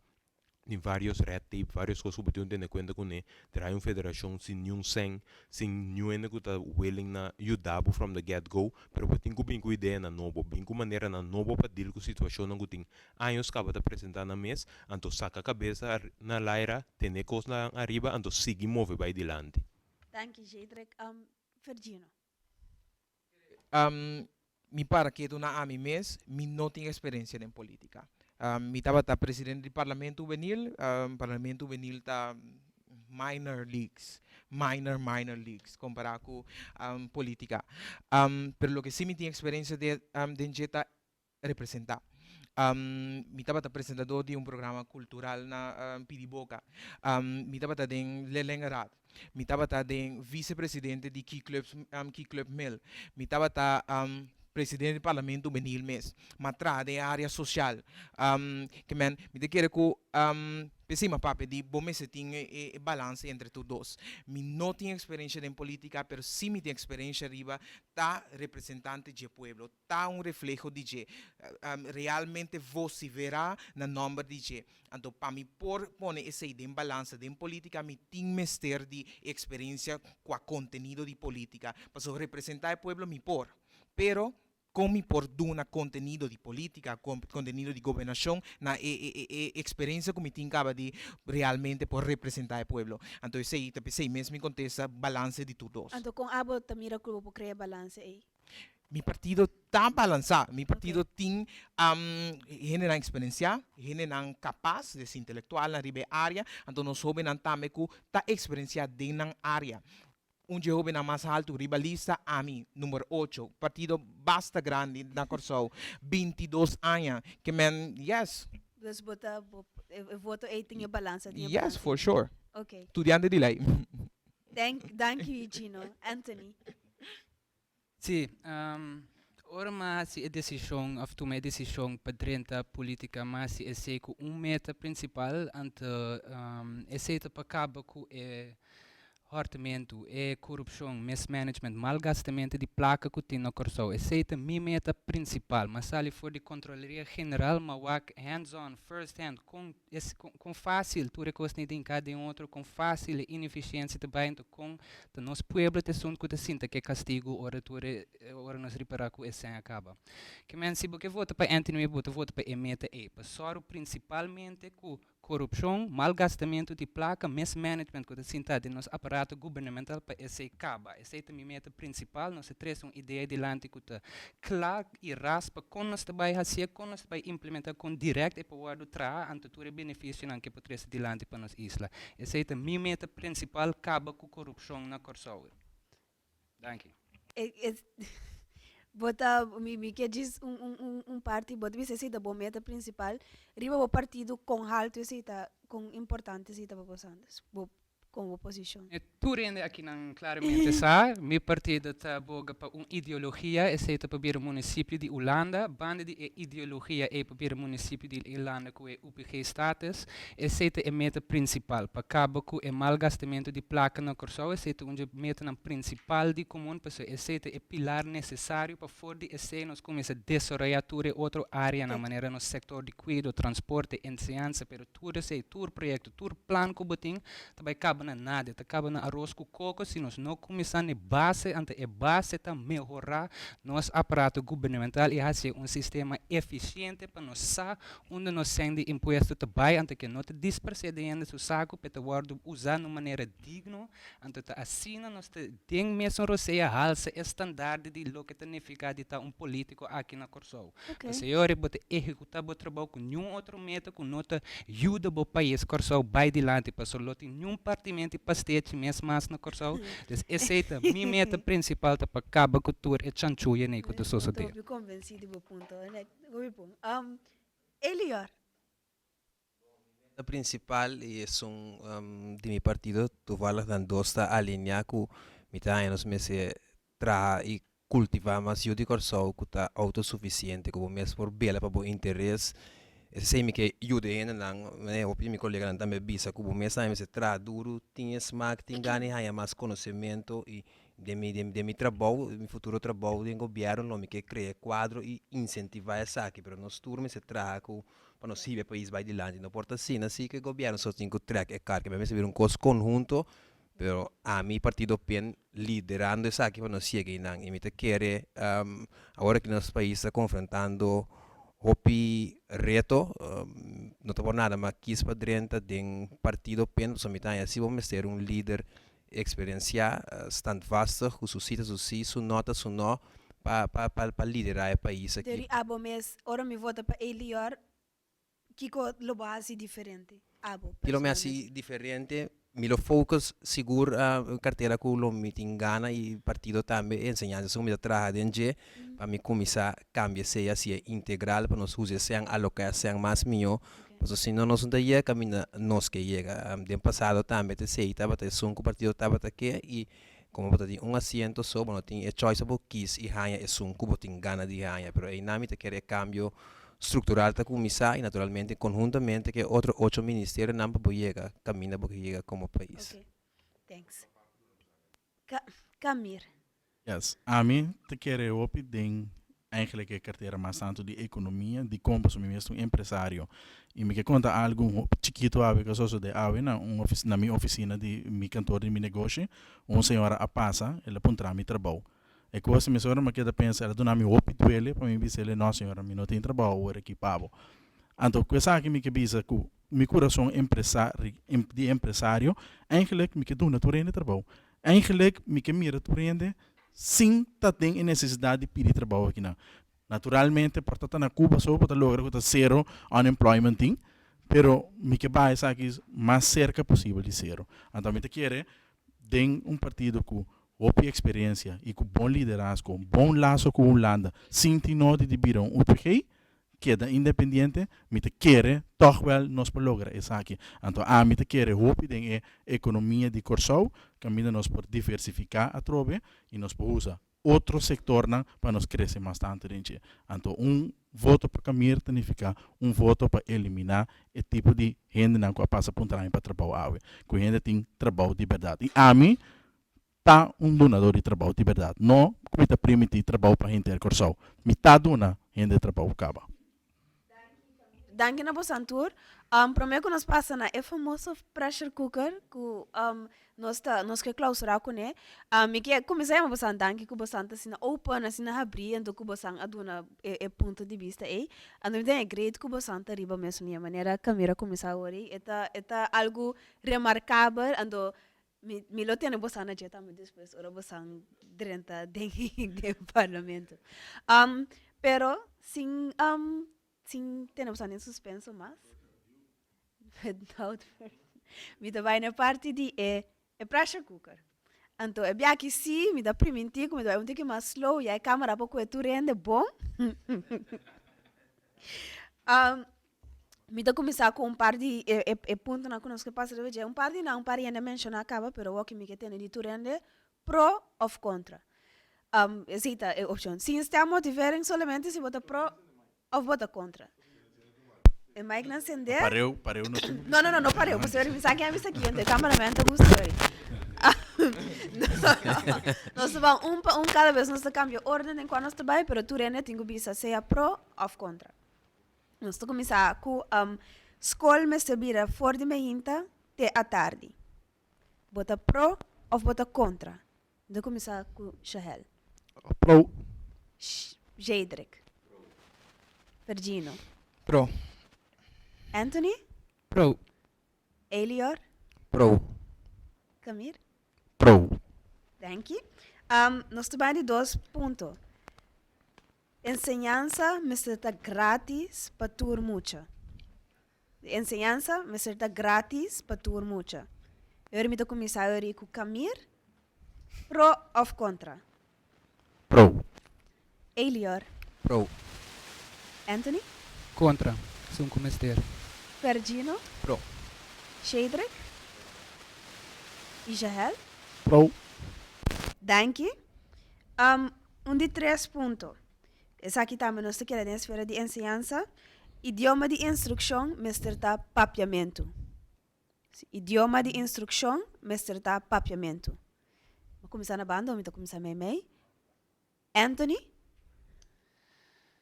Tin varios red tape, varios kos ku bo tin ku tene kuenta kuné. Traha un federashon sin niun sèn, sin niun hende ku ta willing na yuda bo from the get go, pero bo tin ku bin ku ideanan nobo, bin ku maneranan nobo pa deal ku situashonnan ku tin años kaba ta presentá nan mes, anto saka kabesa na laira, tene kosnan ariba, anto sigui move bai dilanti. Danki Jedrek. Fergino. Mi para ketu na ami mes, mi no tin experiencia den politica. Mi tabata presidente di Parlamento Hubenil, Parlamento Hubenil ta minor leagues, minor minor leagues compara cu politica. Pero loke si mi tin experiencia den dje ta representá. Mi tabata presentador di un programa kultural na Pidi Boka. Mi tabata den Leerlingenraad. Mi tabata den visepresidente di Key Clubs, Key Club Mil. Mi tabata presidente di Parlamento Hubenil mes. Mi a traha den e área sosial. Ke men, mi ta kere ku p'esei mi a papia di bo mester tin e balanse entre tur dos. Mi no tin eksperensha den polítika, pero sí mi tin eksperensha riba ta representante dje pueblo. Ta un refleho di dje. Realmente vociferá na nòmber di dje. Anto pa mi por pone esei den balansa den polítika mi tin mester di eksperensia kua kontenido di polítika. Pasobra representá e pueblo mi por. Pero kon mi por duna kontenido di polítika, kontenido di gobernashon na e e eksperensia ku mi tin kaba di realmente por representá e pueblo. Anto esei ta p'esei mes mi kontesta balanse di tur dos. Anto kon abo ta mira ku bo por krea balanse ei? Mi partido ta balansá. Mi partido tin hendenan eksperensiá, hendenan kapas, des intelektualnan riba e área. Anto nos hóbennan tambe ku ta eksperensiá den nan área. Un dje hóbennan mas haltu riba lista, ami, number ocho. Partido basta grandi na Kòrsou, 22 aña. Ke men, yes. Dus bo ta, bo, e voto ei tin e balansa, tin e Yes, balansa. for sure. Ok. Studiante di lei. Dank, danki Gino. Anthony. Sí, ora mi a hasi e desishon òf tuma e desishon pa drenta polítika mi a hasi esei ku un meta prinsipal, anto esei ta pa kaba ku e hòrtamentu, e korupshon, mismanagement, malgastamentu di plaka ku tin na Kòrsou. Esei ta mi meta prinsipal. Mi a sali for di Kontroleria General, mi a wak hands on, first hand, kon es kon fásil tur e kosnan den ka den otro, kon fásil e inefisiensia ta bai, anto kon Ta nos pueblo ta esun ku ta sinta ku e kastigu ora tur e ora nos ripará ku e sèn a kaba. Ke men si bo ke vota pa Anthony bo ta vota pa e meta ei, pa sòru prinsipalmente ku korupshon, malgastamentu di plaka, mismanagement ku ta sinta den nos aparato gubernamental pa esei kaba. Esei ta mi meta prinsipal, nos ta trese un idea dilanti ku ta kla i raspa kon nos ta bai hasié, kon nos ta bai implementá, kon dirèkt e por wòrdu traha, anto tur e benefisionan ke por trese dilanti pa nos isla. Esei ta mi meta prinsipal, kaba ku korupshon na Kòrsou. Danki. Bo ta, mi mi ke djis un un un un parti, bo ta bisa esei ta bo meta prinsipal, riba bo partido kon haltu esei ta, kon importante esei ta pa bo Sanders, bo kon bo posishon. E tur hende akinan klaramente sa, mi partido ta boga pa un ideologia, esei ta pa bira munisipio di Ulanda, banda di e ideologia ei pa bira munisipio di Ulanda ku e UPG status, esei ta e meta prinsipal, pa kaba ku e malgastamentu di plaka na Kòrsou, esei ta un dje metanan prinsipal di komun, pasobra esei ta e pilar nesesario pa for di esei nos kuminsá desaroyá tur e otro áreanan, manera nos sektor di kuido, transporte, enseñansa, pero tur esei, tur proyekto, tur plan ku bo tin ta bai kaba. kaba na nada, e ta kaba na aros ku koko si nos no kuminsá na e base, anto e base ta mehorá nos aparato gubernamental i hasi un sistema efisiente pa nos sa unda nos sèn di impuesto ta bai, anto ke no ta disparsé den hende su saku, pe ta wòrdu usá na un manera digno. Anto ta asina nos ta den mesun rosea halsa e standaard di loke ta nifiká di ta un polítiko aki na Kòrsou. Pasobra ora bo ta ehekutá bo trabou ku niun otro meta ku no ta yuda bo pais Kòrsou bai dilanti pasobra lo tin niun partimento di pastechi mes mas na Kòrsou. Dus esei ta mi meta prinsipal ta pa kaba ku tur e chanchuya nei ku ta sosodé. Hopi konvensí di bo punto. Hopi bon. Elior. Meta prinsipal i esun di mi partido toevallig nan dos ta alineá ku mi ta haña nos mester traha i kultivá mas yu di Kòrsou ku ta outosufisiente ku bo mes por bela pa bo interes. Esei mi ke yuda e hendenan, manera hopi di mi koleganan tambe a bisa ku bo mes tambe mester traha duru, tin e smak, tin gana di haña mas konosementu i den mi den mi trabou, mi futuro trabou den gobièrnu lo mi ke krea kuadro i insentivá esaki pero nos tur mester traha ku pa nos hiba e pais bai dilanti. No por ta asina si ku e gobièrnu so tin ku trèk e kar, ke mester bira un kos konhunto, pero ami partido pen liderando esaki pa nos yega einan. I mi ta kere awor aki nos pais ta konfrontando hopi reto, no ta por nada mas kis pa drenta den partido pen pasobra mi ta haña si bo mester un lider eksperensiá, standvastig, ku su si ta su si, su no ta su no, pa pa pa pa liderá e pais aki. Deri abo mes, ora mi vota pa Elior, kiko lo bo hasi diferente, abo Ki lo mi hasi diferente? Mi lo focus sigur kartera ku lo mi tin gana i partido tambe e enseñansa segun mi ta traha den dje pa mi kuminsá kambia esei hasi e integral pa nos usa esei aloká esei mas mihó Pasobra si no nos no ta yega kaminda nos ke yega. Den pasado tambe ta esei tabata esun ku partido tabata ke i komo bo ta tin un asiento so bo no tin e choice pa bo kis i haña esun ku bo tin gana di haña. Pero einan mi ta kere e kambio struktural ta kuminsá i naturalmente konhuntamente ku e otro ocho ministerionan pa bo yega kaminda bo ke yega komo pais. Ok, thanks. Camir. Yes, ami ta kere hopi den eigenlijk e cartera mas tanto di economia, dicon pasobra mi mes ta un empresario y mi ke conta algo un hopi chikito awe cu a sosode awe na un ofi na mi oficina di mi kantoor di mi negoshi, un señora a pasa el a puntra mi trabou. E cos mesora mi a keda pensa el a duna mi hopi duele pa mi bisa el no señora mi no tin trabou awor aki pa bo. Anto cu esaki mi ke bisa cu mi curason empresa di empresario eigenlijk mi ke duna tur hende trabou. Eigenlijk mi ke mira tur hende sin ta den e nesesidat di pidi trabou akinan. Naturalmente por ta ta na Cuba so bo ta logra ku ta sero unemployment tin, pero mi ke baha esaki mas serka posibel di sero. Anto mi ta kere den un partido ku hopi eksperensia i ku bon liderazgo, bon laso ku Hulanda, sin tin nodi di bira un UPG, keda independiente, mi ta kere tòg wèl nos por logra esaki. Anto ami ta kere hopi den e ekonomia di Kòrsou, kaminda nos por diversifiká atrobe i nos por usa otro sektornan pa nos krese mas tantu den dje. Anto un voto pa Camir ta nifiká un voto pa eliminá e tipo di hendenan ku a pasa puntra aña pa trabou awe, ku hende tin trabou di bèrdat. I ami ta un dunador di trabou di bèrdat. No ku mi ta primintí trabou pa henter Kòrsou. Mi ta duna hende trabou kaba. Danki na bosan tur. Prome ku nos pasa na e famoso pressure cooker ku nos ta nos ke klausurá kuné, mi ke kuminsá yama bosan danki ku bosan ta asina open, asina habrí anto ku bosan a duna e punto di bista ei. Anto mi ta haña great ku bosan ta riba mesun liña. Manera Camira kuminsá awor ei, e ta e ta algu remarkabel anto Mi mi lo tene bosan na dje tambe despues ora bosan drenta den den parlamento. Um, pero sin um, sin tene bosan den suspenso mas. Without further mi ta bai na e parti di e e pressure cooker. Anto e biaha aki si mi ta priminti ku mi ta bai un tiki mas slow ya e camera por kohe tur hende bon. Um, Mi ta kuminsá ku un par di e e e puntonan ku nos ke pasa riba dje. Un par di nan un par hende a menshoná kaba, pero awor ki mi ke tende di tur hende pro òf kontra. Esei ta e opshon. Sin stemmotivering solamente si bo ta pro òf bo ta kontra. E micnan sendé. Pareu, pareu no tin. No, no, no, no pareu, pasobra mi sa ken a bisa ki hende, e cameraman ta gusta hoy. Nos ta ban un pa un kada bes nos ta kambia orden den kua nos ta bai, pero tur hende tin ku bisa sea pro òf kontra. Nos ta kuminsá ku skol mester bira for di mainta te atardi. Bo ta pro of bo ta kontra? Mi ta kuminsá ku Shahel. Pro. Jedrick. Fergino. Pro. Anthony. Pro. Elior. Pro. Camir. Pro. Danki. Nos ta bai di dos punto. Enseñansa mester ta gratis pa tur mucha. Enseñansa mester ta gratis pa tur mucha. Eur mi ta kuminsá eur ku Camir. Pro òf kontra? Pro. Elior. Pro. Anthony. Kontra. Esun ku mester. Fergino. Pro. Shedrick. I Jahel. Pro. Danki. Un di tres punto. Esaki tambe nos ta keda den esfera di enseñansa. Idioma di instrukshon mester ta papiamentu. Idioma di instrukshon mester ta papiamentu. Mi a kuminsá na banda o mi ta kuminsá meimei? Anthony,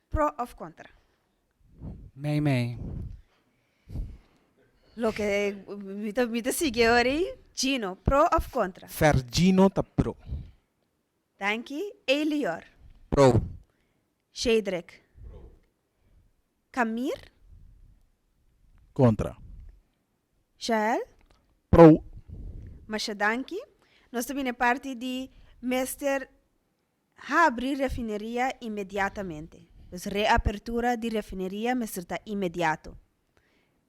pro òf kontra? Meimei. Loke mi ta mi ta sigui awor ei, Gino, pro òf kontra? Fergino ta pro. Danki. Elior. Pro. Shedrick. Camir. Kontra. Jael. Pro. Masha danki. Nos ta bini e parti di mester habri refineria inmediatamente. Dus reapertura di refineria mester ta inmediato.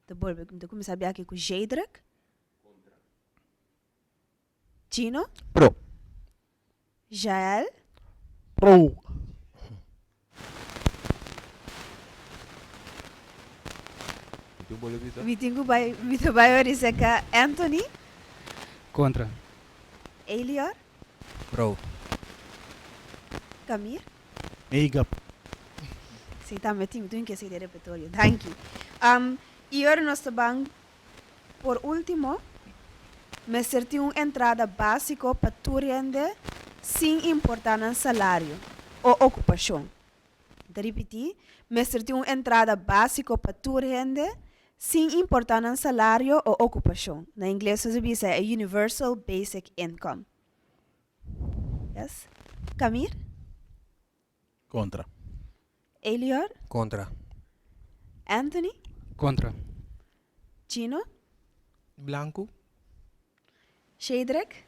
Ta bolbe, mi ta kuminsá bia aki ku Jedrick. Gino. Pro. Jael. Pro. Mi tin ku bai, mi ta bai ori seka Anthony. Kontra. Elior. Pro. Camir. Mega. Si tambe tin, mi tin ke sigui den repertorio. Danki. I ora nos ta ban Por último, mester tin un entrada básiko pa tur hende sin importá nan salario o okupashon. Mi ta ripití, mester tin un entrada básiko pa tur hende sin importá nan salario o okupashon. Na ingles nos a bisa e universal basic income. Yes. Camir? Kontra. Elior. Kontra. Anthony. Kontra. Chino. Blanku. Shedrick.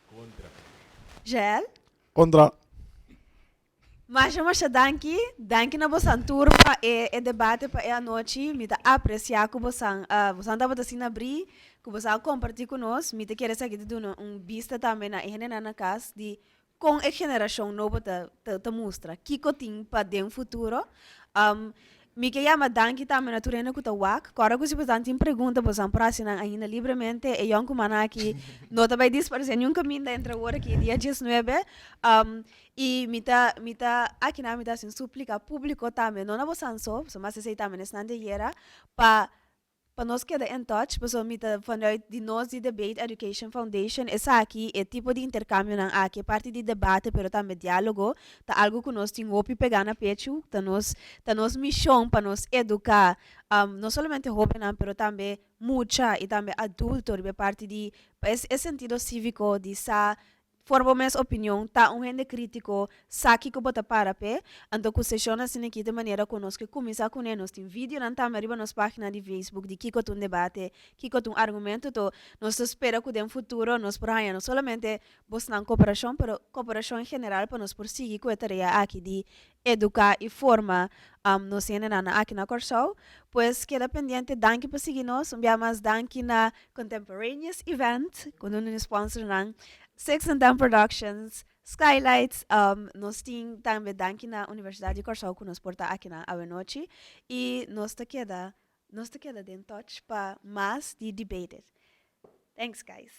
Kontra. Jael. Kontra. Masha masha danki. Danki na bosan tur pa e e debate pa e anochi. Mi ta aprecia ku bosan bosan tabata asina abri, ku bosan a komparti ku nos. Mi ta kere esaki ta duna un bista tambe na e hendenan na kas di Kon e generashon nobo ta ta mustra kiko tin pa den futuro? Mi ke yama danki tambe na tur hende ku ta wak. Kòrda ku si bosan tin pregunta bosan por hasi nan ainda libremente. E yònkumannan aki no ta bai disparesé niun kaminda entre awor aki dia diesnuebe. I mi ta mi ta akinan mi ta hasi un súplika públiko tambe, no na bosan so, pasobra mas esei tambe na esnan di ayera, pa Pa nos keda in touch, pasobra mi ta vanuit di nos di Debate Education Foundation esaki, e tipo di intercambionan aki, e parti di debate pero tambe dialogo, ta algo cu nos tin hopi pega na pechu, ta nos ta nos mision pa nos educa no solamente hobennan pero tambe mucha y tambe adulto riba e parti di e sentido civico di sa For bo mes opinion, ta un hende krítiko, sa kiko bo ta para p'e, anto ku seshon asina aki ta manera ku nos ke kuminsá kuné. Nos tin videonan tambe riba nos página di Facebook di kiko ta un debate, kiko ta un argumento, to nos ta spera ku den futuro nos por haña no solamente bosnan koperashon, pero koperashon en general pa nos por sigui ku e tarea aki di eduká i forma nos hendenan aki na Kòrsou. Pues keda pendiente, danki pa sigui nos. Un bia mas danki na Contemporaneous Event, ku un di nos sponsornan, Six and Ten Productions, Skylights, nos tin tambe danki na Universidat di Kòrsou ku nos por ta akinan awenochi i nos ta keda nos ta keda den touch pa mas di Debated. Thanks guys.